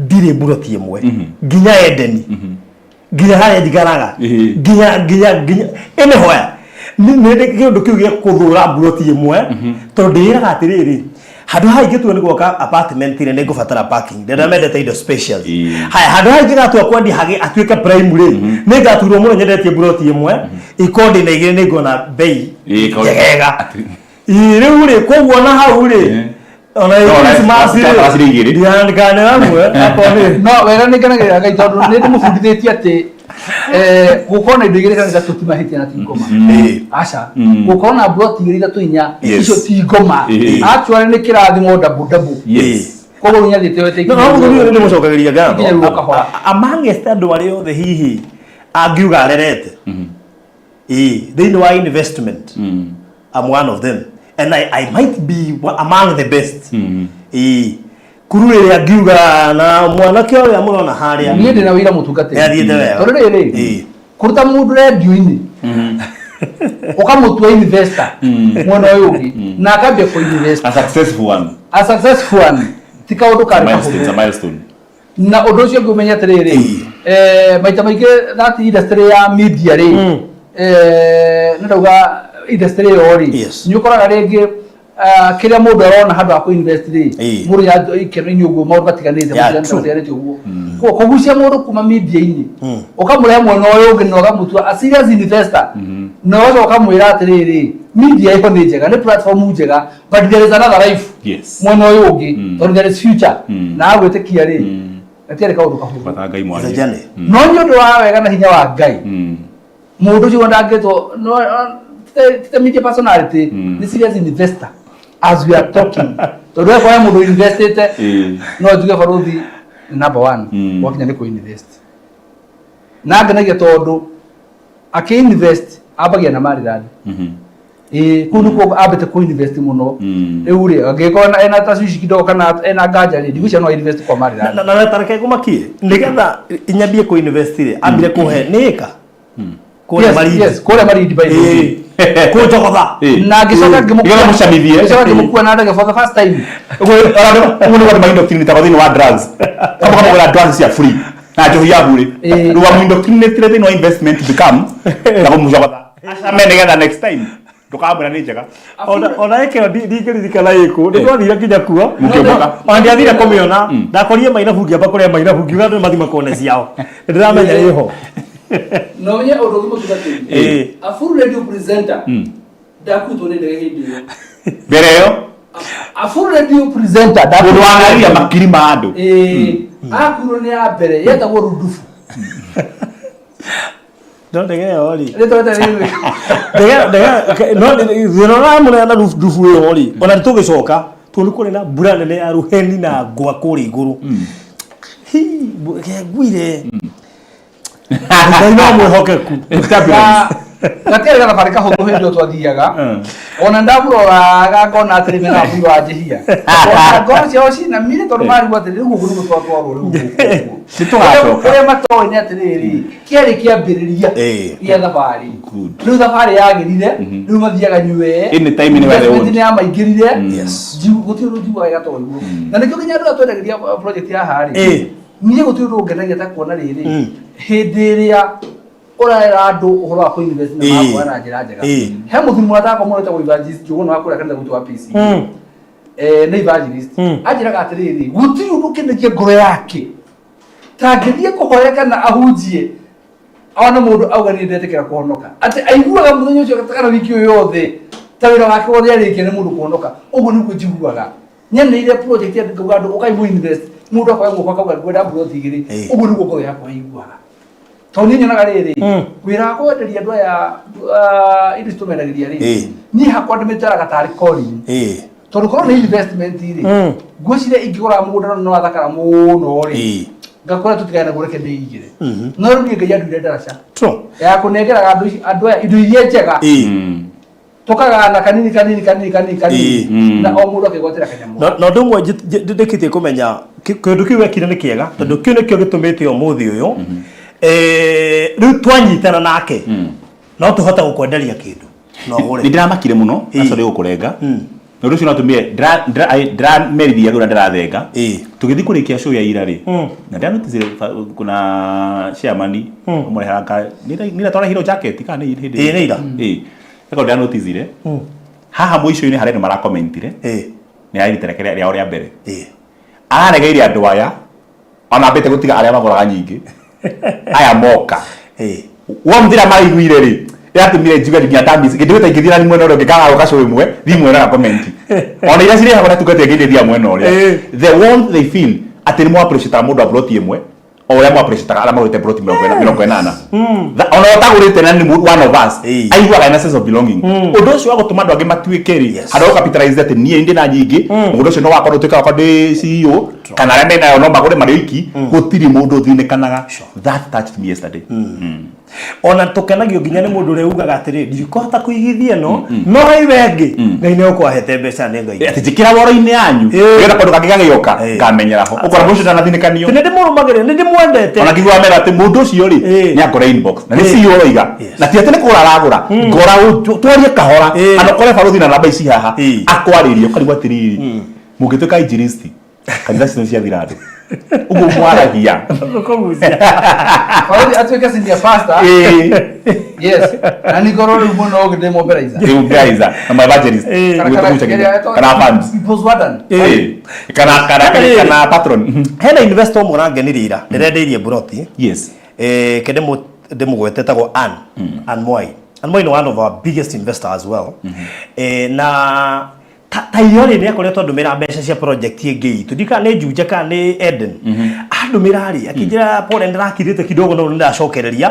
ndirĩ mburoti ĩmwe, nginya Edeni, nginya harĩa njikaraga, nginya ĩnĩhoya nĩ ndĩ kĩũndũ kĩu gĩa kũthũra mburoti ĩmwe, tondũ ndĩĩraga atĩrĩrĩ, handũ haha ingĩtua nĩ gwaka apartment rĩ, nĩ ngũbatara parking. Ndĩrĩa mendete indo special. Haya, handũ haha ingĩgatua kwendia hagĩ atuĩke prime rĩ, nĩ ngaturwo mũno nyendetie mburoti ĩmwe ikondi na igĩrĩ, nĩ nguona bei njegega. Ĩĩ, rĩu rĩ, koguo na hau rĩ, ona No, ona Christmas cirĩ rĩ, igĩrĩ. ndikanera mwe akorwo nĩ No wega nĩ ngenagĩrĩra Ngai tondũ nĩ ndĩmũbundithĩtie atĩ gũkorwo na indo igĩrĩ kana ithatũ ti mahĩtia na ti ngoma. Aca, gũkorwo na mburoti igĩrĩ, ithatũ, inya, icio ti ngoma. Actually nĩ kĩrathimo double double. Koguo rĩu nĩathiĩte oete No, no, mũthuri ũyũ nĩ ndĩmũcokagĩria ngatho. Ikinya rĩu o kahora. Amongst andũ arĩa othe hihi angiuga arerete, ĩĩ, thĩinĩ wa investment, I'm one of them and I might be among the best. Ĩĩ, kuru ĩrĩa ngiuga na mwanake ũrĩa mũrona harĩa. Niĩ ndĩna wĩira, mũtungatĩri. Nĩathiĩte wega. Tondũ rĩrĩ, kũruta mũndũ rendio-inĩ. Ũkamũtua investor mwena ũyũ ũngĩ na akambia kũ invest. A successful one. A successful one ti kaũndũ karĩ Milestone, it's a kahũthũ. Milestone. Na ũndũ ũcio ũngĩ ũmenye atĩrĩrĩ, maita maingĩ that industry ya media rĩ, nĩ ndauga industry ĩyo rĩ, nĩ ũkoraga rĩngĩ, ah, kĩrĩa mũndũ arona handũ ha kũ-invest rĩ, mũndũ ya ikeno-inĩ ũguo maũndũ matiganĩte, matiganĩte ũguo. Koguo kũgucia mũndũ kuma media-inĩ ũkamũrehe mwena ũyũ ũngĩ na ũkamũtua a serious investor na ũgacoka ũkamwĩra atĩrĩrĩ, media ĩyo nĩ njega, nĩ platform njega, but there is another life mwena ũyũ ũngĩ, tondũ there is future, na agwĩtĩkia rĩ, gatiarĩ kaũndũ kahũthũ. Bata Ngai It's a mwarie. Journey. No nĩ ũndũ wa wega na hinya wa Ngai, mũndũ ũcio ndangĩtwo no tite media personality, nĩ serious investor as we are talking, tondũ we kwa mũndũ investĩte, no njuge Barũthi nĩ number one gwakinya nĩ kũ-invest, na ngenagia tondũ akĩ-invest ambagia na Maryland. Ĩĩ, kũu nĩkuo ambĩte kũ-invest mũno. Rĩu rĩ, angĩkorwo ena tashwishi kidogo kana ena nganja rĩ, ndigwĩciria no invest kwa Maryland. Na tareke ngũmakie nĩgetha nyambie kũ invest rĩ, ambire kũhe nĩ ĩka kũrĩa Malindi. Yes, kũrĩa Malindi, by the way. Kũnjogotha. Na ngĩcoka ngĩmũkua. Nĩgetha mũcamithie. Ngĩcoka ngĩmũkua na ndege for the first time. Ũguo nĩguo andũ ma-indoctrinate thĩinĩ wa drugs. Kamũgũra drugs cia free na njohi ya bure. Rĩu wamũ-indoctrinate thĩinĩ wa investment to become na kũmũcogotha acame nĩgetha next time ndũkamwĩra nĩ njega. Ona ĩkĩo ndingĩririkana ĩkũ nĩ twathire nginya kuo. Mũkĩũmboka. Ona ndiathire kũmĩona, ndakorire mainabu, ngĩamba kũrĩa mainabu, ngiuga andũ nĩmathi makone ciao, nĩ ndĩramenya ĩho. Na ũmenye ũndũ ũngĩ, mũtungatĩri, a full radio presenter ndakuĩtwo nĩ ndege hĩndĩ ĩyo. Mbere ĩyo. A full radio presenter Mũndũ ndakuĩtwo. wanaria makiri ma andũ. Ĩĩ, akuirwo nĩ ya mbere yetagwo Rundubu. No ndege ĩyo rĩ, Rĩtwa rĩtarĩ rĩũĩ. Ndege no thĩna ũramũneana ndubu ĩyo rĩ, ona nĩ tũgĩcoka tondũ nĩ kũrĩ na mbura nene ya rũheni na ngwa kũrĩa igũrũ. Hi, ngwire Ngai no mwĩhokeku. Na gatiarĩ gathabarĩ kahũthũ hĩndĩ ĩyo twathiaga, ona ndamũroraga ngona atĩrĩ mena mbui wa njĩhia, ona ngoro ciao cinamire tondũ marigwo atĩrĩ, rĩu gũkũ nĩguo twatwarwo rĩu gũkũ ũguo. Nĩtũgacoka. Ũrĩa matoĩ nĩ atĩrĩrĩ, kĩarĩ kĩambĩrĩria gĩa thabarĩ. Rĩu thabarĩ yagĩrire, rĩu mathiaga nyue. Anytime, anywhere they want. Investment nĩ yamaingĩrire. Gũtirĩ ũndũ njiguaga wega ta ũguo, na nĩkĩo nginya andũ arĩa twendagĩria project ya haha rĩ, niĩ gũtirĩ ũndũ ũngenagia ta kuona rĩrĩ, hĩndĩ ĩrĩa ũrera andũ ũhoro wa kũ-invest na makuoya na njĩra njega. He mũthuri mũrata wakwa mũno wĩtagwo Evangelist Njũgũna wa kũrĩa kanitha gwitũ wa PC, nĩ evangelist. Anjĩraga atĩrĩrĩ, gũtirĩ ũndũ ũkenagia ngoro yake ta angĩthiĩ kũhoya kana ahunjie one mũndũ auga niĩ ndetĩkĩra kũhonoka, atĩ aiguaga mũthenya ũcio kana wiki ũyũ yothe ta wĩra wake wothe arĩkia nĩ mũndũ kũhonoka. Ũguo nĩguo njiguaga nyeneire project ya ngauga andũ ũkai mũ invest, mũndũ akoya guoko akauga ngwenda mburoti igĩrĩ. Ũguo nĩguo ngoro yakwa ĩiguaga, tondũ niĩ nyonaga rĩrĩ, wĩra wa kwenderia andũ aya, ah, indo ici tũmendagĩria rĩ, niĩ hakwa ndĩmĩtaraga tarĩ calling, tondũ korwo nĩ investment rĩ, ngwĩciria ingĩgũra mũgũnda no wathakara mũno rĩ, ngakora tũtigane naguo, reke ndĩigĩre. No rĩu niĩ Ngai anduire ndaraca ya kũnengeraga andũ andũ aya indo iria njega, tũkagana kanini kanini kanini kanini kanini, na o mũndũ akĩgwatĩra kanyamũ. Na ũndũ ũmwe ndĩkĩtie kũmenya, kĩndũ kĩu wekire nĩ kĩega, tondũ kĩu nĩkĩo gĩtũmĩte ũmũthĩ ũyũ, rĩu twanyitana nake no tũhote gũkwenderia kĩndũ na ũgũre. Nĩ ndĩramakire mũno na sorry gũkũrenga, na ũndũ ũcio no atũmire ndĩramerithia ũrĩa ndĩrathenga. Tũgĩthiĩ kũrĩkia show ya ira rĩ, na ndĩranoticire kuna chairman ũmũreheraga nĩ ira twarehirwo jacket kana nĩ hĩndĩ. Ĩĩ, nĩ ira. Ĩĩ, reko ndĩranoticire haha mũico-inĩ harĩa andũ marakomentire, nĩ ararita reke rĩao rĩa mbere, araregeire andũ aya ona ambĩte gũtiga arĩa magũraga nyingĩ aya moka womthira maiguire rĩ, ĩratũmire njigue nginya ndamis gĩndũ gĩta ingĩthiĩ na mwena ũrĩa ũngĩ kaga gũka show ĩmwe thiĩ mwena na comment ona iria cirehagwo na tungata ĩngĩ thiĩ mwena ũrĩa. The warmth they feel atĩ nĩ mũ appreciate mũndũ wa plot ĩmwe o ũrĩa mũ appreciate arĩa magũrĩte plot 80. Ona ũtagũrĩte na nĩ one of us, aiguaga ena sense of belonging. Ũndũ ũcio wa gũtũma andũ angĩ matuĩke rĩ, handũ ha gũcapitalize atĩ niĩ ndĩ na nyingĩ, mũgũnda ũcio no wakwa, ndũtuĩka wakwa ndĩ CEO kana arĩa menayo no magũre marĩ oiki, gũtirĩ mũndũ ũthinĩkanaga. That touched me yesterday. Ona tũkenagio nginya nĩ mũndũ ũrĩa ugaga atĩrĩ, ndikũhota kũigithia ĩno, no iwe ĩngĩ Ngai nĩ ũkwahete mbeca nĩ Ngai. Atĩ njĩkĩra woro-inĩ yanyu nĩgetha kaũndũ kangĩ gagĩũka ngamenyera ho, ũkora mũndũ ũcio ndanathinĩkanio. Nĩ ndĩmũrũmagĩrĩra, nĩ ndĩmwendete. Ona ngigua mera atĩ mũndũ ũcio rĩ, nĩ angora inbox na nĩ CEO ũroiga, na ti atĩ nĩ kũgũra aragũra, ngora twarie kahora, kana ũkore barũthi na namba ici haha, akwarĩrie ũkarigwo atĩrĩrĩ, mũngĩtuĩka injilisti kanitha citũ ciathira andũ ũguo mwaragia. Kũgucia. Barũthi atuĩke senior pastor. Yes. Na nĩ ngorwo rĩu mũno ũgĩ ndĩ mobilizer. Rĩu guys na ma evangelist. Kana Ũguo kana fans. People's Warden. Kana Rĩrĩ. Kana patron. Hena investor ũmwe ũrangenirie ira, ndĩrendeirie mburoti. Ke ndĩmũgwete, etagwo Ann, Ann Mwai. Ann Mwai nĩ one of our biggest investor as well. Na ta iyo rĩ, nĩ akoretwo andũmĩra mbeca cia project ĩngĩ itũ, ndika nĩ Juja kana nĩ Eden. Andũmĩra rĩ, akĩnjĩra pole, ndĩrakirĩte kidogo, no nĩndacokereria.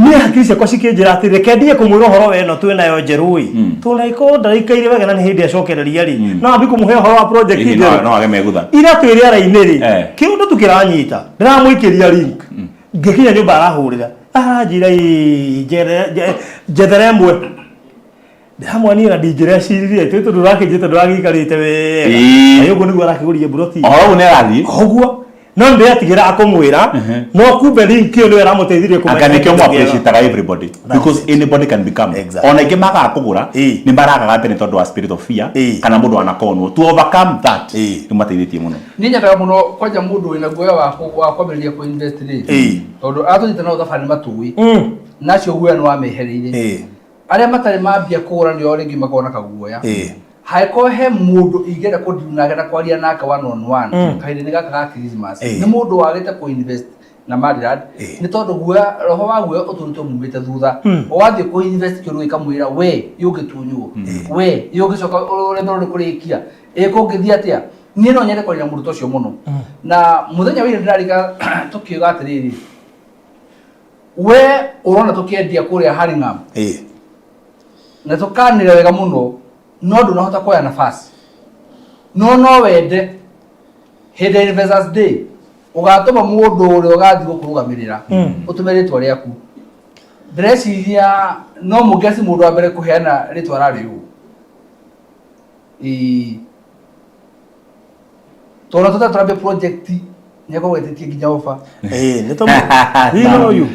Niĩ hakiri ciakwa cikĩnjĩra atĩ reke ndiye kũmwĩra ũhoro wa ĩno twĩ nayo njerũ ĩ, tondũ nagĩkorwo ndaraikaire wega na nĩ hĩndĩ acokereria rĩ, no ambi kũmũhe ũhoro wa project njerũ. No age megutha. Ira twĩ rĩera-inĩ rĩ, kĩũndũ tu kĩranyita, ndĩramũikĩria link, ngĩkinya nyũmba arahũrĩra, aranjĩra, "Ĩ, njethere ĩmwe." Ndĩramwaniĩ na ndingĩreciririe twĩ tondũ ũrakĩnjĩta ndũragĩikarĩte wega. Na ũguo nĩguo arakĩgũrire mburoti. Ũhoro ũguo nĩ arathiĩ. Ũguo no ndĩratigĩra akũmwĩra, no kumbe link ĩyo nĩyo ĩramũteithirie kũmenya Anga nĩkĩo kĩndũ mũ kĩega. appreciate everybody, because anybody can become. Ona ingĩ magaga kũgũra nĩ maragaga mbere tondũ wa spirit of fear, kana mũndũ anakonwo. To overcome that, nĩ mateithĩtie mũno. Niĩ nyendaga mũno kwanja mũndũ wĩna guoya wa kwambĩrĩria kũ invest rĩ, tondũ atũnyita nao thabarĩ matũĩ, na acio guoya nĩ wamehereire. Arĩa matarĩ mambia kũgũra nĩo rĩngĩ makoragwo na kaguoya. Hangĩkorwo he mũndũ ingĩenda kũ nake na kwaria nake one on one kahinda-inĩ gaka ga Christmas, nĩ mũndũ wagĩte kũ invest na Maryland, nĩ tondũ guoya, roho wa guoya ũtũrĩte ũmumĩte thutha. Wathiĩ kũ invest kĩndũ gĩkamwĩra we yũngĩtunywo, we yũngĩcoka ũremerwo nĩ kũrĩkia, ĩ kũngĩthiĩ atĩa? Niĩ no nyende kwaria na mũndũ ta ũcio mũno. Na mũthenya wa ira ndĩrarika tũkiuga atĩrĩrĩ, we ũrona tũkĩendia kũrĩa Hurlingham na tũkanĩra wega mũno, no ndũnahota kuoya nafasi, no wende hĩndĩ ya Investors Day ũgatũma mũndũ ũrĩa ũgathiĩ gũkũrũgamĩrĩra, ũtũme rĩtwa rĩaku. Ndĩreciria no mũngeci mũndũ wa mbere kũheana rĩtwa rarĩ ũũ. Ĩĩ, tondũ tũtarĩ tũrambia project nĩakorwo etĩtie nginya ofa. Nĩ tũmũ. We know you.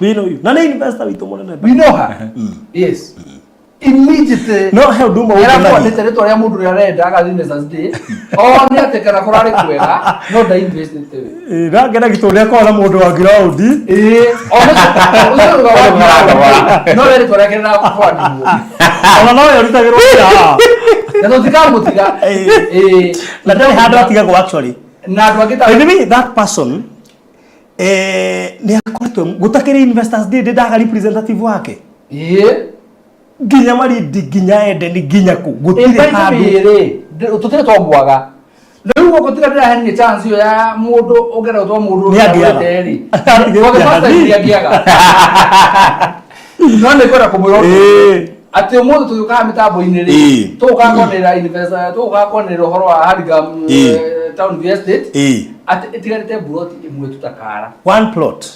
We know you. Na nĩ investor witũ mũnene. We know her, yes, immediately. No he ũndũ ũmwe ũngenagia. Nĩarakwandĩte rĩtwa rĩa mũndũ ũrĩa arenda agathiĩ Investors Day one atĩ kana kũrarĩ kwega, no nda investĩte we. Ndangenagia tondũ nĩakoragwo na mũndũ wa ground. Ĩĩ, o ũcio ũcio wa ground, no we rĩtwa rĩake rĩrakwandĩkwo. Ona no we ũrutagĩrwo wĩra haha. Na tũtikamũtiga. Ĩĩ. Na ndarĩ handũ atigagwo actually. Na andũ angĩ ta By the way, that person nĩ akoretwo gũtakĩrĩ Investors Day ndĩ ndaga representative wake. Nginya Malindi, nginya Eden, nginya kũ, gũtirĩ handũ. Rĩ tũtirĩ twamwaga rĩu gũkũ, tiga ndĩrahenire chance ĩyo ya mũndũ ũngĩenda gũtũma mũndũ. Nĩ angĩaga. Rĩ Atigĩte hanini. nĩ angĩaga, no nĩ kwenda kũmwĩra ũndũ atĩ ũmũthĩ tũgĩũkaga mĩtambo-inĩ rĩ, tũgũkaga kwanĩrĩra investor, tũgũkaga kwanĩrĩra ũhoro wa Hurlingham Town View Estate, atĩ ĩtigarĩte mburoti ĩmwe tutakara. One plot.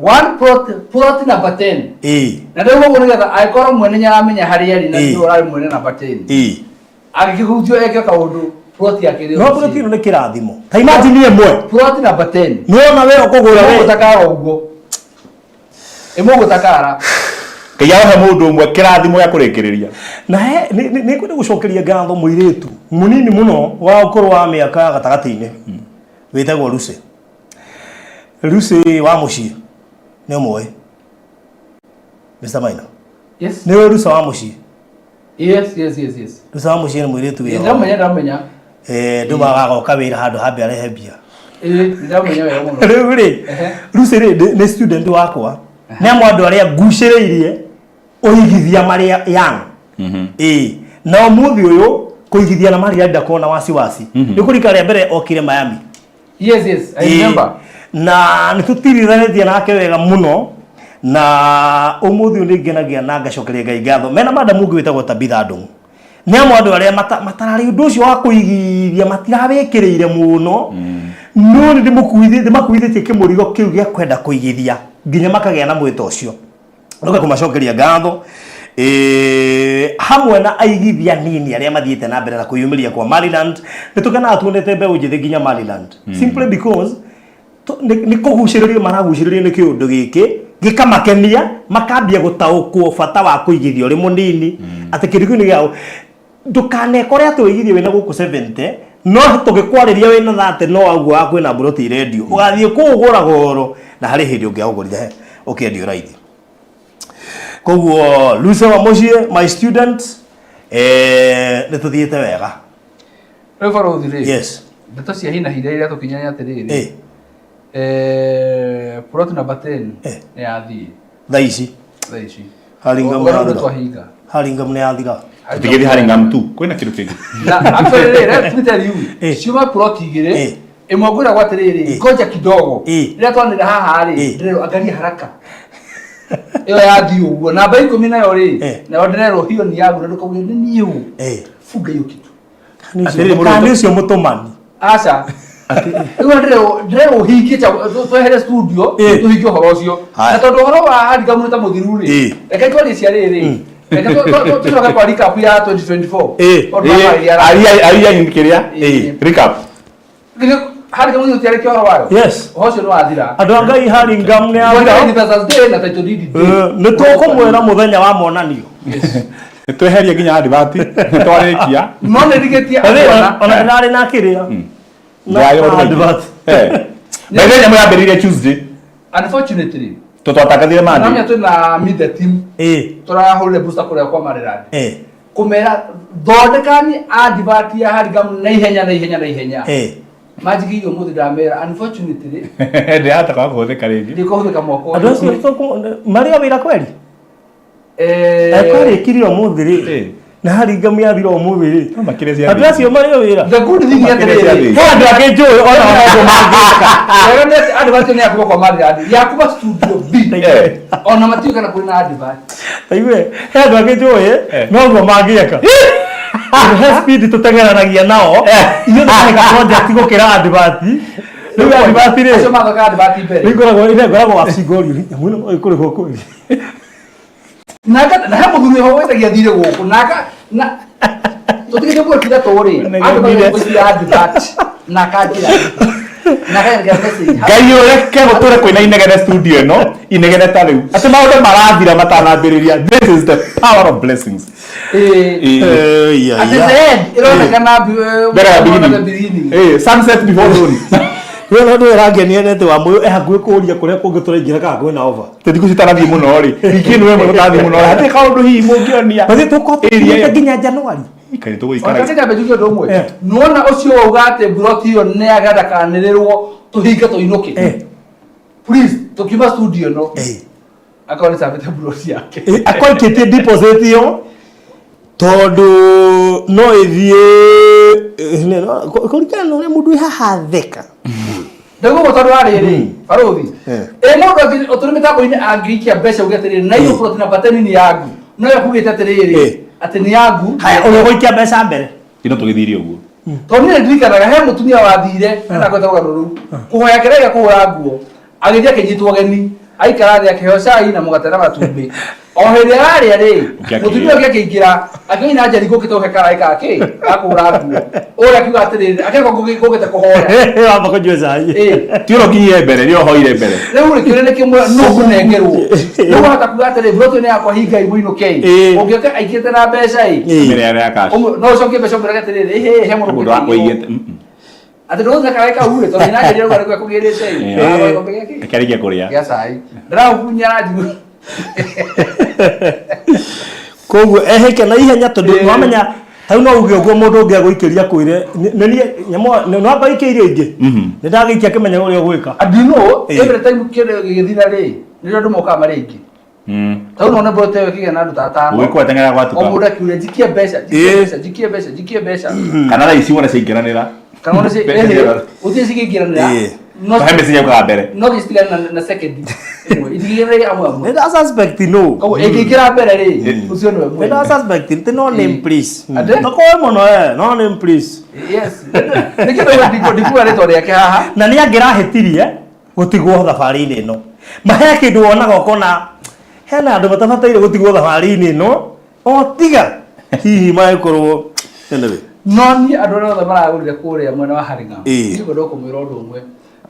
One plot, plot number 10. Na rĩu ũguo nĩgetha angĩkorwo mwene nĩaramenya harĩa arĩ na nĩwe ũrarĩ mwene number 10, angĩkĩhutio eke kaũndũ, plot yake No plot ĩno nĩ kĩrathimo. Ta imagine ĩmwe. Plot number 10. Nĩwona we ũkũgũra we. Ĩmũgũtakara ũguo, ĩmũgũtakara. Ngai arohe mũndũ ũmwe kĩrathimo gĩa kũrĩkĩrĩria. Na he nĩ ngwenda gũcokeria ngatho mũirĩtu mũnini mũno wa ũkũrũ wa mĩaka gatagatĩ-inĩ wĩtagwo Lucy. Lucy wa mũciĩ nĩ ũmũĩ, Mr. Maina? Yes. Nĩ ũĩ Lucy wa mũciĩ? Yes. Lucy wa mũciĩ nĩ mũirĩtu wĩ Ndĩramenya, ndĩramenya. Ndũmaga agoka wĩra handũ hambe arehe mbia. Ĩĩ, ndĩramenya wega mũno. Rĩu rĩ, Lucy rĩ, nĩ student wakwa, nĩ amwe andũ arĩa ngucĩrĩirie ũigithia marĩa young. Ĩĩ, na ũmũthĩ ũyũ kũigithia na Maria ndakorwo na wasiwasi, nĩ kũrika rĩa mbere okire Miami. Yes, I remember. Na nĩ tũtirithanĩtie nake wega mũno, na ũmũthĩ ũyũ nĩ ngenagia na ngacokeria Ngai ngatho mena madam ũngĩ wĩtagwo Tabitha Ndung'u. Nĩ amwe andũ arĩa matararĩ ũndũ ũcio wa kũigithia matirawĩkĩrĩire mũno, no nĩ ndĩmakuithĩtie kĩmũrigo kĩu gĩa kwenda kũigithia. Nginya makagĩa na mwĩto ũcio. Ndoka kũmacokeria ngatho hamwe na aigithia nini arĩa mathiĩte na mbere na kwĩyumĩria kwa Maryland. Nĩ tũkenaga tuonete mbeũ njĩthĩ nginya Maryland, simply because nĩ kũgucĩrĩrio maragucĩrĩrio nĩ kĩũndũ gĩkĩ gĩkamakenia, makambia gũtaũkwo bata wa kũigithia ũrĩ mũnini, atĩ kĩndũ kĩu nĩ gĩa ndũkanekore atĩ ũigithie wĩna gũkũ 70, no tũgĩkwarĩria wĩna 30, no waguo wa kwĩna mburoti irendio ũgathiĩ kũũgũra goro na harĩ hĩndĩ ũngĩagũgũrire ũkĩendio raithi. Koguo Lucy wa mũciĩ, my student, nĩ tũthiĩte wega. Rĩu barũthi rĩ, Yes. Ndeto cia hina hina iria tũkinya nĩ atĩrĩrĩ, plot number 10 nĩ yathiĩ. Thaa ici? Thaa ici. Hurlingham Ũgarũ yathira. twahinga. Hurlingham nĩ yathira. Tũtigĩthiĩ Hurlingham tu, kwĩna kĩndũ kĩngĩ. Na actually rĩ, let me tell you, ciuma plot igĩrĩ, ĩmwe ngwĩragwo atĩrĩrĩ, ngoja kidogo. Rĩrĩa twanĩra haha rĩ, ndĩrerwo angalia haraka. Ĩyo yathiĩ ũguo. Namba 10 nayo rĩ, nayo ndĩrerwo hiyo ni yangu na ndũkauge nĩ niĩ ũ. Funga hiyo kitu. Atĩrĩrĩ, mũndũ Kana ũcio mũtũmani. Aca. Rĩu ndĩrerwo ũhingie twehere studio, tũhingie ũhoro ũcio. Haya. Na tondũ ũhoro wa Hurlingham nĩ ta mũthiru rĩ, reke twarie cia rĩrĩ. Reke tũcoke kwa recap ya 2024. Tondũ twarĩria Aria kĩrĩa? Recap. Hurlingham nĩ tũtiarĩkia ũhoro wayo. Yes. Ũhoro ũcio nĩ wathira. Andũ a Ngai, Hurlingham nĩ Mwena yathira. Investors Day na title deed day. Nĩ tũkũmwĩra mũthenya wa monanio. Tweherie nginya advert, twarĩkia. No nĩ ndigĩtie Ona andũ ana. Ona ndĩrarĩ na kĩrĩa. Na Ndĩrarĩ maũndũ maingĩ. advert. By the way, nyamũ yambĩrĩirie Tuesday. Unfortunately, To twatangathire Monday. Namenya twĩna meet the team. Tũrahũrire booster kũrĩa kwa Maryland. Kũmera thondekani advert ya Hurlingham na ihenya na ihenya na ihenya. Manjigĩire ũmũthĩ ndamera unfortunately Ndĩrahota kwaga kũhũthĩka rĩngĩ. Ndĩkũhũthĩka mwaka ũyũ. Andũ acio marĩ a wĩra kweri? Kwarĩkire ũmũthĩ rĩ, na Hurlingham yathira ũmũthĩ rĩ. No makĩrĩ cia Andũ acio marĩ a wĩra. The good thing nĩ Makĩrĩ cia atĩrĩrĩ. thĩ. He andũ angĩ njũĩ ona maũndũ mangĩka. Wega nĩ atĩ advert nĩ ya kuma kwa Maryland, ya kuma studio B. Ona matiũĩ kana kwĩna advert. Aigue, he andũ angĩ njũĩ noguo mangĩeka. He speed tũteng'eranagia nao, ithuĩ tũkareka project gũkĩra advert. Rĩu advert rĩ, Acio mathakaga advert mbere. Rĩu ngoragwo ine ngoragwo wabici ngorio, nyamũ ĩno ĩkũrĩhwo kweli. Na he mũthuri ũyũ wĩtagia thirĩ gũkũ, na na tũtigĩte kuo tithatũ rĩ, andũ magĩgũcia advert na akanjĩra na akanyandĩkĩra message. Ngai ũreke gũtũre kwĩna inegene studio ĩno, inegene ta rĩu atĩ maũndũ marathira matanambĩrĩria. This is the power of blessings. At the end ĩronekana Mbere ya the beginning. beginning. Sunset before dawn. Rĩu ũndũ ũrangenia nĩ atĩ Wamũyũ e hakuhĩ kũũria kũrĩa kũngĩ tũraingĩra kana kwĩna offer. Thikũ citanathiĩ mũno rĩ, wiki ĩno ĩmwe tũtathiĩ mũno rĩ, hatirĩ kaũndũ hihi mũngĩonia. Mathiĩ tũkorwo Area tũkinyĩte ĩyo. nginya January. Kaĩ tũgũikara. Ona kanya njuge ũndũ ũmwe. Nĩwona ũcio wauga atĩ mburoti ĩyo nĩ agadakanĩrĩrwo tũhinge tũinũke. Please, tũkiuma studio ĩno. Akorwo nĩ cambĩte mburoti yake. Akorwo aikĩtie deposit ĩyo tondũ no ĩthiĩ kũringana na ũrĩa mũndũ wĩ haha theka. Ndaigua ũguo tondũ wa rĩrĩ, barũthi. Ĩ mũndũ ũtũrĩ mĩtambo-inĩ angĩikia mbeca uge atĩrĩrĩ, na iyo plot number 10 nĩ yangu. No yo kugĩte atĩrĩrĩ, atĩ nĩ yangu. Haya, ũrĩa ũgũikia mbeca mbere. Ino tũgĩthiire ũguo. Tondũ niĩ ndirikanaga he mũtumia wathire, na ngweta rũgano rũu, kũhoya kĩrĩa gĩa kũhũra nguo, agĩthiĩ akĩnyitwo ũgeni, aikara thĩ akĩheo cai na mũgate na matumbĩ. O hĩndĩ ararĩa rĩ, Ũngĩ akĩingĩra. mũtumia ũngĩ akĩingĩra, akĩona na njeri ngũkĩte ũhe karaĩ ka kĩ, ga kũhũra nguo. Ũrĩa akiuga atĩrĩrĩ, akĩreka ngũkĩte kũhoya. Wamba kũnyua cai. Ti ũrĩa ũkinyire mbere, nĩ ũhoire mbere. Rĩu rĩ, kĩũria nĩ kĩmwe, nũ ngũnengerwo? Rĩu wahota kuga atĩrĩ, mburoti ĩno yakwa hingai mũinũkei. Ũngĩũka aikĩte na mbeca ĩ. Mbere ya cash. No ũcokie mbeca ũmwĩrage atĩrĩrĩ, ĩhĩ, he mũndũ Mũndũ ũngĩteithio. akũigĩte. Atĩ ndũgũthiĩ na karaĩ kau rĩ, tondũ nĩ njeri rũgano kũgĩrĩte ĩ. Aragũra gĩkombe gĩa kĩ? Reke arĩkie kũrĩa. Gĩa cai. Ndĩraũbunyara njigua. Koguo ehĩke na ihenya tondũ nĩwamenya hau no uge ũguo mũndũ ũngĩ agũikĩria kwĩre nĩ niĩ nyamũ nĩ wamba ikia irio ingĩ nĩ ndagĩikia akĩmenya ũrĩa ũgwĩka. And you know, every time kĩndũ gĩgĩthira rĩ, nĩrĩo andũ mokaga marĩ aingĩ. Tau no nĩ ĩyo ĩkĩgĩa na andũ ta atano. Ũgĩkwa teng'era gwatuka. O mũndũ akiuga njikie mbeca, njikie mbeca, njikie mbeca, njikie mbeca. Kana thaa ici wona ciaingĩranĩra. Kana wona Mbeca ciaingĩranĩra. gũtirĩ cingĩingĩranĩra. No He message yaukaga mbere. no gĩcitigane na second ĩmwe. Itingĩingĩranĩra amwe amwe. Nĩ nda suspect no. Koguo ĩngĩingĩra mbere rĩ, ũcio nĩwe Nĩ mwene. nda suspect ti no name please. Ate? Tokoe mũno no name please. Yes. Nĩkĩo ndauga ndikuga rĩtwa rĩake haha. Na nĩ angĩrahĩtirie gũtigwo thabarĩ-inĩ ĩno. Mahe kĩndũ wonaga ũkona hena andũ matabataire gũtigwo thabarĩ-inĩ ĩno o tiga hihi magĩkorwo anyway. No niĩ andũ arĩa othe maragũrire kũrĩa mwena wa Hurlingham, Ĩĩ. niĩ ngwenda kũmwĩra ũndũ ũmwe.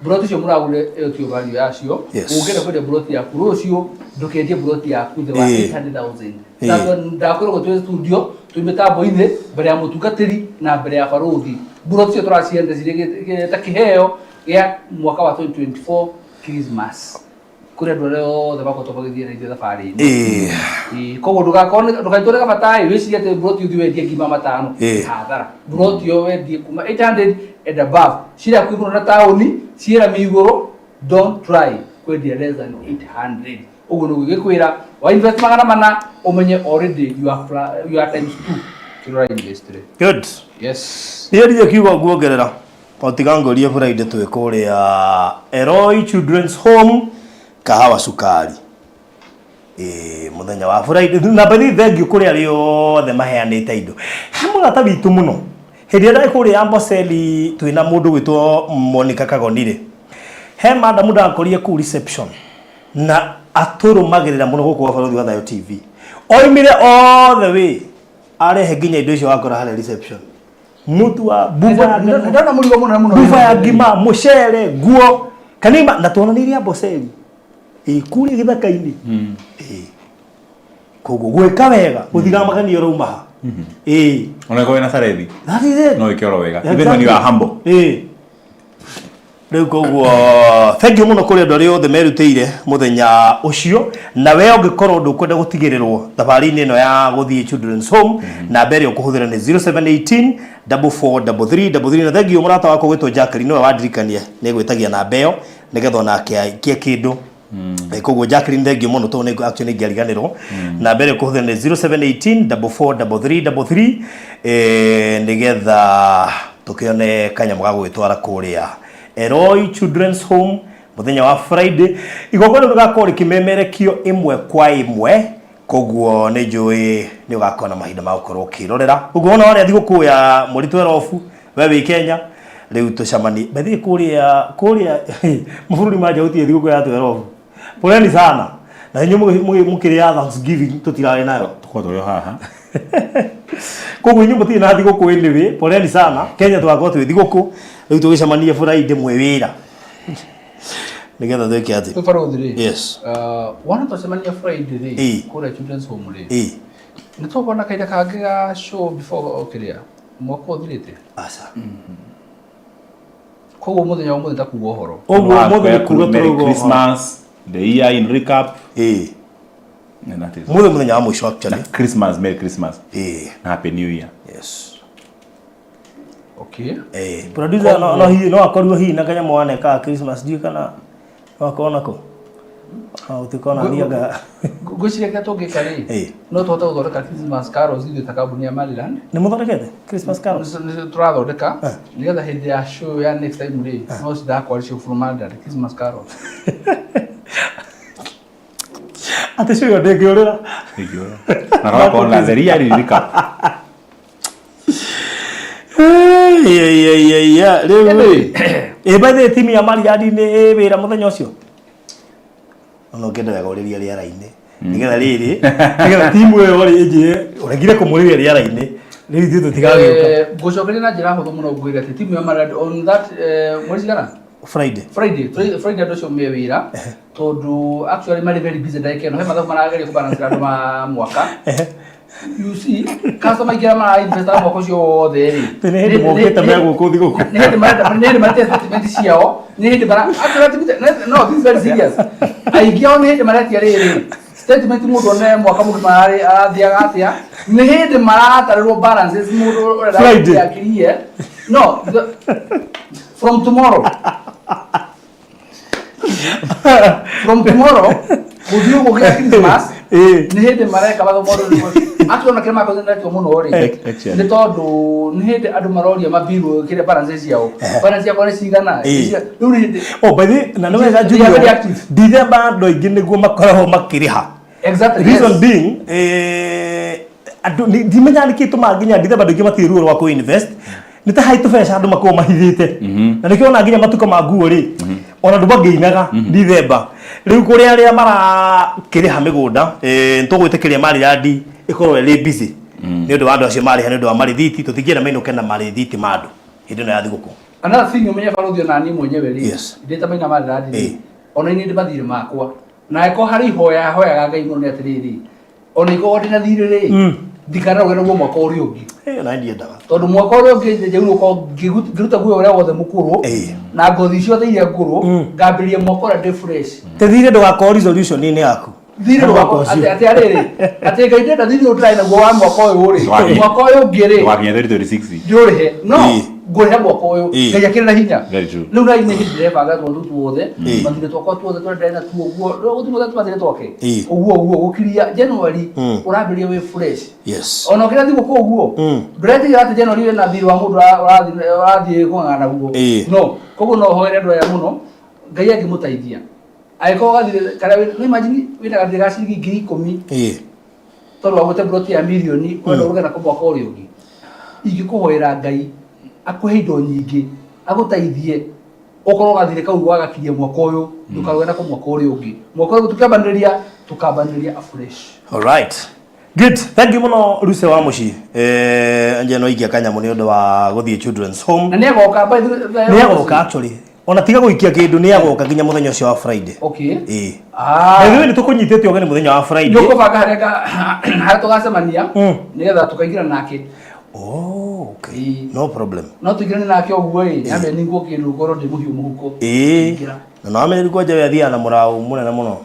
Mburoti icio mũragũrire ĩyo tiyo value yacio. Yes. Ũngĩenda kwendia mburoti yaku rũciũ, ndũkendie mburoti yaku thĩ wa Ĩĩ. 800,000. Ĩĩ. Ndakwĩrwo twĩ studio, twĩ mĩtambo-inĩ, mbere ya mũtungatĩri na mbere ya barũthi. Mburoti icio tũraciendia cirĩ ta kĩheo gĩa mwaka wa 2024 Christmas. Kũrĩ andũ arĩa othe makoretwo magĩthiĩ na ithuĩ thabarĩ ĩno. Ĩĩ. Ĩĩ, koguo ndũgakorwo ndũkanyitwo nĩ gabata ĩ wĩcirie atĩ mburoti ũthiĩ wendie ngima matano. Ĩĩ. Hathara. Mburoti ĩyo wendie kuma 800 and above. Cirĩ hakuhĩ mũno na taũni, ciĩ rami igũrũ, don't try kwendia less than 800. Ũguo nĩguo ingĩkwĩra, wa invest 400 ũmenye already you are times 2 kĩrĩa ũra invest rĩ. Good. Yes. Niĩ ndirĩ kiugo nguongerera o tiga ngũrie Friday twĩ kũrĩa Eloi Children's Home kahawa cukari. Ĩĩ mũthenya wa Friday na by the way thank you kũrĩ arĩa othe maheanĩte indo. He mũrata witũ mũno hĩndĩ ĩrĩa ndarĩ kũrĩa Amboseli twĩna mũndũ gwĩtwo Monica Kagoni rĩ, he madam ndakorire kũu reception na atũrũmagĩrĩra mũno gũkũ gwa Barũthi wa Thayũ TV. Oimire all the way arehe nginya indo icio wakora harĩa reception. Mũtu wa buba ya ngano, Ndona mũrigo mũnene mũno. buba ya ngima, mũcere, nguo kanima na tuonanirie Amboseli. Ĩĩ kũrĩa gĩthaka-inĩ. Ĩĩ. Koguo gwĩka wega gũtiramakania ũrauma ha. Ĩĩ. Ona korwo wĩna carethi That is it. no wĩke oro wega even when you are humble. Ĩĩ. Rĩu koguo thank you mũno kũrĩ andũ arĩa othe merutĩire mũthenya ũcio na we ũngĩkorwo ndũkwenda gũtigĩrĩrwo thabarĩ-inĩ ĩno ya gũthiĩ Children's Home namba ĩrĩa ũkũhũthĩra nĩ 0718 4433 33 na thank you mũrata wakwa ũgwĩtwo Jacqueline nĩwe wandirikania nĩ gwĩtagia namba ĩyo nĩgetha onake aikie kĩndũ. Koguo Jacqueline thank you mũno tondũ nĩ actually nĩ ingĩariganĩrwo. Namba ĩrĩa ũkũhũthĩra nĩ 0718 4433 33 nĩgetha tũkĩone kanyamũ ga gũgĩtwara kũrĩa Eloi Children's Home mũthenya wa Friday. Igongona rĩu rĩgakorwo rĩkĩmemerekio ĩmwe kwa ĩmwe, koguo nĩ njũĩ nĩ ũgakorwo na mahinda ma gũkorwo ũkĩrorera. Koguo wona warĩa thigũkũ ya mweri 12 we wĩ Kenya, rĩu tũcemanie. By the way kũrĩa mabũrũri ma nja gũtirĩ thigũkũ ya 12. Poleni sana. Na inyuĩ mũkĩrĩ ya Thanksgiving tũtirarĩ nayo. Tũkorwo tũrĩ o haha. Koguo inyuĩ mũtirĩ na thigũkũ anyway, poleni sana. Kenya tũgakorwo twĩ thigũkũ, rĩu tũgĩcemanie Friday mwĩ wĩra. Nĩgetha twĩke atĩ. Kwĩ barũthi rĩ. Yes. Wona twacemania Friday rĩ, Ĩĩ. kũrĩa Children's Home rĩ. Ĩĩ. Nĩ tũgũkorwo na kahinda kangĩ ga show before kĩrĩa mwaka ũthirĩte. Aca. Koguo mũthenya wa ũmũthĩ ta kuga ũhoro. Ũguo ũmũthĩ nĩ kuga Merry tũrauga ũhoro. Christmas, the year in recap. Ĩĩ. And that is Mũthĩ mũthenya wa mũico actually. Christmas, Merry Christmas. Ĩĩ. Na Happy New Year. Yes. Okay. Ĩĩ. Producer no no hihi no akorirwo hihi na kanyamũ waneka Christmas ndiũĩ kana no akorwo nako. No ũtikona nianga. Ngwĩciria kĩrĩa tũngĩka rĩ, Ĩĩ. no tũhote gũthondeka Christmas carols ithuĩ ta kambuni ya Maryland. Nĩ mũthondekete Christmas carols? Nĩ tũrathondeka nĩgetha hĩndĩ ya show ya next time rĩ, no cithakwo arĩ cio from Maryland Christmas carols. Atĩ show ĩyo ndĩngĩũrĩra. Ndĩngĩũrĩra. Na gakorwo na the year in recap. Rĩu rĩ, ĩ by the way timu ya Maryland nĩ ĩ wĩra mũthenya ũcio? Ona ũngĩenda wega ũrĩrie rĩera-inĩ nĩgetha rĩrĩ nĩgetha timu ĩyo rĩ ĩnjĩre ũregire kũmũrĩria rĩera-inĩ rĩu ithuĩ tũtigagĩũka. Ngũcokeria na njĩra hũthũ mũno ngwĩre atĩ timu ya Maryland on that mweri cigana? Friday. Friday andũ acio me wĩra tondũ actually marĩ very busy ndagĩka ĩno he mathabu marageria kũbalance andũ ma mwaka. You see, customer aingĩ arĩa mara invest mwaka ũcio wothe rĩ. Nĩ hĩndĩ mokĩte me gũkũ thigũkũ. Nĩ hĩndĩ marenda nĩ hĩndĩ maretia statement ciao, nĩ hĩndĩ mara actually no this is very serious. Aingĩ ao nĩ hĩndĩ maretia rĩrĩ statement mũndũ one mwaka mũgima arĩ arathiaga atĩa, nĩ hĩndĩ maratarĩrwo balances mũndũ ũrenda Friday. akirie. No, from tomorrow. From tomorrow gũthiĩ ũguo nginya Christmas Ĩĩ. nĩ hĩndĩ mareka mathomo actually ona kĩrĩa makonetwo mũno rĩ Actually. nĩ tondũ nĩ hĩndĩ andũ maroria mabirwo kĩrĩa balance ciao balance ciakwa nĩ cigana Ĩĩ. rĩu nĩ hĩndĩ Oh, by the way, na nĩ wega They are very Junior, active. December andũ aingĩ nĩguo makoragwo makĩrĩha. Exactly, Reason yes. being, andũ ndimenyaga nĩkĩ gĩtũmaga nginya December andũ aingĩ matirĩ ruo rwa kũ invest. Nĩ ta harĩ tũbeca andũ makoragwo mahithĩte, na nĩkĩo ona nginya matuka ma nguo rĩ, ona andũ mangĩinaga Dithemba. Rĩu kũrĩ arĩa marakĩrĩha mĩgũnda, nĩtũgwĩtĩkĩria marirandi ĩkorwo ĩrĩ busy nĩ ũndũ wa andũ acio marĩha nĩ ũndũ wa marĩthiti. Tũtingĩenda mainũke na marĩthiti ma andũ hĩndĩ ĩno ya thigũkũ. Another thing ũmenye barũthi, ona niĩ mwenyewe rĩ, ndĩ ta maina marĩrandi rĩ, ona niĩ ndĩ mathirĩ makwa, na angĩkorwo harĩ ihoya hoyaga Ngai mũno nĩ atĩrĩrĩ, ona ikorwo ndĩ na thirĩ rĩ, ndikanarũge naguo mwaka ũrĩa ũngĩ. Ona ndiendaga. Tondũ mwaka ũrĩa ũngĩ njagĩrĩirwo gũkorwo ngĩruta guoya ũrĩa wothe mũkũrũ na ngothi ciothe iria ngũrũ, ngambĩrĩria mwaka ũrĩa ndĩ fresh. Tĩthirĩ ndũgakorwo resolution-inĩ yaku. Thirĩ Mwaka ũcio. Atĩ arĩrĩ, atĩ Ngai ndenda thirĩ ũyũ ndĩrarĩ naguo wa mwaka ũyũ rĩ, mwaka ũyũ ũngĩ rĩ, Wakinya 2026. Ndiũrĩhe, no ngũrĩha mwaka ũyũ. Ngai akĩrĩ na hinya. Very true. Rĩu nai nĩ hĩndĩ ndĩrebanga tũndũ tuothe, mathirĩ twakwa tuothe tũrĩa ndĩrarĩ natuo ũguo, rĩu gũtirĩ mũthenya tũmathirĩ twake ũguo ũguo gũkiria January, ũrambĩrĩria wĩ fresh. Ona ũkĩra thigũkũ ũguo, ndũretigĩra atĩ January wĩna thirĩ wa mũndũ ũrathiĩ kũng'ang'ana naguo. No koguo no hoere andũ aya mũno, Ngai angĩmũteithia, angĩkorwo gathirĩ karĩa no imagine wĩna gathirĩ ga ciringi 10,000, tondũ wagũte mburoti ya mirioni, ũrenda ũruge nako mwaka ũrĩa ũngĩ, ingĩkũhoera Ngai akũhe indo nyingĩ, agũteithie ũkorwo gathirĩ kau wagakiria mwaka ũyũ, ndũkaruge nako mwaka ũrĩa ũngĩ. Mwaka ũyũ tũkĩambanĩrĩria, tũkambanĩrĩria afresh. Alright. Good. Thank you mũno Ruse wa mũciĩ. Nje no ikia kanyamũ nĩ ũndũ wa gũthiĩ Children's Home. Na nĩ agoka by the Nĩ agoka actually. Ona tiga gũikia kĩndũ, nĩ agoka nginya mũthenya ũcio wa Friday. Ĩĩ. By the way, nĩ tũkũnyitĩte ũgeni mũthenya wa Friday. Nĩ ũkũbanga harĩa harĩa tũgacemania nĩgetha tũkaingĩra nake. Oh, okay. No problem. No tũingĩrane nake ũguo ĩ, nyambe ningwo kĩndũ ngorwo ndĩ mũhiũ mũhuko. Ĩĩ. Na no amenye kwanja we athiaga na mũraũ mũnene mũno.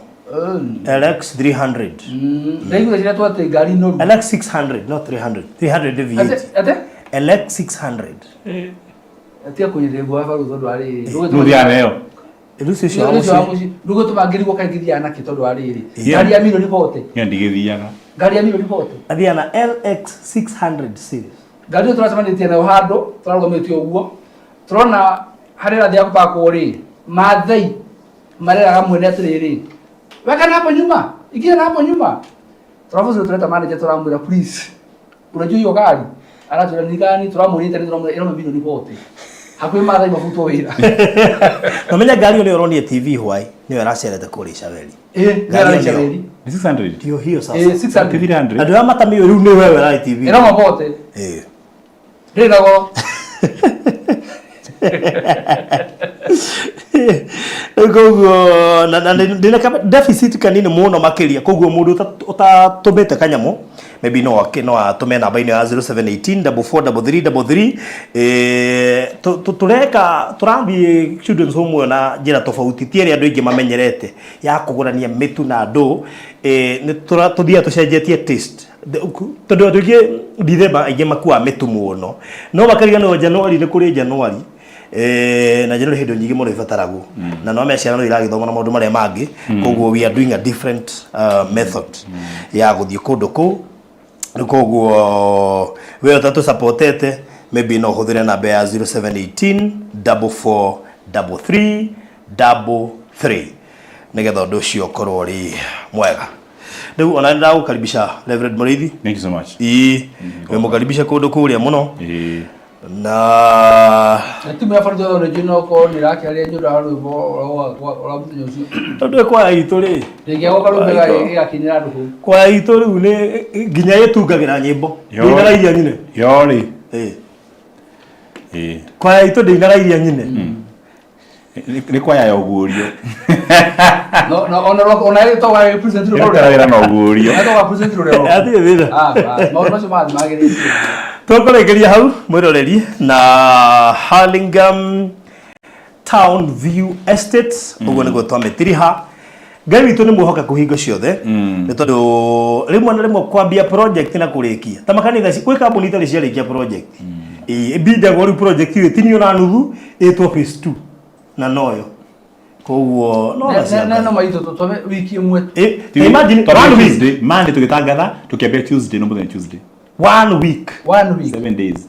LX 300. Ndaigua ciretwo atĩ ngari noru. LX 600, not 300. 300 nĩ V8. Atĩ? LX 600. Tiga kũnyĩrĩria nguo ya barũthi tondũ wa rĩrĩ. Rĩu nayo. Rĩu ũcio wa Ũcio wa mũciĩ. mũciĩ. Ndũgũtũma ngĩrigwo kaĩ ngĩthiaga nakĩ tondũ wa rĩrĩ. Ngari ya mirioni 40. Ĩyo ndigĩthiaga. Ngari ya mirioni 40. Athiaga na LX 600 series. Ngari ĩyo tũracemanĩtie nayo handũ tũrarũgamĩtio ũguo, tũrona harĩa ĩrathiĩ gũpakwo rĩ, Maathai mareraga mwene atĩrĩrĩ, weka na hapo nyuma, ingia na hapo nyuma. Tũrabucĩrwo, tũreta manager, tũramwĩra, "Please, unajua hiyo gari?" Aratwĩra ni gani. Tũramwĩrĩte nĩ tũramwĩra ĩrauma mirioni 40, hakuhĩ Maathai mabutwo wĩra. Na menya ngari ĩyo nĩyo ũronire TV hwaĩ, nĩyo ĩracerete kũrĩa Icaberi. Ngari ĩyo nĩyo. Icaberi. Nĩ 600. Ndio hiyo sasa. 600. 300. Andũ arĩa matamĩũĩ rĩu nĩ wewe ũrarĩ TV. Ĩrauma 40. Ndĩrĩ na goro. Rĩu koguo na ndĩna deficit kanini mũno makĩria, koguo mũndũ ũtatũmĩte kanyamũ maybe no no atũme namba-inĩ ya 0718 443333. Tũreka tũrathiĩ Children's Home ĩyo na njĩra tofauti, ti ĩrĩa andũ aingĩ mamenyerete ya kũgũrania mĩtu na ndũ. Nĩ tũthiaga tũcenjetie taste, tondũ andũ aingĩ Dithemba aingĩ makuaga mĩtu mũno, no makariganĩrwo January nĩ kũrĩ January. Na January hĩndĩ nyingĩ mũno ibataragwo, na no mea ciana no iragĩthoma na maũndũ marĩa mangĩ. Koguo we are doing a different method ya gũthiĩ kũndũ kũu. Rĩu koguo we ũtatũsupportete, maybe no ũhũthĩre namba ya 0718 44 33 33 nĩgetha ũndũ ũcio ũkorwo ũrĩ mwega. Rĩu ona nĩndagũkaribisha, Reverend Mũrĩithi. Thank you so much. Ĩĩ, wĩmũkaribishe kũndũ kũrĩa mũno. Na Na timu ya barũthi yothe nĩ no korwo nĩ ĩrakĩaria nĩ ũndũ wa rwĩmbo rwa mũthenya ũcio. Tondũ kwaya itũ rĩ, Rĩngĩagoka rwĩmbo ĩgakinyĩra andũ kũu. Kwaya itũ rĩu nĩ nginya ĩtungagĩra nyĩmbo. Ndĩinaga iria nyine. Yorĩ. Kwaya itũ ndĩinaga iria nyine. Nĩ kwaya ya ũguũrio. No no ona ona to wa present rũrĩa. Ĩrutaga wĩra na ũguũrio. To wa present rũrĩa. Hatirĩ thĩna. Ah, maũndũ macio mathiĩ magĩrĩire. Tũkũrĩkĩria hau mwĩroreri na Hurlingham Town View Estate, ũguo nĩguo twamĩtiriha. Ngai witũ nĩ mwĩhokeku hingo ciothe, nĩ tondũ rĩmwe na rĩmwe kwambia project na kũrĩkia ta makanitha kwĩ kambuni itarĩ ciarĩkia project. Ĩĩ, ĩbindagwo rĩu project ĩyo ĩtinio na nuthu, ĩtwo phase 2 na noyo koguo no tha cia Na no Ngai. maitũ tũtome wiki ĩmwe. Ta imagine one week. Tuesday, Monday tũgĩtangatha, tũkĩambia Tuesday, no mũthenya Tuesday. One week. One week. 7 days.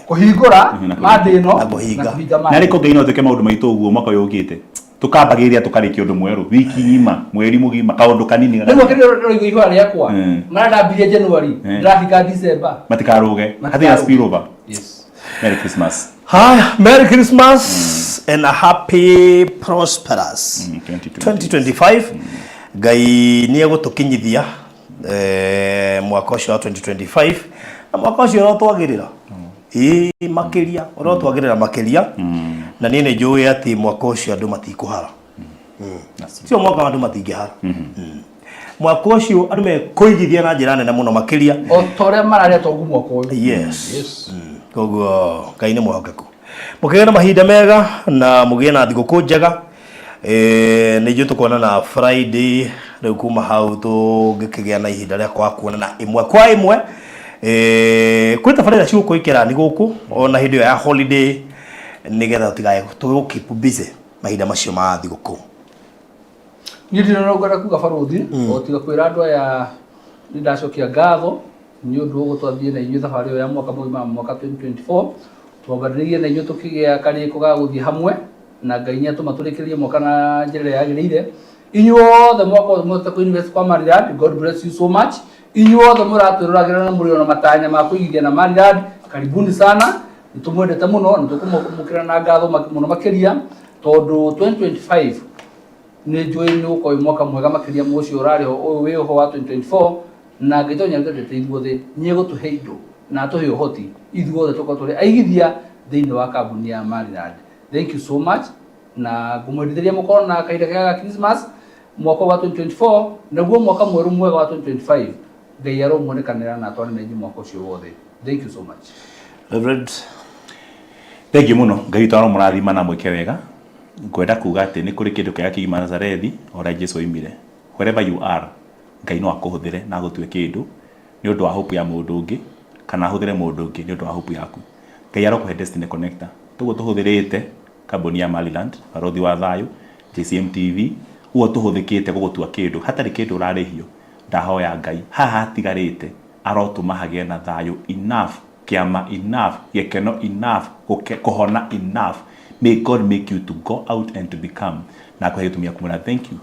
Kũhingũra Na Monday ĩno Na kũhinga. Na kũhinga Na Monday. rĩko Ngai no twĩke maũndũ maitũ ũguo mwaka ũyũ ũkĩte. Tũkambagĩrĩria tũkarĩkia ũndũ mwerũ wiki ng'ima, mweri mũgima, kaũndũ kanini. Rĩu akĩrĩ rũigua ihũra rĩakwa. Marĩa ndambirie January, ndĩrahinga December. Matikarũge. Matikarũge. Hatirĩ na spillover. Yes. Merry Christmas. Haya, Merry Christmas and a happy prosperous 2025. 2025. Ngai nĩ egũtũkinyithia mwaka ũcio wa 2025 na mwaka ũcio ũrotwagĩrĩra ĩĩ makĩria, ũrotwagĩrĩra makĩria, na niĩ nĩ njũĩ atĩ mwaka ũcio andũ matikũhara. Cio mwaka andũ matingĩhara. Mwaka ũcio andũ mekũigithia na njĩra nene mũno makĩria. O ta ũrĩa mararĩa tongu mwaka ũyũ. Yes. Yes. Koguo Ngai nĩ mwĩhokeku. Mũkĩgĩe na mahinda mega na mũgĩe na thigũkũ njega. Nĩ ithuĩ tũkuonana Friday, rĩu kuma hau tũngĩkĩgĩa na ihinda rĩa kwaga kuonana ĩmwe kwa ĩmwe. Kwĩ tabarĩra cigũkorwo ikĩrani gũkũ ona hĩndĩ ĩyo ya holiday, nĩgetha tũtigae tũgũ keep busy mahinda macio ma thigũkũ. Niĩ ndirĩ na ngwenda kuga barũthi, o tiga kwĩra andũ aya nĩ ndacokia ngatho nĩ ũndũ wa ũguo twathiĩ na inyuĩ thabarĩ ĩyo ya mwaka mũgima wa mwaka 2024. Twambanĩrĩirie na inyuĩ tũkĩgĩa karĩko ga gũthiĩ hamwe, na Ngai nĩ atũma tũrĩkĩrĩrie mwaka na njĩra ĩrĩa yagĩrĩire. Inyuothe mwaka ũyũ mũhote kũ invest kwa Maryland, God bless you so much. Inyuothe mũratwĩroragĩra na mũrĩ ona matanya ma kũigithia na Maryland, karibuni sana. Nĩ tũmwendete mũno, nĩ tũkũmũkĩra na ngatho mũno makĩria, tondũ 2025 nĩ njũĩ nĩ ũgũkorwo wĩ mwaka mwega makĩria ma ũcio ũrarĩ ho, ũyũ wĩ ho wa 2024, na Ngai tondũ nĩatwendete ithuothe, nĩ egũtũhe indo na atũhe ũhoti ithuothe tũkorwo tũrĩ aigithia thĩinĩ wa kambuni ya Maryland. Thank you so much, na ngũmwendithĩria mũkorwo na kahinda kega ga Christmas mwaka wa 2024, naguo mwaka mwerũ mwega wa 2025. Ngai aromuonekanĩra na atwarane na inyuĩ mwaka ũcio wothe. Thank you so much. Reverend. Thank you mũno. Ngai witũ aromũrathima na mwĩke wega. Ngwenda kuga atĩ nĩ kũrĩ kĩndũ kĩega kĩgima Nazarethi, o ũrĩa Jesu oimire. Wherever you are, Ngai no akũhũthĩre na agũtue kĩndũ nĩ ũndũ wa hope ya mũndũ ũngĩ, kana ahũthĩre mũndũ ũngĩ nĩ ũndũ wa hope yaku. Ngai arokũhe destiny connector. Toguo tũhũthĩrĩte kambuni ya Maryland, Barũthi wa Thayũ, JCM TV, ũguo tũhũthĩkĩte gũgũtua kĩndũ, hatarĩ kĩndũ ũrarĩhio. Ndahoya Ngai, haha hatigarĩte, arotũma hagĩe na thayũ enough, kĩama enough, gĩkeno enough, kũhona enough. May God make you to go out and to become. Na akũhe gĩtũmi gĩa kũmwĩra thank you.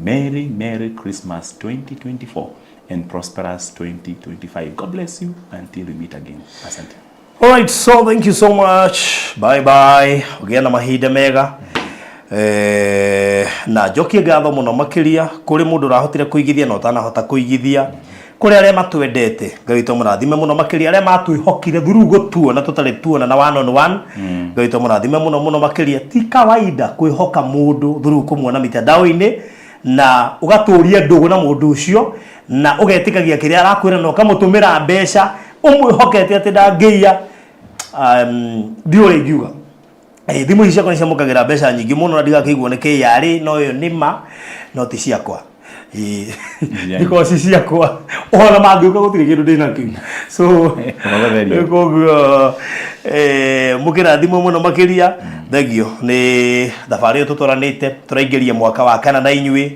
Merry, Merry Christmas 2024 and prosperous 2025. God bless you until we meet again. Asante. All right, so thank you so much. Bye bye. Ũgĩe na mahinda mega. Na njokie ngatho mũno makĩria kũrĩ mũndũ ũrahotire kũigithia na ũtanahota kũigithia, kũrĩ arĩa matwendete, Ngai witũ amũrathime mũno makĩria, arĩa matwĩhokire through gũtuona tũtarĩ tuona na one on one, Ngai witũ amũrathime mũno mũno makĩria. Ti kawaida kwĩhoka mũndũ through kũmuona mitandao-inĩ na ũgatũria ndũgũ na mũndũ ũcio na ũgetĩkagia kĩrĩa arakwĩra na ũkamũtũmĩra mbeca ũmwĩhokete atĩ ndangĩiya. Ndiũĩ ũrĩa ingiuga. Thimũ ici ciakwa nĩ ciamũkagĩra mbeca nyingĩ mũno na ndigakĩiguo nĩ KRA, no ĩyo nĩ ma, no ti ciakwa. Because ci ciakwa ona mangĩũka gũtirĩ kĩndũ ndĩ nakĩo. So koguo mũkĩrathimwo mũno makĩria. Thengio nĩ thabarĩ ĩyo tũtwaranĩte, tũraingĩria mwaka wa kana na inyuĩ.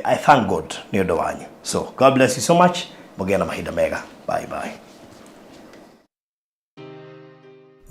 I thank God nĩ ũndũ wanyu. So God bless you so much. Mũgĩe na mahinda mega. Bye bye.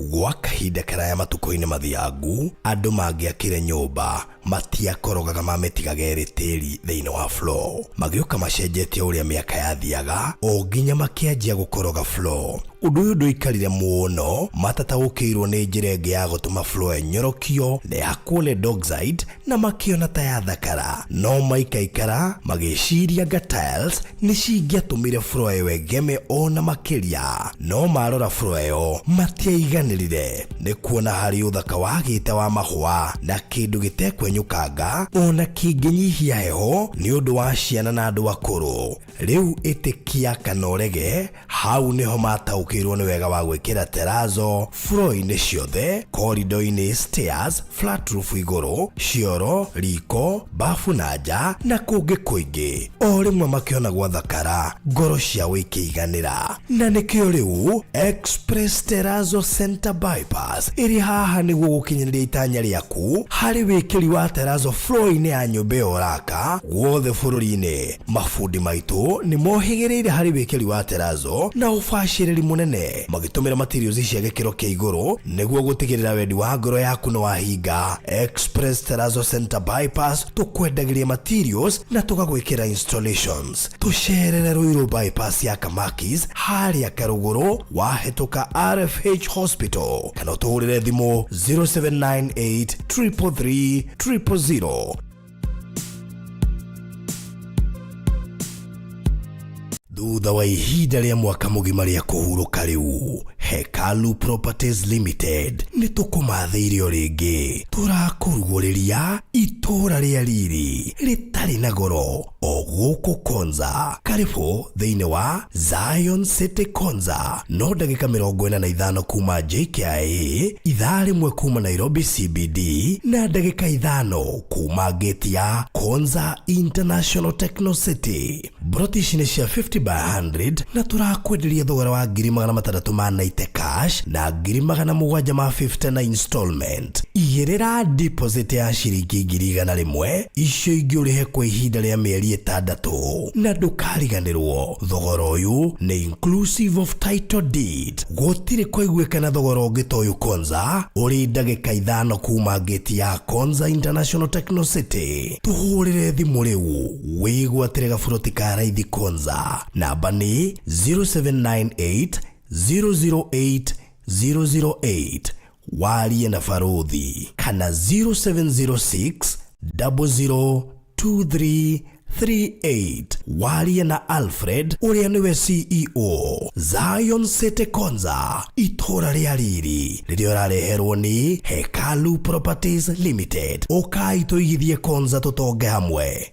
Gwa kahinda karaya matukũ-inĩ mathiangu, andũ mangĩakire nyũmba matiakorogaga mamĩtigaga ĩrĩ tĩri thĩinĩ wa floor. Magĩũka macenjetie ũrĩa mĩaka yathiaga o nginya makĩanjia gũkoroga floor. Ũndũ ũyũ ndũikarire mũno, matataũkĩirwo nĩ njĩra ĩngĩ ya gũtũma floor ĩnyorokio na ĩhakwo lead oxide na makĩona ta yathakara. No maikaikara magĩciria anga tiles nĩ cingĩatũmire floor ĩyo ĩgeme ona makĩria. No marora floor ĩyo matiaiganĩrire nĩ kuona harĩ ũthaka wagĩte wa mahũa na kĩndũ gĩtekwenyũkanga ona kĩngĩnyihia heho nĩ ũndũ wa ciana na andũ akũrũ. Rĩu ĩtĩkia kana ũrege, hau nĩho mataũkĩirwo nĩ wega wa gwĩkĩra terrazzo floor-inĩ ciothe, corridor-inĩ, stairs, flat roof igũrũ, cioro, riko, bafu na nja na kũngĩ kũingĩ. O rĩmwe makĩona gwathakara, ngoro ciao ikĩiganĩra. Na nĩkĩo rĩu Express Terrazzo Center Bypass ĩrĩ haha nĩguo gũkinyanĩria itanya rĩaku harĩ wĩkĩri wa wa terazo floor-inĩ ya nyũmba ĩyo ũraka guothe bũrũri-inĩ. Mabundi maitũ nĩ mohĩgĩrĩire harĩ wĩkĩri wa terazo na ũbacĩrĩri mũnene magĩtũmĩra materials cia gĩkĩro kĩa igũrũ nĩguo gũtigĩrĩra wendi wa ngoro yaku nĩ wahinga. Express Terazo Center Bypass tũkwendagĩria materials na tũgagwĩkĩra installations. Tũcerere Ruiru Bypass ya Kamakis harĩa Karũgũrũ wahĩtũka RFH Hospital kana ũtũhũrĩre thimũ 0798 333 000. Thutha wa ihinda rĩa mwaka mũgima rĩa kũhurũka rĩu, Hekalu Properties Limited nĩ tũkũmathĩire o rĩngĩ. Tũrakũrugũrĩria itũũra rĩa riri rĩtarĩ na goro o gũkũ Konza. Karibũ thĩinĩ wa Zion City Konza, no ndagĩka 45 kuma JKIA, ithaa rĩmwe kuma Nairobi CBD na ndagĩka 5 kuma gate ya Konza International Techno City. Mburoti ici nĩ cia 50 by 100 na tũrakwenderia thogora wa ngiri magana matandatũ ma 90 cash na ngiri magana mũgwanja ma 50 na installment. Igĩrĩra deposit ya ciringi ngiri igana rĩmwe, icio ingĩ ũrĩhe kwa ihinda rĩa mĩeri 6 na ndũkariganĩrwo thogora ũyũ nĩ inclusive of title deed. Gũtirĩ kũiguĩkana thogora ũngĩ ta ũyũ Konza, ũrĩ ndagĩka 5 kuma gate ya Konza International Techno City. Tũhũrĩre thimũ rĩu wĩgwatĩre gaburoti ka raithi Konza. Namba nĩ 0798 008 008 warie na Baruthi kana 0706 002338 warie na Alfred ũrĩa nĩwe CEO Zion City Konza, itũũra rĩa riri rĩrĩa ũrareherwo nĩ Hekalu Properties Limited. Ũkai tũigithie Konza tũtonge hamwe.